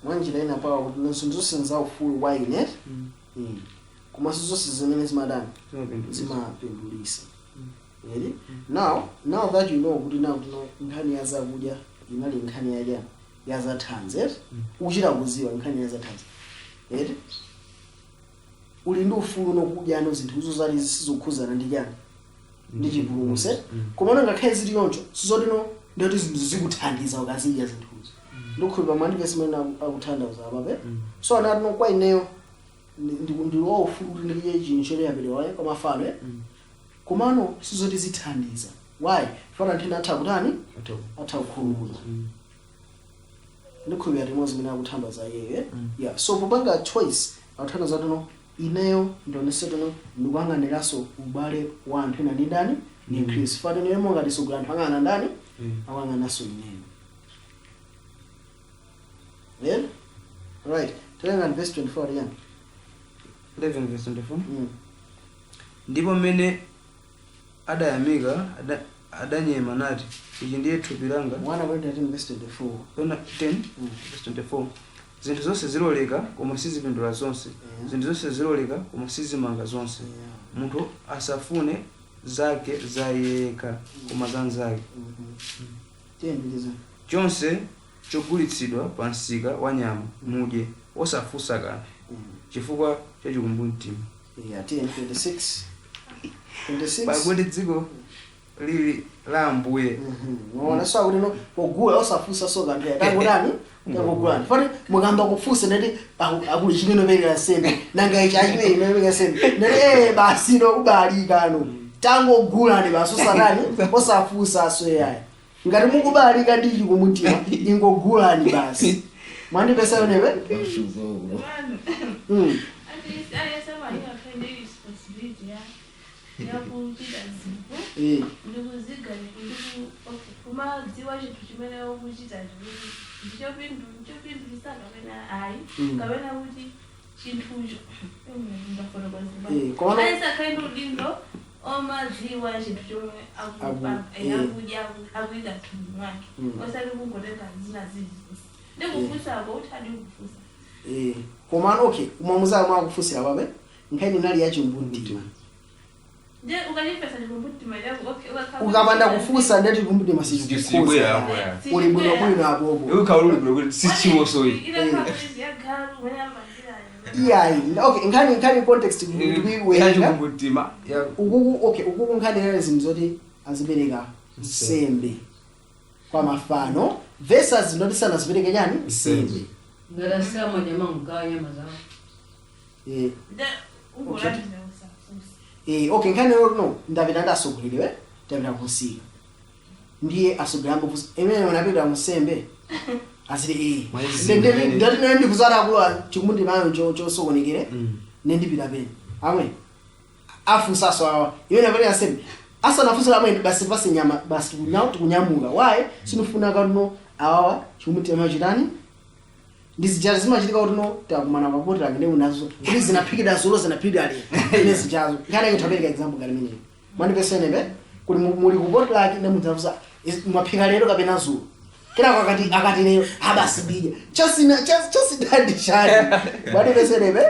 mwanjira ina pawa kuti zinthu zonse nzaufulu wa ine, komanso zonse zimene zimadani? Zimapindulitsa. Zimapindulisa. Ready? Now that you know kuti now kuno nkhani ya zakudya inali nkhani ya chani? Ya zathanzi, eti? Uchita kuziwa nkhani ya zathanzi, eti? Uli ndi ufulu nokudya ano zinthu izo zali sizokhuzana ndi chani? Ndi chipulumutso, eti? Komano ngakhale zili yoncho, sizotino ndiyoti zinthu zikuthandiza ukazidya zinthuzo. Ndikukhulupirira mwandipesi imene akuthandiza apape. So anati no, kwa ineyo ndi waufulu kuti ndidye chinthu choleyaperewa kwa mafano, eh? Komano sizoti zithandiza. Why? Fana nthena atha kutani? Atha kukhulupirira. Ndikhulupirira limodzi zimene akuthandiza iyeyo. Yeah, so popanga choice akuthandiza tino ineyo ndionese tino ndikuyang'aniranso ubale wa anthu ena ndi ndani? Ndi Khristu. Fana ineyo monga tisogolera anthu ang'ana ndani? Akuyang'ananso ineyo. Yeah? Right, tawerenga verse 24 again. 11 verse 24. Ndipo mmene adayamika adanyema nati, ichi ndiye thupi langa. 1 Corinthians 10 verse 24. Pena 10 verse 24. Zinthu zonse ziloleka, koma sizipindula zonse. Zinthu zonse ziloleka, koma sizimanga zonse. Munthu asafune zake za yekha, koma za nzake. Tiyembekeza. Chonse chogulitsidwa pa msika wa nyama mudye, osafunsa kanthu chifukwa cha chikumbumtima. Yeah, tiye 26. 26. Pakuti dziko lili la Ambuye. Ona, so akuti no, pogula osafunsa so kanthu, tangotani? Tangogulani. Fati mukamba kufunsa ndati akuli chimene pereka nsembe, nanga ichi achimene imepereka nsembe, ndati basi no, kubalika no, tangogulani basi, osatani? Osafunsa. So yayi, ngati mukubalika ndi chikumbumtima, ingogulani basi. Mwandipesa yonepe? Aliyesamali responsibility yakuchita zinthu ndikuziga ndikumadziwa chinthu chimene ukuchita chikuti ndichopindulisa kapena ayi, kapena kuti chinthucho ndafotokozera. Komano Alisakhale ndi udindo omadziwa chinthu chomwe akudya, akuyika mthupi mwake, osati kungotenga zina zilizonse ndikufunsako kuti adi kufunsa. Komano okay, umamuzaa mwakufunsira pape nkhani inali yachimbumtima. Ndiye ukachipesa chikumbumtima chako, okay, ukakhala Ukapanda kufunsa ndeti chikumbumtima Sibwera sichikukuza. apo ya. Uli bwinobwino apopo. Ukhaululi bwino kuti sichimosoyi. Inakhala kuti yagalu umene amangirayo. Iyayi, okay, nkhani context ndikuiwerenga. Yachikumbumtima. Ukuku, okay, ukuku nkhani inali zinthu zoti azipereka nsembe kwa mafano versus ndoti sanazipereke chani? Nsembe. Ngati asilamu anyama nkugawa nyama zawo. Ndiye ungolandira usafunsa. Okay, nkhani lero no, ndapita ndi asogoleriwe, ndapita kunsika, ndiye asogolera ambofunsa imene unapita nsembe, aziti Mwezi mmene- ndati nene ndikuzala akulu chikumbumtima chosokonekere, nendipita pene amwe afunsaso awa imene apita nsembe, asanafunse amwe basi pasi nyama basi tikunyamuka. Why? Sinufuna katuno awawa chikumbumtima chitani? Ndi zijazo zimachitika kuti no, takumana papoti lakene unazo kuti zinaphikidwa zulo, zinaphikidwa lero, ine zijazo nkhani yake tapereka example ngati imeneyo. Mwandipesenepe kuti muli kupoti lake ne mudzafusa mwaphika lero kapena zulo, kenako akati lero, abasi bidya chasina chasidandi chani. Mwandipesenepe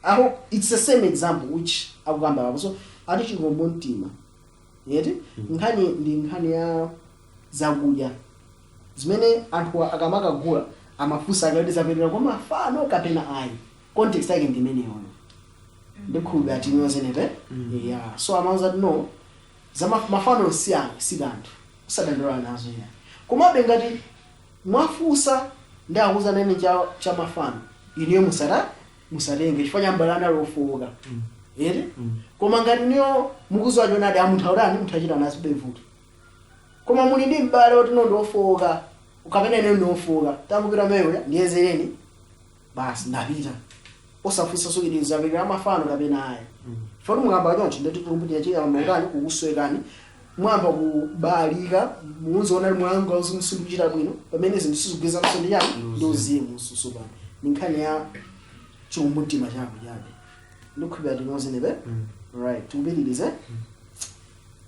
aho? It's the same example which akukamba apo. So ati chikumbumtima yeti nkhani ndi nkhani ya zakudya zimene anthu akamakagula amafunsa akati zapereka kwa mafano kapena ayi. Context yake ndi imeneyono. Ndikhulupirira tinyozenepe. Yeah, so amauza kuti no, za mafano si kanthu, usadandaula nazo ya. Komabe ngati mwafunsa ndi akuza nene cha mafano, iniyo musatenge chifukwa cha m'bale anali ofowoka, ere. Koma ngati niyo mukuziwa chonadi, amunthu autani, munthu achita nazo bevuto. Koma muli ndi m'bale woti no ndi ofowoka, kapena ine ndi ofowoka, tangupita meyoya ndiyezereni basi, ndapita osafunsa sokiti zapekera mafano kapena ayi. Foti mukamba choncho, ndeti kumbutira chiyamba utani, kukuswekani, mwamba kubalika, muziona mwanga uzimu sikuchita bwino, pamene zinthu sizigwirizanso ndi chani, ndi uzimu. Susupano ndi nkhani ya chikumbumtima chako chabe. Ndikukhulupirira tinozenepe. Right, tikupitirize.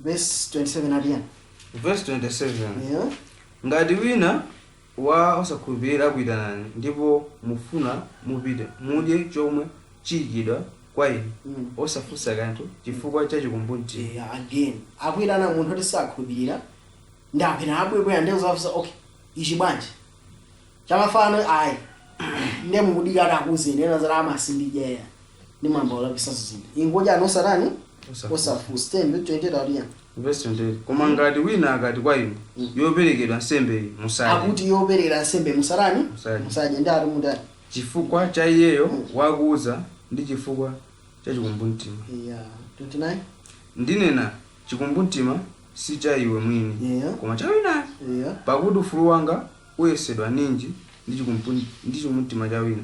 Verse 27 atiyani? Verse 27. Yeah. Ngati wina wa osakhulupirira akuyitanani, ndipo mufuna mupite, mudye chomwe chiyikidwa kwa inu, osafunsa kanthu chifukwa cha chikumbumtima. Yeah, again akuyitana munthu oti sakhulupirira, ndi apita abwebwera, ndi uzafunsa, "Okay, ichi bwanji, chamafano?" Ayi, ndiye mukudika ati akuzeni ena zati amasindidyeya ndi mwamba ulapisazo zinthu ingodya anosatani. Osafunsa. 10 28 atiyani? Verse 28. Koma ngati wina akati kwa inu, "Yoperekedwa nsembe," musadye. Akuti yopereka nsembe musatani? Musadye. Musadye. Ndi ati mutani? Chifukwa cha iyeyo wakuuza ndi chifukwa cha chikumbumtima. Yeah, 29. Ndinena chikumbumtima si cha iwe mwini, koma cha winayo. Pakuti ufulu wanga uyesedwa ninji ndi chikumbumtima cha wina?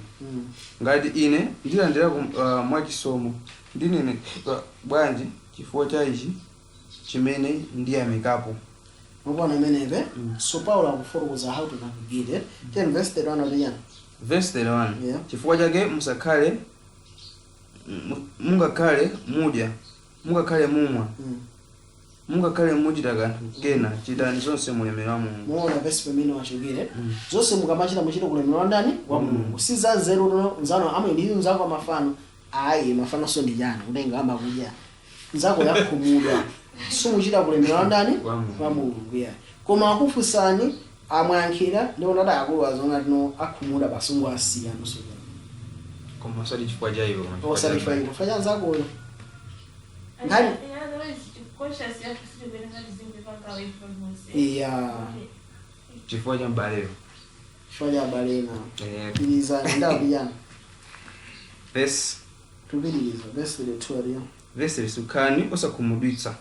Ngati ine ndilandira mwachisomo, ndinene bwanji chifukwa cha ichi chimene ndiyamikapo? Mupona imenepe? So Paulo akufotokoza how to navigate it. 10 verse 31 atiyani? Verse 31. Yeah. Chifukwa chake musakhale mungakhale mudya, mungakhale mumwa, mungakhale muchita kanthu kena, chitani zonse mulemero wa Mulungu. Muona verse pamene wachokere? Zonse mukamachita, muchite kulemera wa ndani? Wa Mulungu. Si za nzeru tono nzano amwe ndi nzako mafano ayi, mafano so ndi chani, kutenga amakudya nzako yakhumudwa, simuchita kulemera wa ndani? Wa Mulungu. Wa Mulungu, yeah. Koma akufunsani, amwayankhira, ndiona ati akulu azona tino akhumudwa, pasungu asiya nusu. Koma osati chifukwa cha iwe, koma chifukwa Osati cha chifukwa iwe. iwe, chifukwa cha nzakoyo. Nkhani Conscious yathu sitikuyenera tizingipanga away. Iya. Chifukwa cha m'baleyo. Chifukwa cha abale ena. Eh, Pilizani ndakuyana. Verse Tupitiriza verse 32 aliyo. Verse 32. Khalani osakhumudwitsa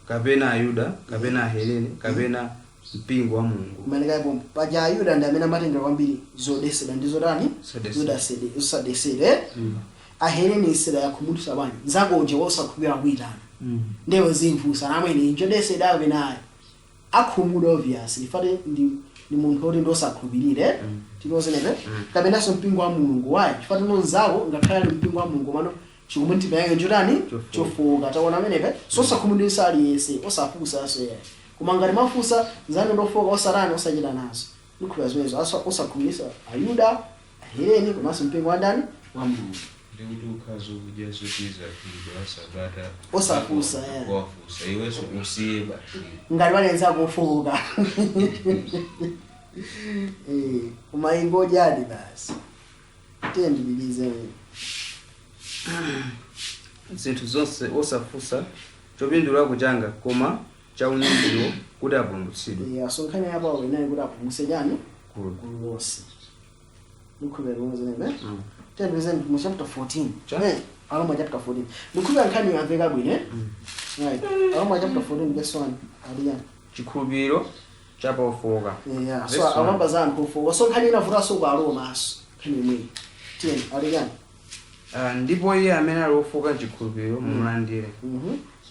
kapena Ayuda, kapena Ahelene, kapena mpingo wa Mulungu. Kumalekapo paja Ayuda ndi amene amatengera kwambiri zodesedwa ndi zotani? Zodesedwa. Zosadesedwa, eh? Ahelene iseda yakhumudwitsa bwanji? Nzako uja wosakhulupirira kuyitana, ndewe zimfusa namwene injodesedwa kapena ayi, akhumudwa obviously, fati ndi munthu woti ndosakhulupirire. Tinozenepe? Kapenanso mpingo wa Mulungu wayi, chifukwa tino nzako ngakhale ali mpingo wa Mulungu, mano chikumbumtima yake njotani? Chofoka. Chofoka. Taona amenepe? Sosakhumudwitsa aliyense, osafunsa yayi. Koma ngati mafunsa nzanu ndofoka, osatani, osachita nazo. Ndikhulupirira zimenezo, osakhumudwitsa Ayuda, Aheleni, komanso mpingo wa ndani? Wa Mulungu. Ndikuti ukhazi ukudya zoti zaphikidwa sabata. Osafunsa, yeah. Wafunsa iwenso, usiye basi. Ngati walenza kufoka, koma ingodyadi basi. Tiye ndipilize mene. Zinthu zonse osafunsa chopindulako changa, koma chaunyinjiwo, kuti apulumutsidwe. Yeah, so nkhani ya Paulo inali kuti apulumutse chani? Gulu. Gulu lonse. Ndikhulupirira limodzi. Tiye mu chapter 14. Cha? Aroma chapter 14. Ndikhulupirira nkhani yamveka bwino, eh? Right, Aroma chapter 14 verse 1 aliyani? Chikhulupiriro cha paofoka. Yeah, Verse so 1. akamba za anthu ofoka. So nkhani inavutanso ku Aroma aso nkhani imweyi. Tiye, aliyani? Ah, ndipo iye amene ali wofoka mchikhulupiriro mumulandire,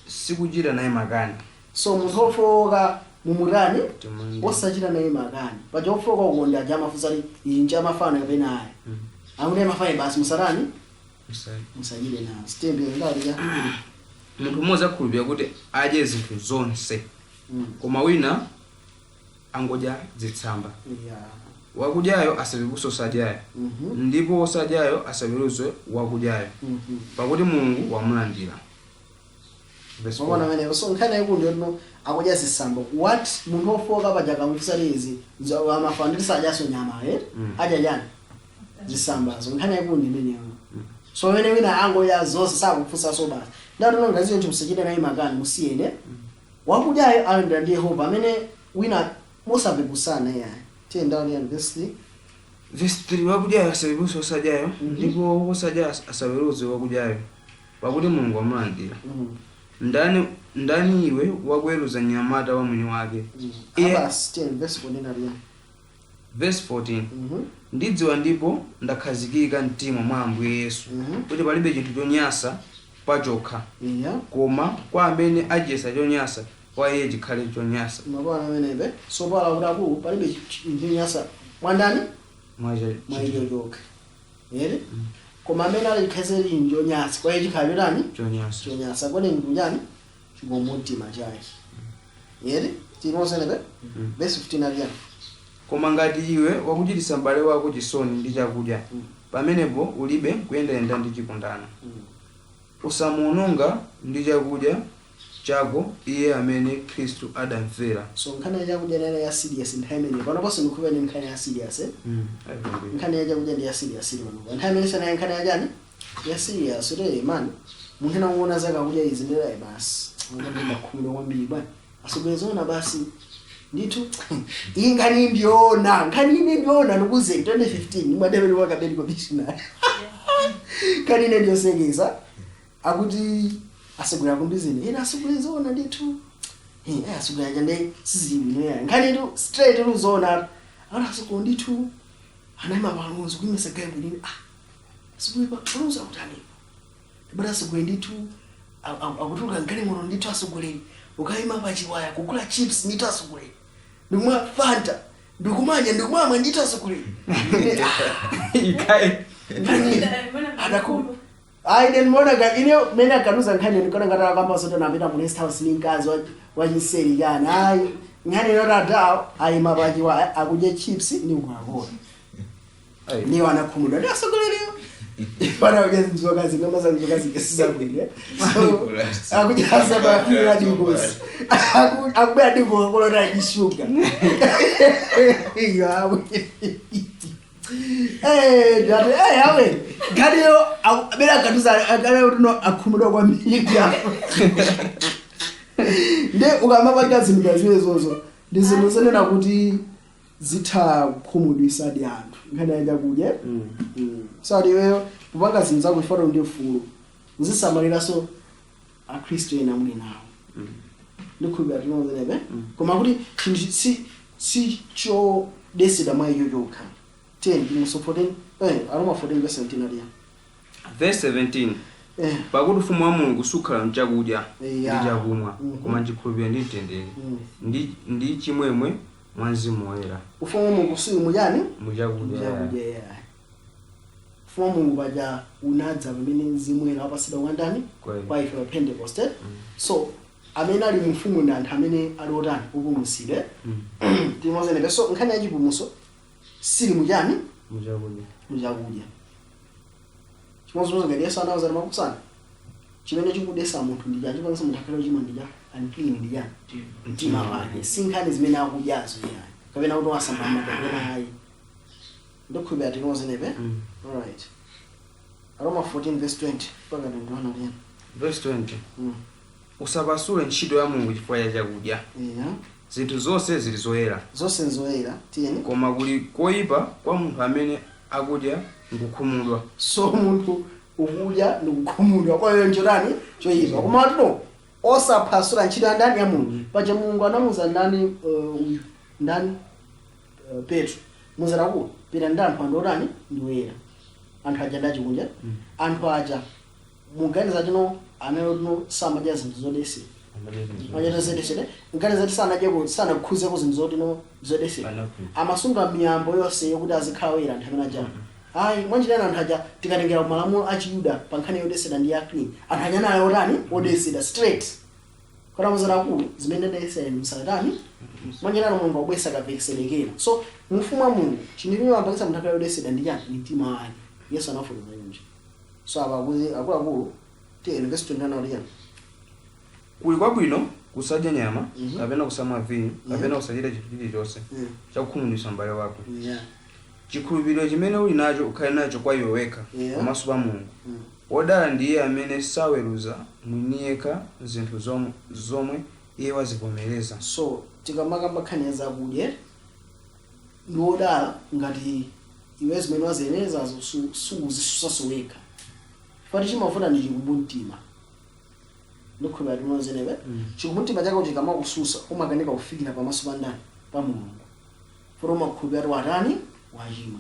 sikuchita naye makani. So munthu ofoka mumutani? Timulandire. Osachita naye makani. Paja ofoka ukonda aja amafunsa ti iyi nje amafana kapena ayi, akuti amafana basi, musatani? Musali. Musachite nazo. Sitembe ndalija. Munthu mmodzi akhulupirira kuti adye zinthu zonse, koma wina angodya zitsamba. Wakudyayo asaweruze osadyayo, ndipo osadyayo asaweruze wakudyayo, pakuti Mulungu wamulandira. Verse Maona 4. amenepo? So nkhani yaikulu ndiyotino akudya zitsamba. What munthu ofoka paja akamufisa izi amafana nditi sadyaso nyama, eh? Adya chani? Zisambazo. Nkhani yaikulu ndi imeneyo. So pamene wina angodya zonse, sakufunsanso basi, ndatono ngaziyo nti musachite naye makani, musiyene. Wakudyayo alandira ndi Yehova, amene wina Mosapepusana yayi. Tiyendani yani verse 3. Verse 3, wakudyayo asaweruze osadyayo, ndipo wosadya asaweruze wakudyayo, pakuti Mulungu wamulandira. Ndani iwe wakuweruza mnyamata wa mwini wake? Abasi 10 verse 14 ali. Verse 14, ndidziwa ndipo ndakhazikika mtima mwa Ambuye Yesu kuti palibe chinthu chonyansa pachokha, koma kwa amene achiyesa chonyansa, kwa iye chikhale chonyansa. Mapana amenepe. So pala kuti akulu palibe chonyansa mwandani Mwacha mwa iyo chokha. Ere? Koma amene ali chikhazeli chonyansa kwa iye chikhale chotani? Chonyansa. Chonyansa kodi nkujani chikomutima chake. Ere? Tinozenepe? Verse 15 ali. Koma ngati iwe wakuchititsa m'bale wako chisoni ndi chakudya, pamenepo ulibe kuyendayenda ndi chikondano. Usamuononga ndi chakudya chako iye amene Khristu adamfera. So nkhani ya chakudya nene ya serious nthawi imeneyo. Pano ponse ndikhupa ni nkhani ya serious, eh? Nkhani ya chakudya ndi ya serious ili pano. Nthawi imene sanayi nkhani ya chani? Ya serious te man. Munthu anamuona zaka kudya izi ndera basi. Ngati makhumiro kwambiri bwana. Asogolezona basi. Ndithu iyi nkhani ndiona, nkhani ine ndiona ndikuze 2015 mwadebeli wakabeli commissioner. Nkhani ine ndiyosekeza akuti asogolera kumbizini. Ina asogolezona ndithu. Eh, asogolera chande siziwino. Nkhani itu straight luzona. Akuti asogolera ndithu anayima palonzo kuimesa gayi bwinini. Ah, asogolera palonzo akutani. Bada asogolera ndithu akutuluka mgalimoto ndithu asogolera. Ukayima pachiwaya kugula chips ndithu asogolera. Ndikumwa Fanta, ndikumanya ndikumamwa ndithu asogolera. Ikae. Adaku. Ayi then mona ga ine mena kanuza nkhani ndikona ngati akamba soto napita mu rest house ni mkazi wa chinseri chani. Ayi nkhani yotata ayima pachiwaya akudya chips ni Coca-Cola. Niyo anakhumudwa ndi asogoleriyo. Pana kudya nzoka zingoma za nzoka zikesizabwire. So akudya asabafira dingosi. Akubera dingo Coca-Cola na dishuga. Iyo awe. Eh, dati eh awe. Gadiyo abera katuza agale no akhumudwa kwambiri. Nde ukamapanga zinthu zimene zozo ndi zinthu zonena kuti zitha kukhumudwisa di anthu nkhani ya chakudya. So ati iweyo kupanga zinthu zako ifano ndi ufulu uzisamaliranso akhristu ena muli nawo. Ndikhulupirira tinozenepe koma kuti chinthu si chodeseda mwa iyo chokha. 10 muso 14 Aroma 14 verse 17 aliya. Verse 17, pakuti ufumu wa Mulungu sukhala mchakudya ndi chakumwa, koma mchikhulupiriro ndi mtendere ndi chimwemwe mwa Mzimu Woyera. Ufumu wa Mulungu si muchani? Muchakudya. Muchakudya ya. Ufumu wa Mulungu paja unadza pamene Mzimu Woyera wapasidwa kwa ndani? Kwa ife pa Pentecost. So amene ali mfumu ndi anthu amene ali otani upulumutsidwe. Timozenepe. So nkhani ya chipulumutso sili muchani? Muchakudya. Muchakudya. Chimodzimodzi ngati Yesu anawuza makusana chimene chikudesa munthu ndi chani, chipangisa munthu akhale ochimwa ndi chani, unclean ndi chani, mtima wake. Si nkhani zimene akudyazo yani kapena kuti wasamba kapena ayi. Ndikhulupirira tinozenepe. Alright, Aroma 14 verse 20 mpaka 21 aliyena. Verse 20, usapasule ntchito ya Mulungu chifukwa cha chakudya. Zinthu zonse zili zoyera. Zonse nzoyera tiyeni. Koma kuli koyipa kwa munthu amene akudya nkukhumudwa. So munthu ukudya ndikukhumudwa kwa iye nchotani choyipa. Koma tuno osaphwasula ntchito ya ndani ya Mulungu. Paja Mulungu anamuza ndani uyu ndani Petro muzana ku pita ndi anthu andotani ndi woyera. Anthu aja ndachikunja. Anthu aja muganiza tino amene tino samadya zinthu zodesera. Amadya zodesera. Muganiza ti sanadyeko sanakhuzeko zinthu zotino zodesera. Amasunga miyambo yonse yokuti azikhala woyera anthu amene aja. Ayi mwanjira anthu aja tikatengera malamulo a Chiyuda pa nkhani yodesera ndi ya clean. Anthu aja nayo otani odesera straight. Koma muzana ku zimene ndesera msatani. Mwanjira Mulungu akubwesa kavekiselekera. So mfumu wa Mulungu chinthu chimene amapangisa munthu akhale odesera ndi chani? Mtima wake. Yesu anafotokoza choncho. So apa akuluakulu 10 verse 21 aliya. Kuli kwabwino kusadya nyama kapena kusamwa vinyo kapena kusachita chinthu chilichonse chakukhumudwitsa m'bale wako. Chikhulupiriro chimene uli nacho ukhale nacho kwa iwe wekha pamaso pa Mulungu. Wodala ndiye amene saweruza mwini yekha zinthu zomwe iye wazivomereza. So tikamakamba nkhani ya zakudya, ndiwodala ngati iwe zimene waziyenerezazo sukuzisusaso wekha, pati chimafuna ndi chikumbumtima. Ndikhulupira tinozenepe. Chikumbumtima chako chikamakususa, umakanika kufikira pamaso pa ndani? Pa Mulungu, poti umakhulupira kuti watani? Wachimwa.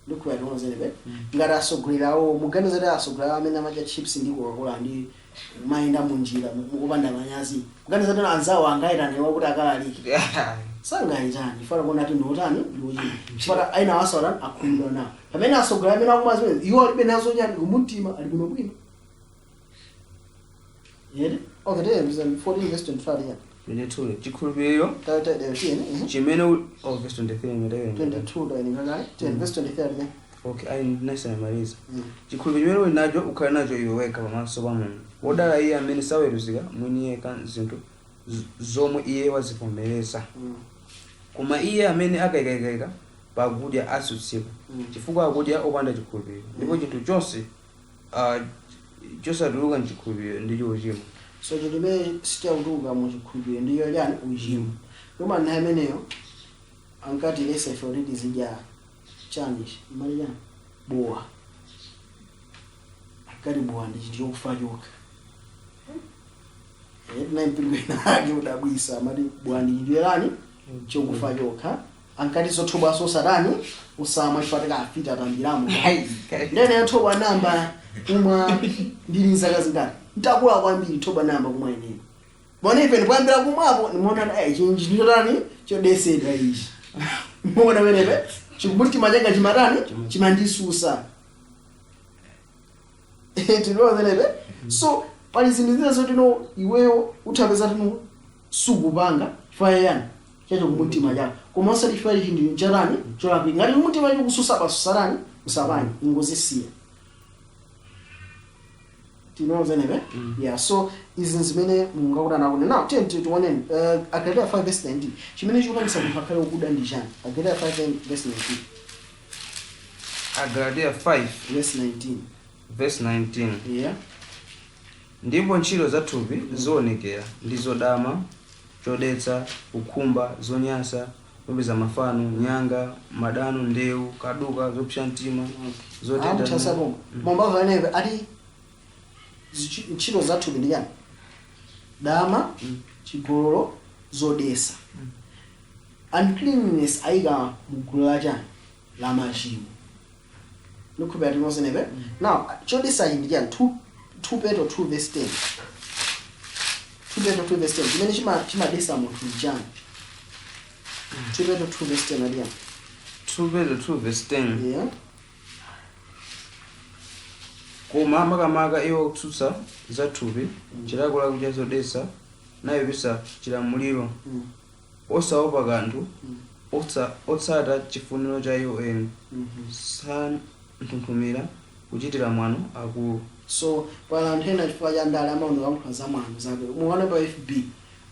Ndikhulupira tinozenepe. Ngati asogolera awo, muganiza kuti asogolera amene amadya chips ndi Coca-Cola ndi mayenda munjira mukupanda manyazi, kuganiza kuti anzawo angayitane kuti akalalike? Sangayitani. Fana kuona ati ndiotani? Ndiochimwa. Chifukwa aina wasawatani? Akhulupirira nawo. Pamene asogolera amene akumwa zimene, iwo alibe nazo chani? Kumumtima ali bwinobwino. Yeti, okay, tiye 14 verse 25 yani. 22, chikhulupiriro Tiyeni. chimene oh, verse 23 imeteyo. 22 tawerenga kale. 10 verse 23 yani. Okay, ayi, ndinasamaliza. Chikhulupiriro chimene uli nacho, ukhale nacho iwe wekha pamaso pa Mulungu. Wodala iye amene saweruzika mwini yekha zinthu zomwe iye wazivomereza. Koma iye amene akayikayika pakudya atsutsika, chifukwa akudya opanda chikhulupiriro, ndipo chinthu chonse chosatuluka mchikhulupiriro ndicho uchimo. So chinthu chimene sichakutuluka mu chikhulupiriro ndiyo chani? Uchimo. Koma nthawi imeneyo ankati lesa ife kuti tizidya chani? Mali chani? Bowa. Ankati bowa ndi chinthu chokufa chokha. Tinayi mpingo ina ake udabwisa, amati bowa ndi chinthu chani? Chokufa chokha. Ankati zothobwaso usatani? Usamwa, chifukwa tikafita atambiramo. Ndene thobwa namba kumwa ndili nzaka zingati, ntakula kwambiri, thobwa namba kumwa ineyo. Bona ife ndikuyambira kumwapo, nimuona chinji nditotani? Chodesedwa ichi. Muona penepe chikumbumtima changa chimatani? Chimandisusa. Tinoona penepe. So pali zinthu zina zotino iweyo uthapeza tino sukupanga chifukwa yani? Chacho kumumtima chako, koma osati chifukwa ichi ndi chatani? Cholakwika. Ngati kumumtima chikususa, pasusatani? Usapange, ingozisiya. Tinoona penepe. Yeah, so izi zimene Mulungu akuti anakune. Now tiye tioneni Agalatia 5 verse 19. Chimene chikupangisa munthu akhale wokuda ndi chani? Agalatia 5 verse 19. Agalatia 5 verse 19. Verse 19. Yeah. Ndipo ntchito za thupi zionekera, ndi zodama, chodetsa, kukhumba zonyansa, kupembedza mafano, nyanga, madano, ndewu, kaduka, zopsa mtima, zotentha. Amuthasapo mwambavu anepe ati ntchito za thupi ndi chani? Dama, chigololo, zodetsa, uncleanness. Ayika mugulu la chani? La machimo. Ndikhulupira tinozenepe. Now chodetsachi ndi chani? 2 Petro 2 verse 10. 2 Petro 2 verse 10. Chimene chimadetsa munthu ndi chani? 2 Petro 2 verse 10 ati chani? 2 Petro 2 verse 10. Yeah. Koma makamaka iwo akutsutsa za thupi, chilakolako cha zodetsa, nayipitsa chilamuliro, osaopa kanthu, otsata chifuniro cha iwo eni, santhunthumira kuchitira mwano akulu. So pala anthu ena chifukwa cha ndale amaoneka kuyankhula za mwano zake. Muone pa FB,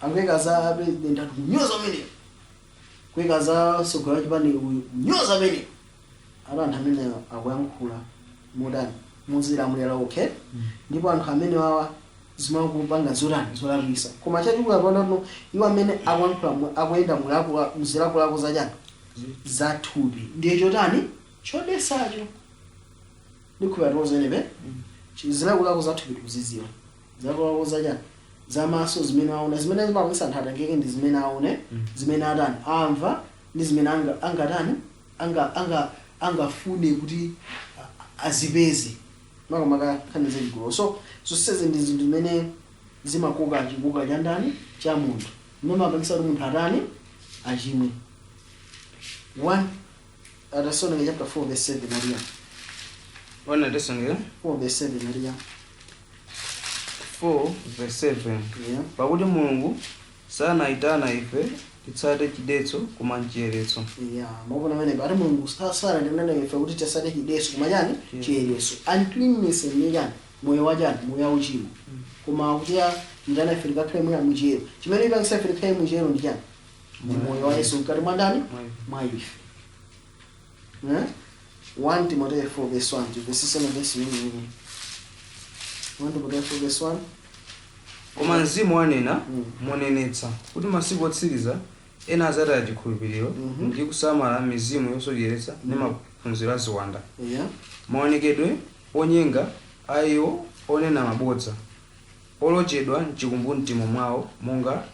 akuyika za president ati kunyoza ameneyo, kuyika za sogolo chipani uyu, kunyoza ameneyo. Ati anthu amene akuyankhula motani? Muzilamulira, okay. Ndipo anthu amene wawa zimakupanga zotani? Zolakwisa. Koma chachikulu apano, iwo amene akuyankhula akuyenda muzilakolako zachani? Zathupi, ndiye chotani? Chodesacho. Ndikhulupira tinozenepe. Zilakolako zathupi tikuziziwa. Zilakolako zachani? Zamaso, zimene aona, zimene zimapangisa anthu atengeke ndi zimene aone, zimene atani? Amva, ndi zimene angatani? Angafune kuti azipeze, makamaka nkhani zachigololo. So zonsezi ndi zinthu zimene zimakoka chikoka cha ndani? Cha munthu, zimene mapangisa kuti munthu atani? Achimwe. 1 Atesalonike chapter 4 verse 7 aliya. 1 Atesalonike 4 verse 7 aliya. 4 verse 7. Yeah. Pakuti Mulungu sanayitana ife titsate chidetso, koma mchiyeretso. Yeah, maona pamene ati Mulungu sanatiitana ife kuti tisate chideso, koma chani? Chiyeretso. Uncleanness ndi chani? Moyo wa chani? Moyo wa uchimo. Koma kuti itana ife tikakhale moyo muchiyero. Chimene ipangisa ife tikhale muchiyero ndi chani? Ndi moyo wa Yesu mkati mwa ndani? Mwa ife. Eh? 1 Timoteyo 4 verse 1, verse 7, verse 1. 1 Timoteyo 4 verse 1. Koma mzimu wanena monenetsa kuti masiku otsiriza ena adzataya chikhulupiriro ndi kusamala mizimu yosocheretsa ndi maphunziro a ziwanda, maonekedwe onyenga a iwo onena mabodza, olochedwa mchikumbumtima mwawo monga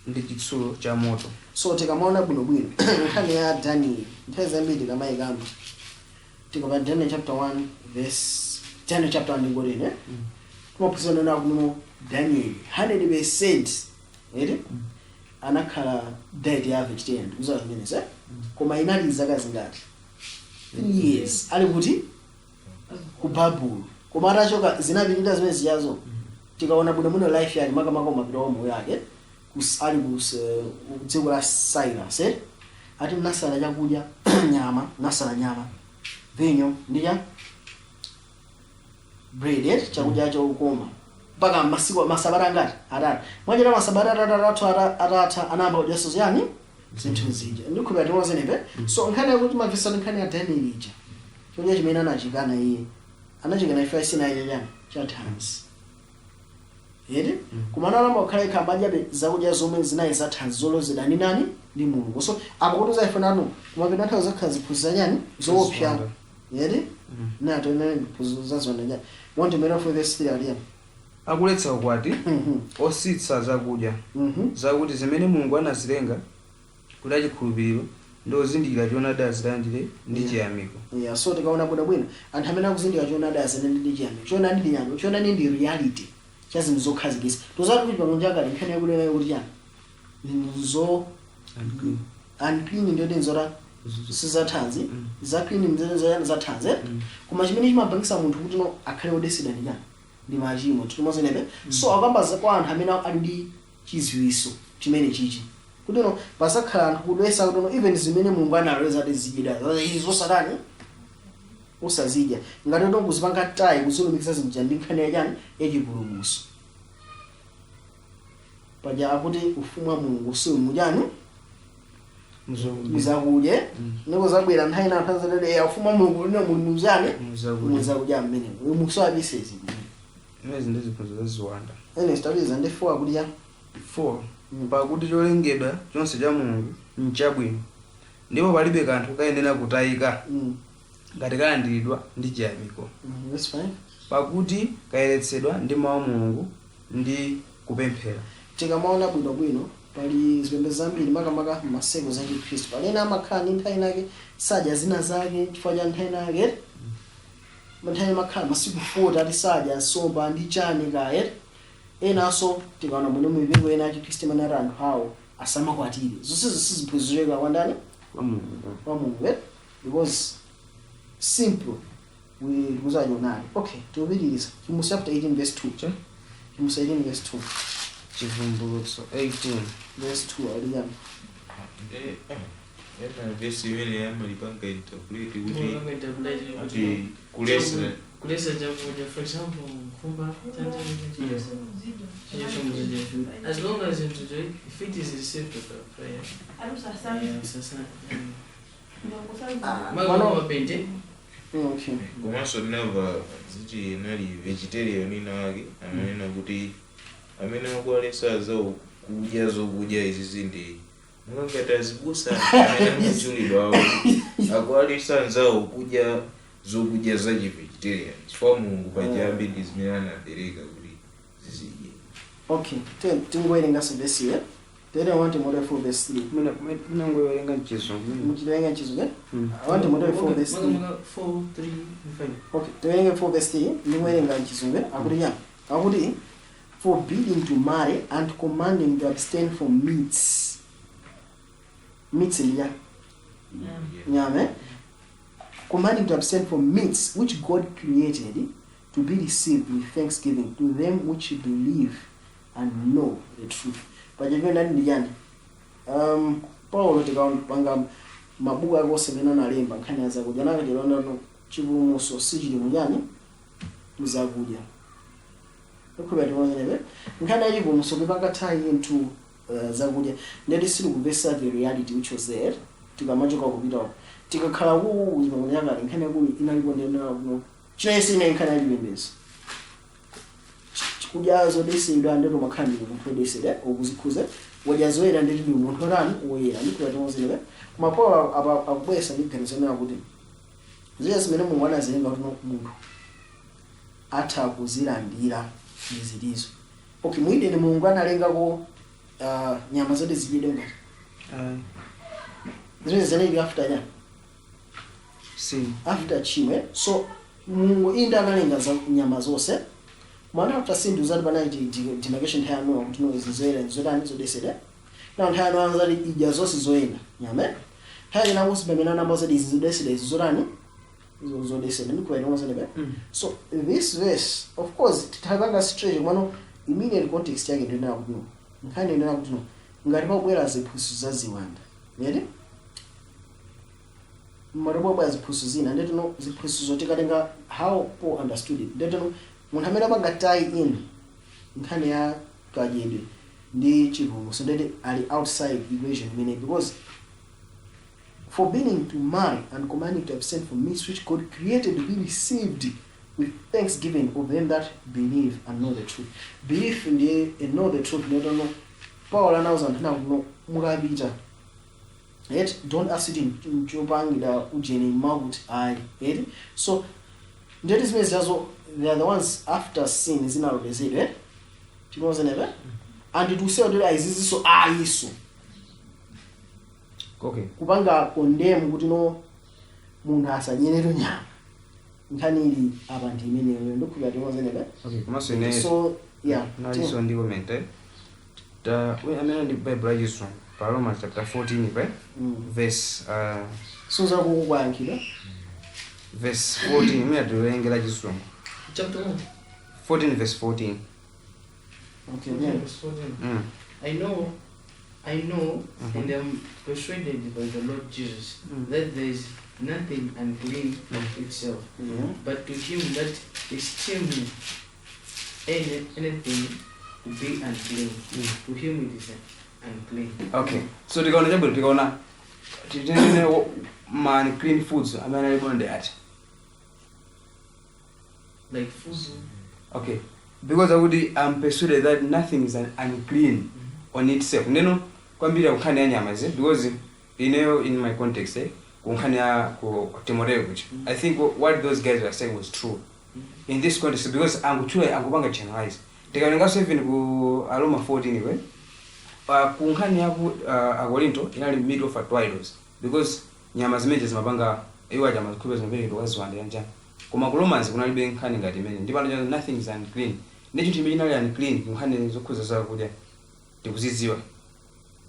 ndi chitsulo cha moto. So tikamaona bwinobwino nkhani ya Daniel, nthawi zambiri tikamayikamba, tikapa Daniel chapter 1 verse, Daniel chapter 1 ndingotene timaphunzira nena kuno Daniel 100% ere anakhala diet ya vegetarian, ndikuziwa zimenezi, eh? Koma inali zaka zingati? 3 years ali kuti ku Babulo. Koma atachoka zinapitirira zimene ziyazo. Tikaona bwinobwino life yake, makamaka mapita wa moyo yake ali ku dziko la Cyrus, eh? Ati nasala chakudya, nyama, nasala nyama, vinyo ndi cha bread, eh? Chakudya chokoma mpaka masiku masabata angati? 3. Mwachita masabata 3 atatha anayamba kudyanso ziyani? Zinthu zija. Ndikhulupirira timozenepe. So nkhani yakuti mavesa nkhani ya Daniel ija, chakudya chimene anachikana iye, anachikana ife sinaye chani cha thanzi eti. Koma analamba kukhala yekha, amadyabe zakudya zomwe zinayi za thanzi zolozedwa ndi nani? Ndi Mulungu. So apo kuti ife nanu kumapita nthawi zakhala ziphunzitsa chani zoopsa eti nato ine ziphunzitso zazona chani. 1 Timothy 4 verse 3 aliya. Akuletsa ukwati, ositsa zakudya, zakuti zimene Mulungu anazilenga kuti achikhulupiriro ndi ozindikira choonadi azilandire ndi chiyamiko. Yeah, so tikaona bwinobwino anthu amene akuzindikira choonadi azilandire ndi chiyamiko. Choonadi ndi chiyamiko, choonadi ndi reality cha zinthu zokhazikitsa. Tuzati kuti pang'ono chakale nkhani yakunena kuti chani zinthu zo unclean ndiyo nzota sizathanzi, za clean ndizo zathanzi, eh? Koma chimene chimapangisa munthu kuti no akhale odesedwa ndi chani? Ndi machimo. Timozenepe. So akamba za kwa anthu amene ali ndi chiziwiso chimene chichi kuti no pasakhala anthu kudwesa kuti no even zimene Mulungu analoleza ati zidyedwa izi zosatani usazidya, ngati no kuzipanga tie, kuzilumikiza zinthu ndi nkhani yachani? Yachipulumutso. Paja akuti ufumu wa Mulungu si muchani? Muzakudya. Niko zabwera nthawi ina anthu azatete ya ufumu wa Mulungu lino muli muzani? Muzakudya. Muzakudya mmene musoabisezi. Imezi ndi ziphunzitso za ziwanda. Ene sitaliza ndi 4 akuti ya. 4 Pakuti cholengedwa chonse cha Mulungu nchabwino, ndipo palibe kanthu kayenera kutayika ngati kalandiridwa ndi chiyamiko, Verse 5. Pakuti kayeretsedwa ndi mawu a Mulungu ndi kupemphera. Tikamaona bwinobwino pali zipembedzo zambiri, makamaka maseko za Chikhristu, pali ena amakhala ndi nthawi nake sadya zina zake chifukwa cha nthawi nake, nthawi makhala masiku 40 ati sadya nsomba ndi chani kaye. Enanso tikaona bwino mipingo ena ya Chikhristu imene ati anthu awo asamakwatire. Zonse ziphunzitso zochokera kwa ndani? Kwa Mulungu. Kwa Mulungu, eh? Because simple we tikuzachionani. Okay, tikupitiriza Chivumbulutso chapter 18 verse 2. Cha? Chivumbulutso 18 verse 2. Chivumbulutso 18 verse 2 aliyani? Ena vesi imene amalipanga interpret kuti Mulungu interpret ati kulesa kulesa chakudya, for example nkhumba, as long as if it is received with a prayer. Yeah, sasa Mano- mapente. Okay. Komanso ndinamva ziti inali vegetarian ina wake amanena kuti amene akuwalesa za kudya zokudya izi zindi mungangati azibusa amene akutchulidwa awo akuwalesa anzawo kudya zokudya za chivegetarian chifukwa Mulungu pachiyambi ndi zimene anapereka kuti zizidye. Okay, tingowerenganso vesi ye tere 1 Timothy 4 verse 3. Minangowerenga mchizungu. Muchiwerenga mchizungu, eh? 1 Timothy 4 verse 3. 4 3 5. Okay, tiwerenge 4 verse 3. Ndikuwerenga mchizungu, eh? Akuti chani? Akuti forbidding to marry and commanding to abstain from meats. Meats ndi chani? Nyama, eh? Commanding to abstain from meats which God created to be received with thanksgiving to them which believe and know the truth. Pachipenda ndi chani? Paulo tikapanga mabuku ake onse amene analemba nkhani ya zakudya, nakachilondano chipulumutso sichili muchani? Muzakudya. Ikhulupirira timozenepe nkhani ya chipulumutso kupanga tie into zakudya ndeti sitikupesa the reality which was there. Tikamachoka kupita tikakhala ku chipangano chakale, nkhani yakulu inalipo ndena kuno chinayese inali nkhani ya chipembedzo. Kudya zodesedwa ndito makhala ndi munthu wodesedwa, ukuzikhuza. Wadya zoyera, nditi ndi munthu otani? Woyera. Ndikula timozenepe. Koma Paul apa akubwesa ndi ganizo lina kuti zija zimene Mulungu anazilenga kuti munthu atha kuzilandira ndi zilizo. Okay, mu Edeni Mulungu analengako nyama zoti zidyedwe ngati zimene zinali after nyama? Sin. After chimwe. So Mulungu inde analenga za nyama zonse. Mwana after sin zati panali demarcation nthawi ya Nowa kuti no, izi zoyera, izi zotani, zodesedwa. Na nthawi ya Nowa zati idya zonse zoyenda nyama, eh? Nthawi ina Mose pamene anamba zati izi zodesedwa, izi zotani, zodesedwa. Ndikuwa inozenepe. So this verse, of course titapanga stretch, komano immediate context yake ndinena kuti no, nkhani ndinena kuti no, ngati pakubwera ziphunzitso za ziwanda yeti mmatobwabwa ziphunzitso zina, ndetino ziphunzitso tikatenga how Paul understood it, ndetino munthu amene apanga tie in nkhani ya kadyedwe ndi chipulumutso ndeti ali outside equation imene, because forbidding to marry and commanding to abstain from meats which God created to be received with thanksgiving of them that believe and know the truth. Belief ndiye and know the truth. Ndetino Paul anauza anthu ena kuti no, mukapita yet don't ask it nchopangira ujeni makuti ayi yet. So ndeti zimene ziyazo, they are the ones after sin zinalolezedwa, eh? Tinozenepe and to say kuti ayizizinso ayiso kupanga condemn kuti no, munthu asadyeretu nyama, nkhani ili apa ndi imeneyo. Ndikhulupira tinozenepe. Okay, komanso ine So yeah. Nalinso ndi comment, eh? Ta we amene ndi Bible yachizungu pa Romans chapter 14 pa verse Suza kukuyankhidwa. Verse 14 imene tiwerengera chizungu. Chapter 1. 14 verse 14. Okay, yeah. Verse 14. I know, and am persuaded by the Lord Jesus that there is nothing unclean of itself, but to him that esteemeth anything to be unclean, to him it is unclean. Okay, so tikaona chabwino, tikaona tinene ma unclean foods amene alipo ndi ati? Like food. Okay, because akuti I'm persuaded that nothing is unclean on itself. Ndeno kwambiri kunkhani ya nyama zi, because ineyo in my context, eh, kunkhani ya ku Timoteo kuchi, I think what those guys were saying was true in this context, because angutchula, angupanga generalize. Tikawerenganso even ku Aroma 14 kwe ku nkhani ya ku Akorinto inali meat offered to idols, because nyama zimenezi zimapanga iwo aja amazikhulupirira zimaperekedwa kwa ziwanda yanjani. Koma ku Romans kunalibe nkhani ngati imene, ndipo ano nothing is unclean. Ndi chinthu chimene chinali unclean ku nkhani zokhuza zakudya tikuzidziwa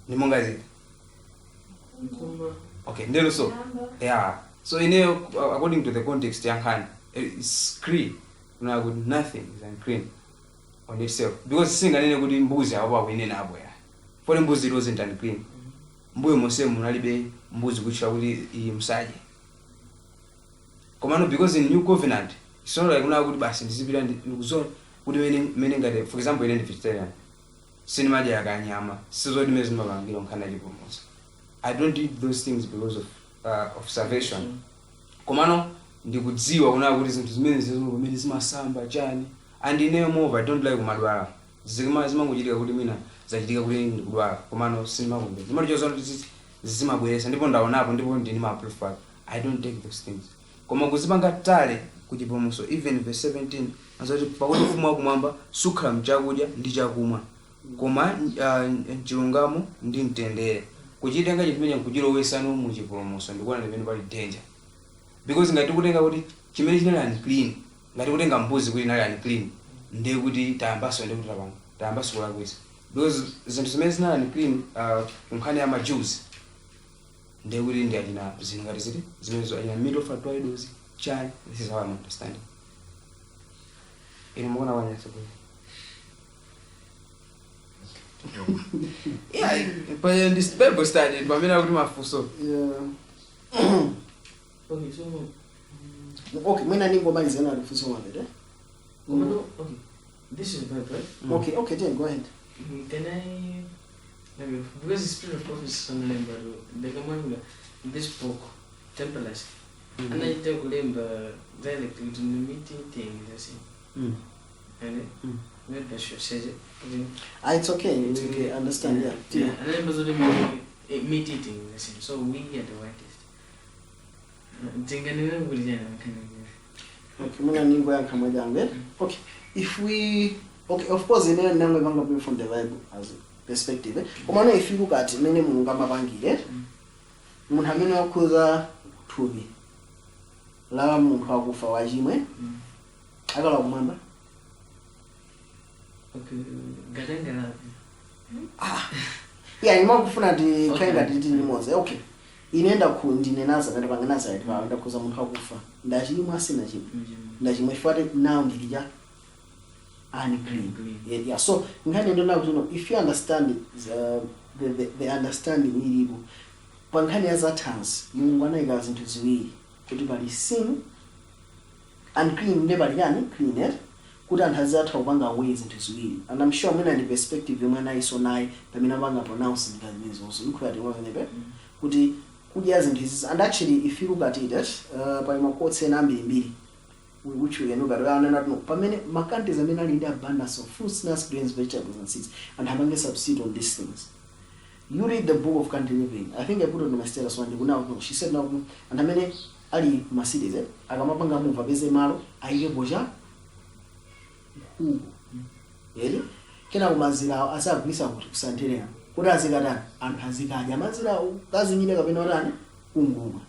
ndi monga ziti? Nkhumba. Okay, ndeno so yeah, so ineyo according to the context ya nkhani, it's clear kuna kuti nothing is unclean on itself, because singanene kuti mbuzi apo akuinena apo ya pole mbuzi, it wasn't unclean. Mbuyo monse munalibe mbuzi kutchula kuti iyi msadye. Komano because in new covenant it's not like kuna kuti basi ndizipita ndikuzola kuti mene ngati for example ine ndi vegetarian, sinimadya yakanyama, sizoti mene zimapangira nkhani yachipulumutso. I don't eat those things because of salvation. Komano ndikudziwa kunaa kuti zinthu zimene zizo pamene zimasamba chani, and ineyo moreover I don't like kumadwala. Zikima zimangochitika kuti mina zachitika kuti ndikudwala, komano sindimakumbe zimatichoza kuti zimabweresa. Ndipo ndaonapo ndipo ndini ma proof ake. I don't take those things, koma kuzipanga tale kuchipulumutso. Even verse 17 azati pakuti ufumu wakumwamba sukhala mchakudya ndi chakumwa, koma mchilungamo ndi mtendere. Kuchitenga chinthu chimene nkuchilowesano muchipulumutso, ndikuona limene pali danger, because ngati kutenga kuti chimene chinali unclean, ngati kutenga mbuzi kuti inali unclean, ndiye kuti tayambaso, ndiye kuti tapanga tayambaso kulakwisa, because zinthu zimene zinali unclean nkhani ya ma Jews, ndiye kuti ndi achina zinthu ngati ziti zimenezo, achina meat offered to idols chani. This is how I'm understanding. Ine mukuona kwanyasa kuti yeah, but in this Bible study pamene akuti mafunso. Yeah. Okay, so Okay, mwina ningomaliza na lifunso mapete. Komano, okay, this is Bible, right? Okay, then go ahead. Can I, maybe, because the spirit of prophecy sanalemba ndakamwanga this book Temperance, anaita kulemba direct kuti meeting thing zasi and Not that she says it. Kuti- Ah, it's okay. It's We okay. understand, yeah. Yeah. Analemba zoti meat eating is a sin. So we are the whitest. Tinganena kuti chani makhani. Okay, muna ningoyankha mwachangu eh? Okay, if we, okay, of course ine nangoipanga bring from the Bible as a perspective, eh? Komano if you look at imene Mulungu amapangire, munthu amene wakhuza thupi la munthu akufa wachimwe, akala kumwamba. Okay, ngatangala. Yeah, imakufuna ti Okay. okay. Ngati tili limodzi. Okay, ine ndakhu ndine Nazareth, pange Nazareth pa ndakhuza munthu akufa, ndachimwa sinachimwa? Ndachimwa chifukwa now ndili cha unclean. Unclean. Yeah. So nkhani ndona kuti, no, if you understand the understanding ilipo pa nkhani ya zathanzi, Mulungu anayika zinthu ziwiri kuti pali sin, unclean, ndi pali chani, clean, eh? Kuti anthu azatha kupanga away zinthu ziwiri, and I'm sure mwina ndi perspective yomwe anayiso naye pamene apanga pronounce ngati zimenezonso. Ndikhulupirira timwavenepe kuti kudya zinthu izi, and actually if you look at it, pali ma quotes ena ambirimbiri which we can look at. Anena no, pamene ma countries amene ali ndi abundance of fruits, nuts, grains, vegetables and seeds, and apange subsidy on these things. You read the book of Country Living, I think I put it on my status one day. Now she said now and amene ali ma cities, eh, akamapanga move apeze malo ayikepo cha nkhuku eri, kena kumazirawo asagwisa kuti kusanterera kuti azikatani, anthu azikadya mazirawo kazinyine kapena otani kunguma.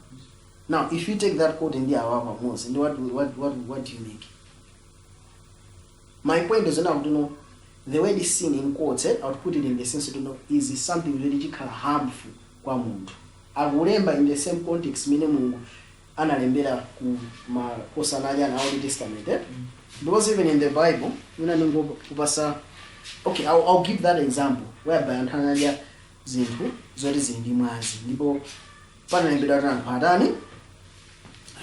Now if you take that quote ndi awa pamodzi ndi what do you make? My point is now to know the word sin in quotes, eh, I would put it in the sense to know is something really chikhala harmful kwa munthu. Akulemba in the same context mene Mulungu analembera ku makosana na Old Testament, eh? Because even in the Bible mina ningo kupasa, okay, I'll give that example whereby anthu anadya zinthu zoti zili ndi mwazi ndipo panalembedwa kuti anthu atani,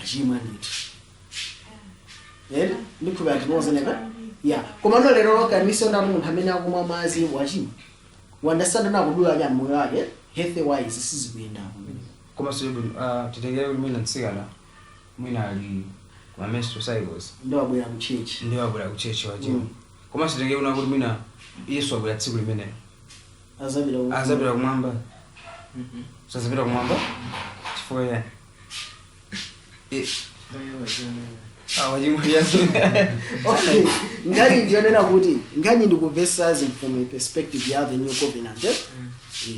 achimwa ndithu. Eri ndikhulupirira tinozeneka, yeah. Koma no, lero loka ndati munthu amene akumwa mwazi wachimwa, wandasanda nakudula chani moyo wake, health wise sizikuyendapo. Komanso titengere kuti mwina mtsikana mwina ali kuma menstrual cycles. Ndo abwera ku church. Ndi wabwera ku church, wachimwa. Komanso titengere kuna kuti mwina Yesu abwera tsiku limenelo. Azapita Azapita kumwamba? Sazapita kumwamba chifukwa yani? Ah, wachimwa yani? Okay, nkhani ndiyonena kuti nkhani ndikuvesa from a perspective ya the new covenant, eh? Eh.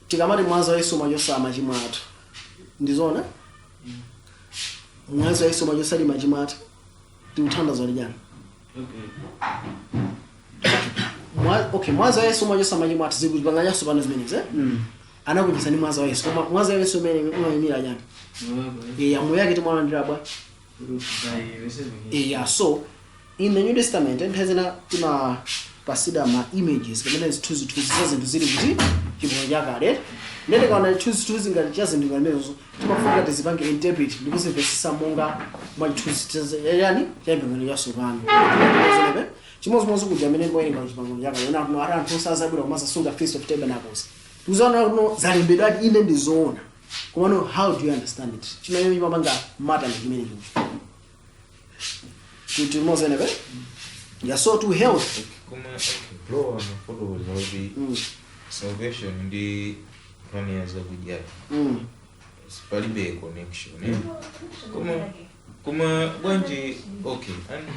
Tikamati mwazi wa Yesu umachotsa machimo athu, ndizona mwazi wa Yesu umachotsa machimo athu, tikuthandaza kuti chani? Okay. Okay, mwazi wa Yesu umachotsa machimo athu, zikupanganyanso pano zimenezi, eh? Anakuchotsa ndi mwazi wa Yesu, koma mwazi wa Yesu umene umayimira chani? Yeah, moyo yake timwalandira bwa? Yeah, so in the New Testament nthawi zina timapasida ma images pamene zithunzithunzi za zinthu zili kuti chipangano chakale. Ndete kaona chithunzithunzi ngati cha zinthu ngati timafunika tizipange interpret ndikuzimvesesa monga mwa chithunzi yani cha chipangano chatsopano. Chimodzimodzi kuja amene ngowerenga chipangano chakale ona kuno ati anthu osazabwera kumasasunga Feast of Tabernacles, tikuzaona kuno zalembedwa ati ine ndizoona, komano how do you understand it? Chimene chimapanga mata ndi chimene chicho timozenepe. Yeah, so to health. Koma okay, bro amafotokoza kuti salvation ndi nkhani ya zakudya palibe connection, eh? Koma bwanji, okay,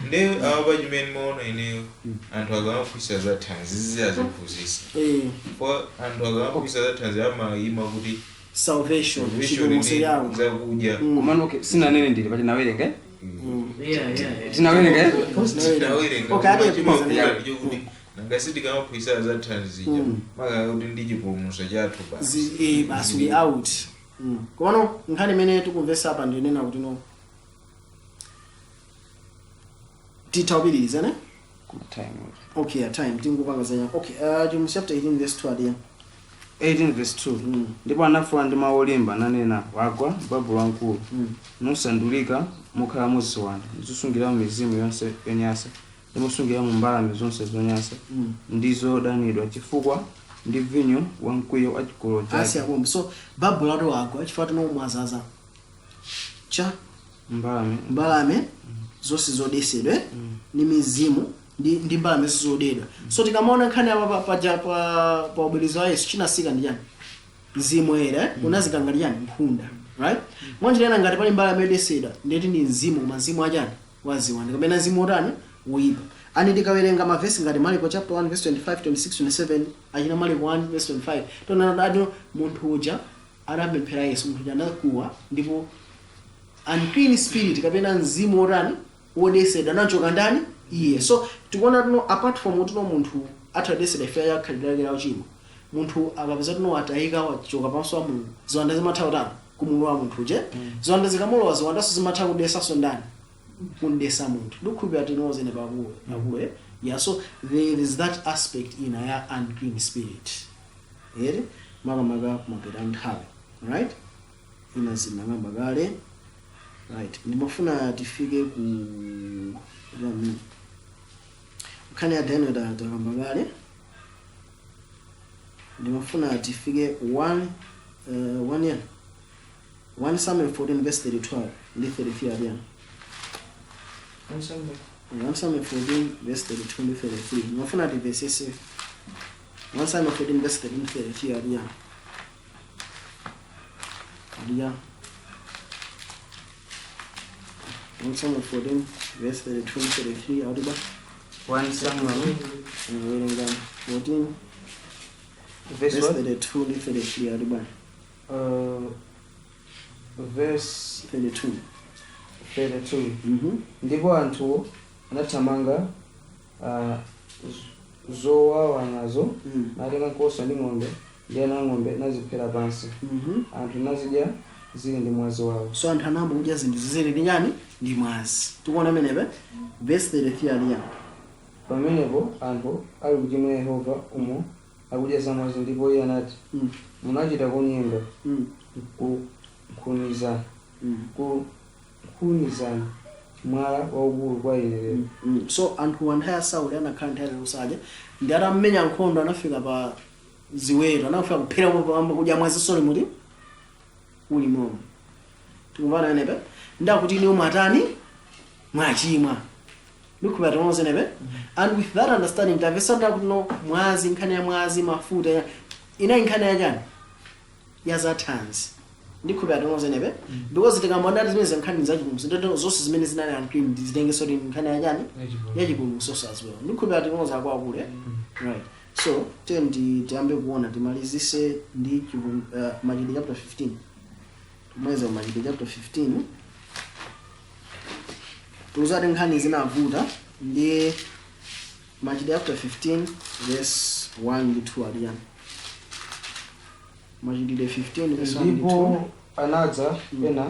nde awa pachimene maona ineyo, anthu akamaphunzitsa za thanzi ziziyaziphunzitsa for anthu akamaphunzitsa za thanzi amayima kuti salvation, salvation chipulumutso ndi chawo. zakudya. Komano okay, sinanene ndili pati nawerenga, eh? Yeah. Tinawerenga, eh? Tinawerenga. Okay, ade Chimafuna ndichokuti nangasi tikamaphunzitsa za thanzi zija makaka kuti ndi chipulumutso chathu basi. Basi we out. Komano nkhani imene tikumvesa apa ndinena kuti no, titha kupitiriza ne? Time. Okay, yeah, time tingupanga zanya. Okay, James chapter 18 verse 2 adiya. 18 verse 2. Ndipo anafuula ndi mawu olimba nanena, "Wagwa Babulo wamkulu, nusandulika mokhalamo ziwanda, ndizosungiramo mizimu yonse yonyansa, ndi mosungiramo mbalame zonse zonyansa ndi zodanidwa, chifukwa ndi vinyo wa mkwiyo wa chigololo Asi chake." akombe. So Babulo ati wagwa chifukwa tino mwazaza cha mbalame mbalame zonse zodesedwe ni mizimu. Ndi mbalame zodedwa. So tikamaona nkhani apa paja pa ubatizo wa Yesu, chinasika ndi chani? Mzimu Woyera, eh? Unazika ngati chani? Nkhunda, right? Mwanjira ina, ngati pali mbalame yodesedwa, ndeti ndi mzimu, koma mzimu achani? Waziwanda kapena mzimu otani? Woyipa. Ani tikawerenga mavesi ngati Marko chapter 1 verse 25, 26, 27, achina Marko 1 verse 25, tonana ati munthu uja anapemphera Yesu, munthu uja anakuwa ndipo unclean spirit kapena mzimu wotani? Wodesedwa anachoka ndani? Iye. So tikuona tino, apart from tino munthu athadesedwa ife yakhalidwe lake la uchimo, munthu akapeza tino atayika, wachoka pamaso pa Mulungu, ziwanda zimatha kutani? Kumulowa munthu je. Ziwanda zikamulowa, ziwandaso zimatha kudesaso ndani? Kundesa munthu. Ndikukhulupirira tinozene pakuwe akuwe. Yeah, so there is that aspect ina ya unclean spirit ere, makamaka kumapeta nthawi, right? Ina zinang'amba kale, right? Ndimafuna tifike ku yani nkhani ya Daniel, takamba kale. Ndimafuna tifike 1 year 1 Samuel 14 verse 32 ndi 33 aliyana. 1 Samuel 14 verse 32 ndi 33. Ndimafuna tivesese 1 Samuel 14 verse 32 33 aliyana, aliya 1 Samuel 14 verse 32 33 aliba. 1 Samuel. Werenga 14 verse verse what? 32 ndi 33 aliba. Verse 32. 32. Mhm. Ndipo anthuwo anathamanga zowawa nazo, natenga nkhosa ndi ng'ombe ndi ana ang'ombe, naziphera pansi anthu, nazidya zili ndi mwazi wawo. So anthu anayamba kudya zinthu zizili ndi nyani? Ndi mwazi. Tikuona amenepe verse 33 aliya. Pamenepo anthu ali kuchimwira Yehova umo akudya zamwazi, ndipo iye anati, "Munachita kunyenga kunkhuniza kunkhunizana mwala waukulu kwa ine lero." So anthu anthawi ya Sauli anakhala nthawi yakusadya, ndi atammenya nkhondo anafika pa ziweto, anafika kuphera pamba kudya mwazi. Soli muti uli momwe tikumvana nenepe, ndakuti ine mwatani? Mwachimwa. Ndikhupa tonse nepe. And with that understanding, tamvesa ndakuti no mwazi, nkhani ya mwazi, mafuta inayi nkhani ya chani? Ya zathanzi. Ndikhupa tonse nepe, because tikamona zimene nkhani zachipulumutso, ndito zonse zimene zinali unclean zitengeso kuti nkhani ya chani? Yachipulumutso as well. Ndikhupa tonse akwaakule, right? So ten tiyambe kuona, timalizise ndi Machitidwe chapter 15. Tumalize Machitidwe chapter 15. Tuzati nkhani zinavuta ndi Machitidwe chapter 15 verse 1 ndi 2 aliyani. Machitidwe 15 verse 1 ndi 2. Ndipo anadza ena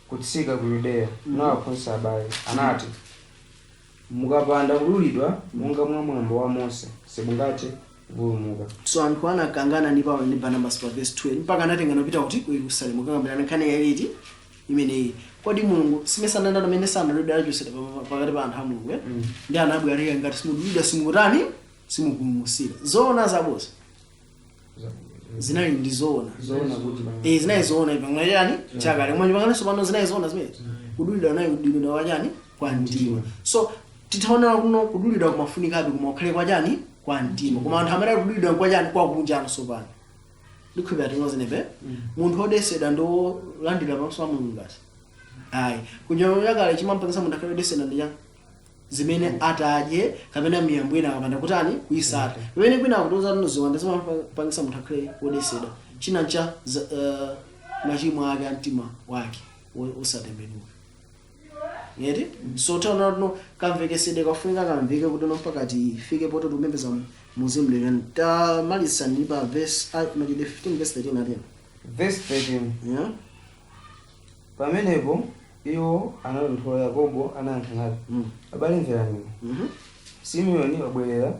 kutsika ku Yudeya, nawaphunzitsa abale, anati, "Mukapanda kudulidwa monga mwa mwambo wa Mose, simungathe kupulumuka." So anthu anakangana ndi Paulo ndi Barnabas pa verse 2, mpaka anatengana kupita kuti? Ku Yerusalemu, kakambirana nkhani yaliti imeneyi. Kodi Mulungu simesanandana amene sanalidwe achosera pakati pa anthu a Mulungu, eh? Ndi anabwerera ngati simudulidwa simukutani? Simupulumusira. Zoona, zaboza? Zinali ndi zoona. Zoona kuti Eh, zinali zoona ipangana chani? Chakale. Koma chipanganso pano zinali zoona zimene kudulidwa nayo, kudulidwa kwa chani? Kwa mtima. So titaona kuno kudulidwa kumafunikabe, koma kukhale kwa chani? Kwa mtima. Koma anthu amene akudulidwa kwa chani? Kwa kunjano. So pano ndikhulupirira tinozenepe munthu odesedwa ndi wolandira pamaso pa Mulungu ngati ayi. Kunjano chakale chimampangisa munthu akhale odesedwa ndi chani? Zimene atadye kapena miyambo ina akapanda kutani? Kuyisata. Pamene kwina akutiuza tino ziwanda zimapangisa munthu akhale wodesedwa, china cha machimo ake a mtima wake osatembenuka yeti. So taona tino kamvekesedwe kafunika kamveke kuti no mpaka tifike poto tikupembeza muzimu lero. Tamalizisa ndi pa verse, Machitidwe 15 verse 13 atena. Verse 13. Yeah. Pamenepo iwo anatonthola Yakobo, anayankha nati, "Abale, mverani. Simeoni wabwerera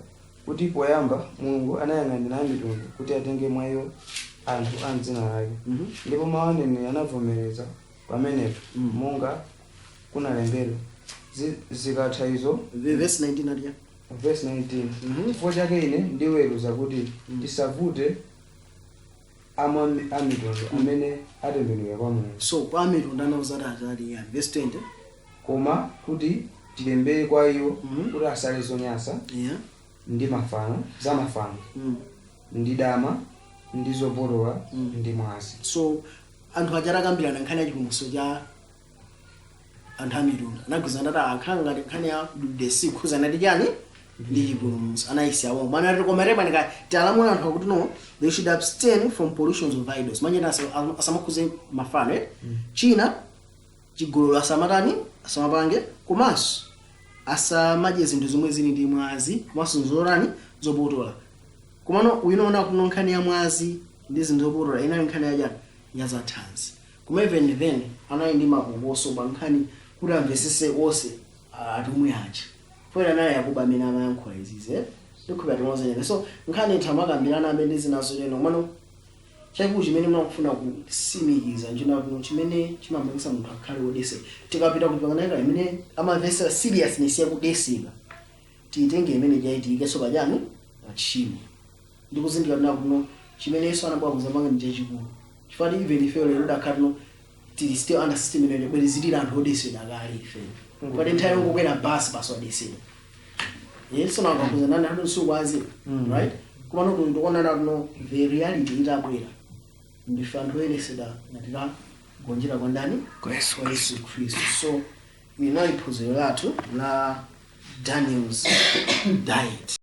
kuti poyamba Mulungu anayang'anira amitundu kuti atenge mwa iwo anthu a dzina lake. Ndipo mawu aneneri anavomereza pamenepo, monga kunalembedwa, zikatha izo." Verse 19 atiya. Verse 19. "Chifukwa chake ine ndiweruza kuti tisavute amitundu amene atembenuka kwa Mulungu, So kwa amitundu anauza atali yani. Verse 20. koma kuti Tilembere kwa iwo Mhm. kuti asale zonyansa Yeah. ndi mafano za mafano ndi dama ndi zopotola ndi mwazi. So anthu aja atakambirana nkhani ya chipulumutso cha anthu amitundu, anagwirizana tati akhala ngati nkhani ya dudesi kukhuzana ndi chani, ndi chipulumutso, anayisiya womwe mana koma repanika tialamula anthu akuti no, they should abstain from pollutions of idols, manyena asamakhuze mafano, eh? China chigololo asamatani, asamapange, komanso asamadye zinthu zomwe zili ndi mwazi, komanso zotani, zopotola. Komano uyinoona kuno nkhani ya mwazi ndi zinthu zopotola inali nkhani yachani, ya zathanzi. Koma even then anali ndi mapokoso pa nkhani kuti amvesese onse atumwi aja, poyera anali Yakobo amene amayankhula izizi, eh? Ndikhupira timozenyene. So nkhani ithu amakambirana amene ndi zinazo leno. Komano chakikulu chimene mnakufuna kusimikiza nchina kuno chimene chimapangisa munthu akhale wodeseka, tikapita kupanganaka imene amamvesera seriousness yakudeseka, tiyitenge imene chaitikeso pachani, pachimo, ndikuzindikira tuna kuno chimene Yesu anabwera kuzapanga ndi chachikulu, chifukwa even ife lero dakhala tuno tili still under system imene bwere zilili anthu odesedwa kale ife, pati nthawi yongokwera basi basi wadesedwa. Yesu nakakuza nani anthu sukwazi, right? Komano kuno ndikuonana kuno the reality itabwera, ndife anthu oyeresedwa ngati tagonjera kwa ndani? Kwa Yesu. Kwa Yesu Khristu. So ili nali phunziro lathu la Daniel's diet.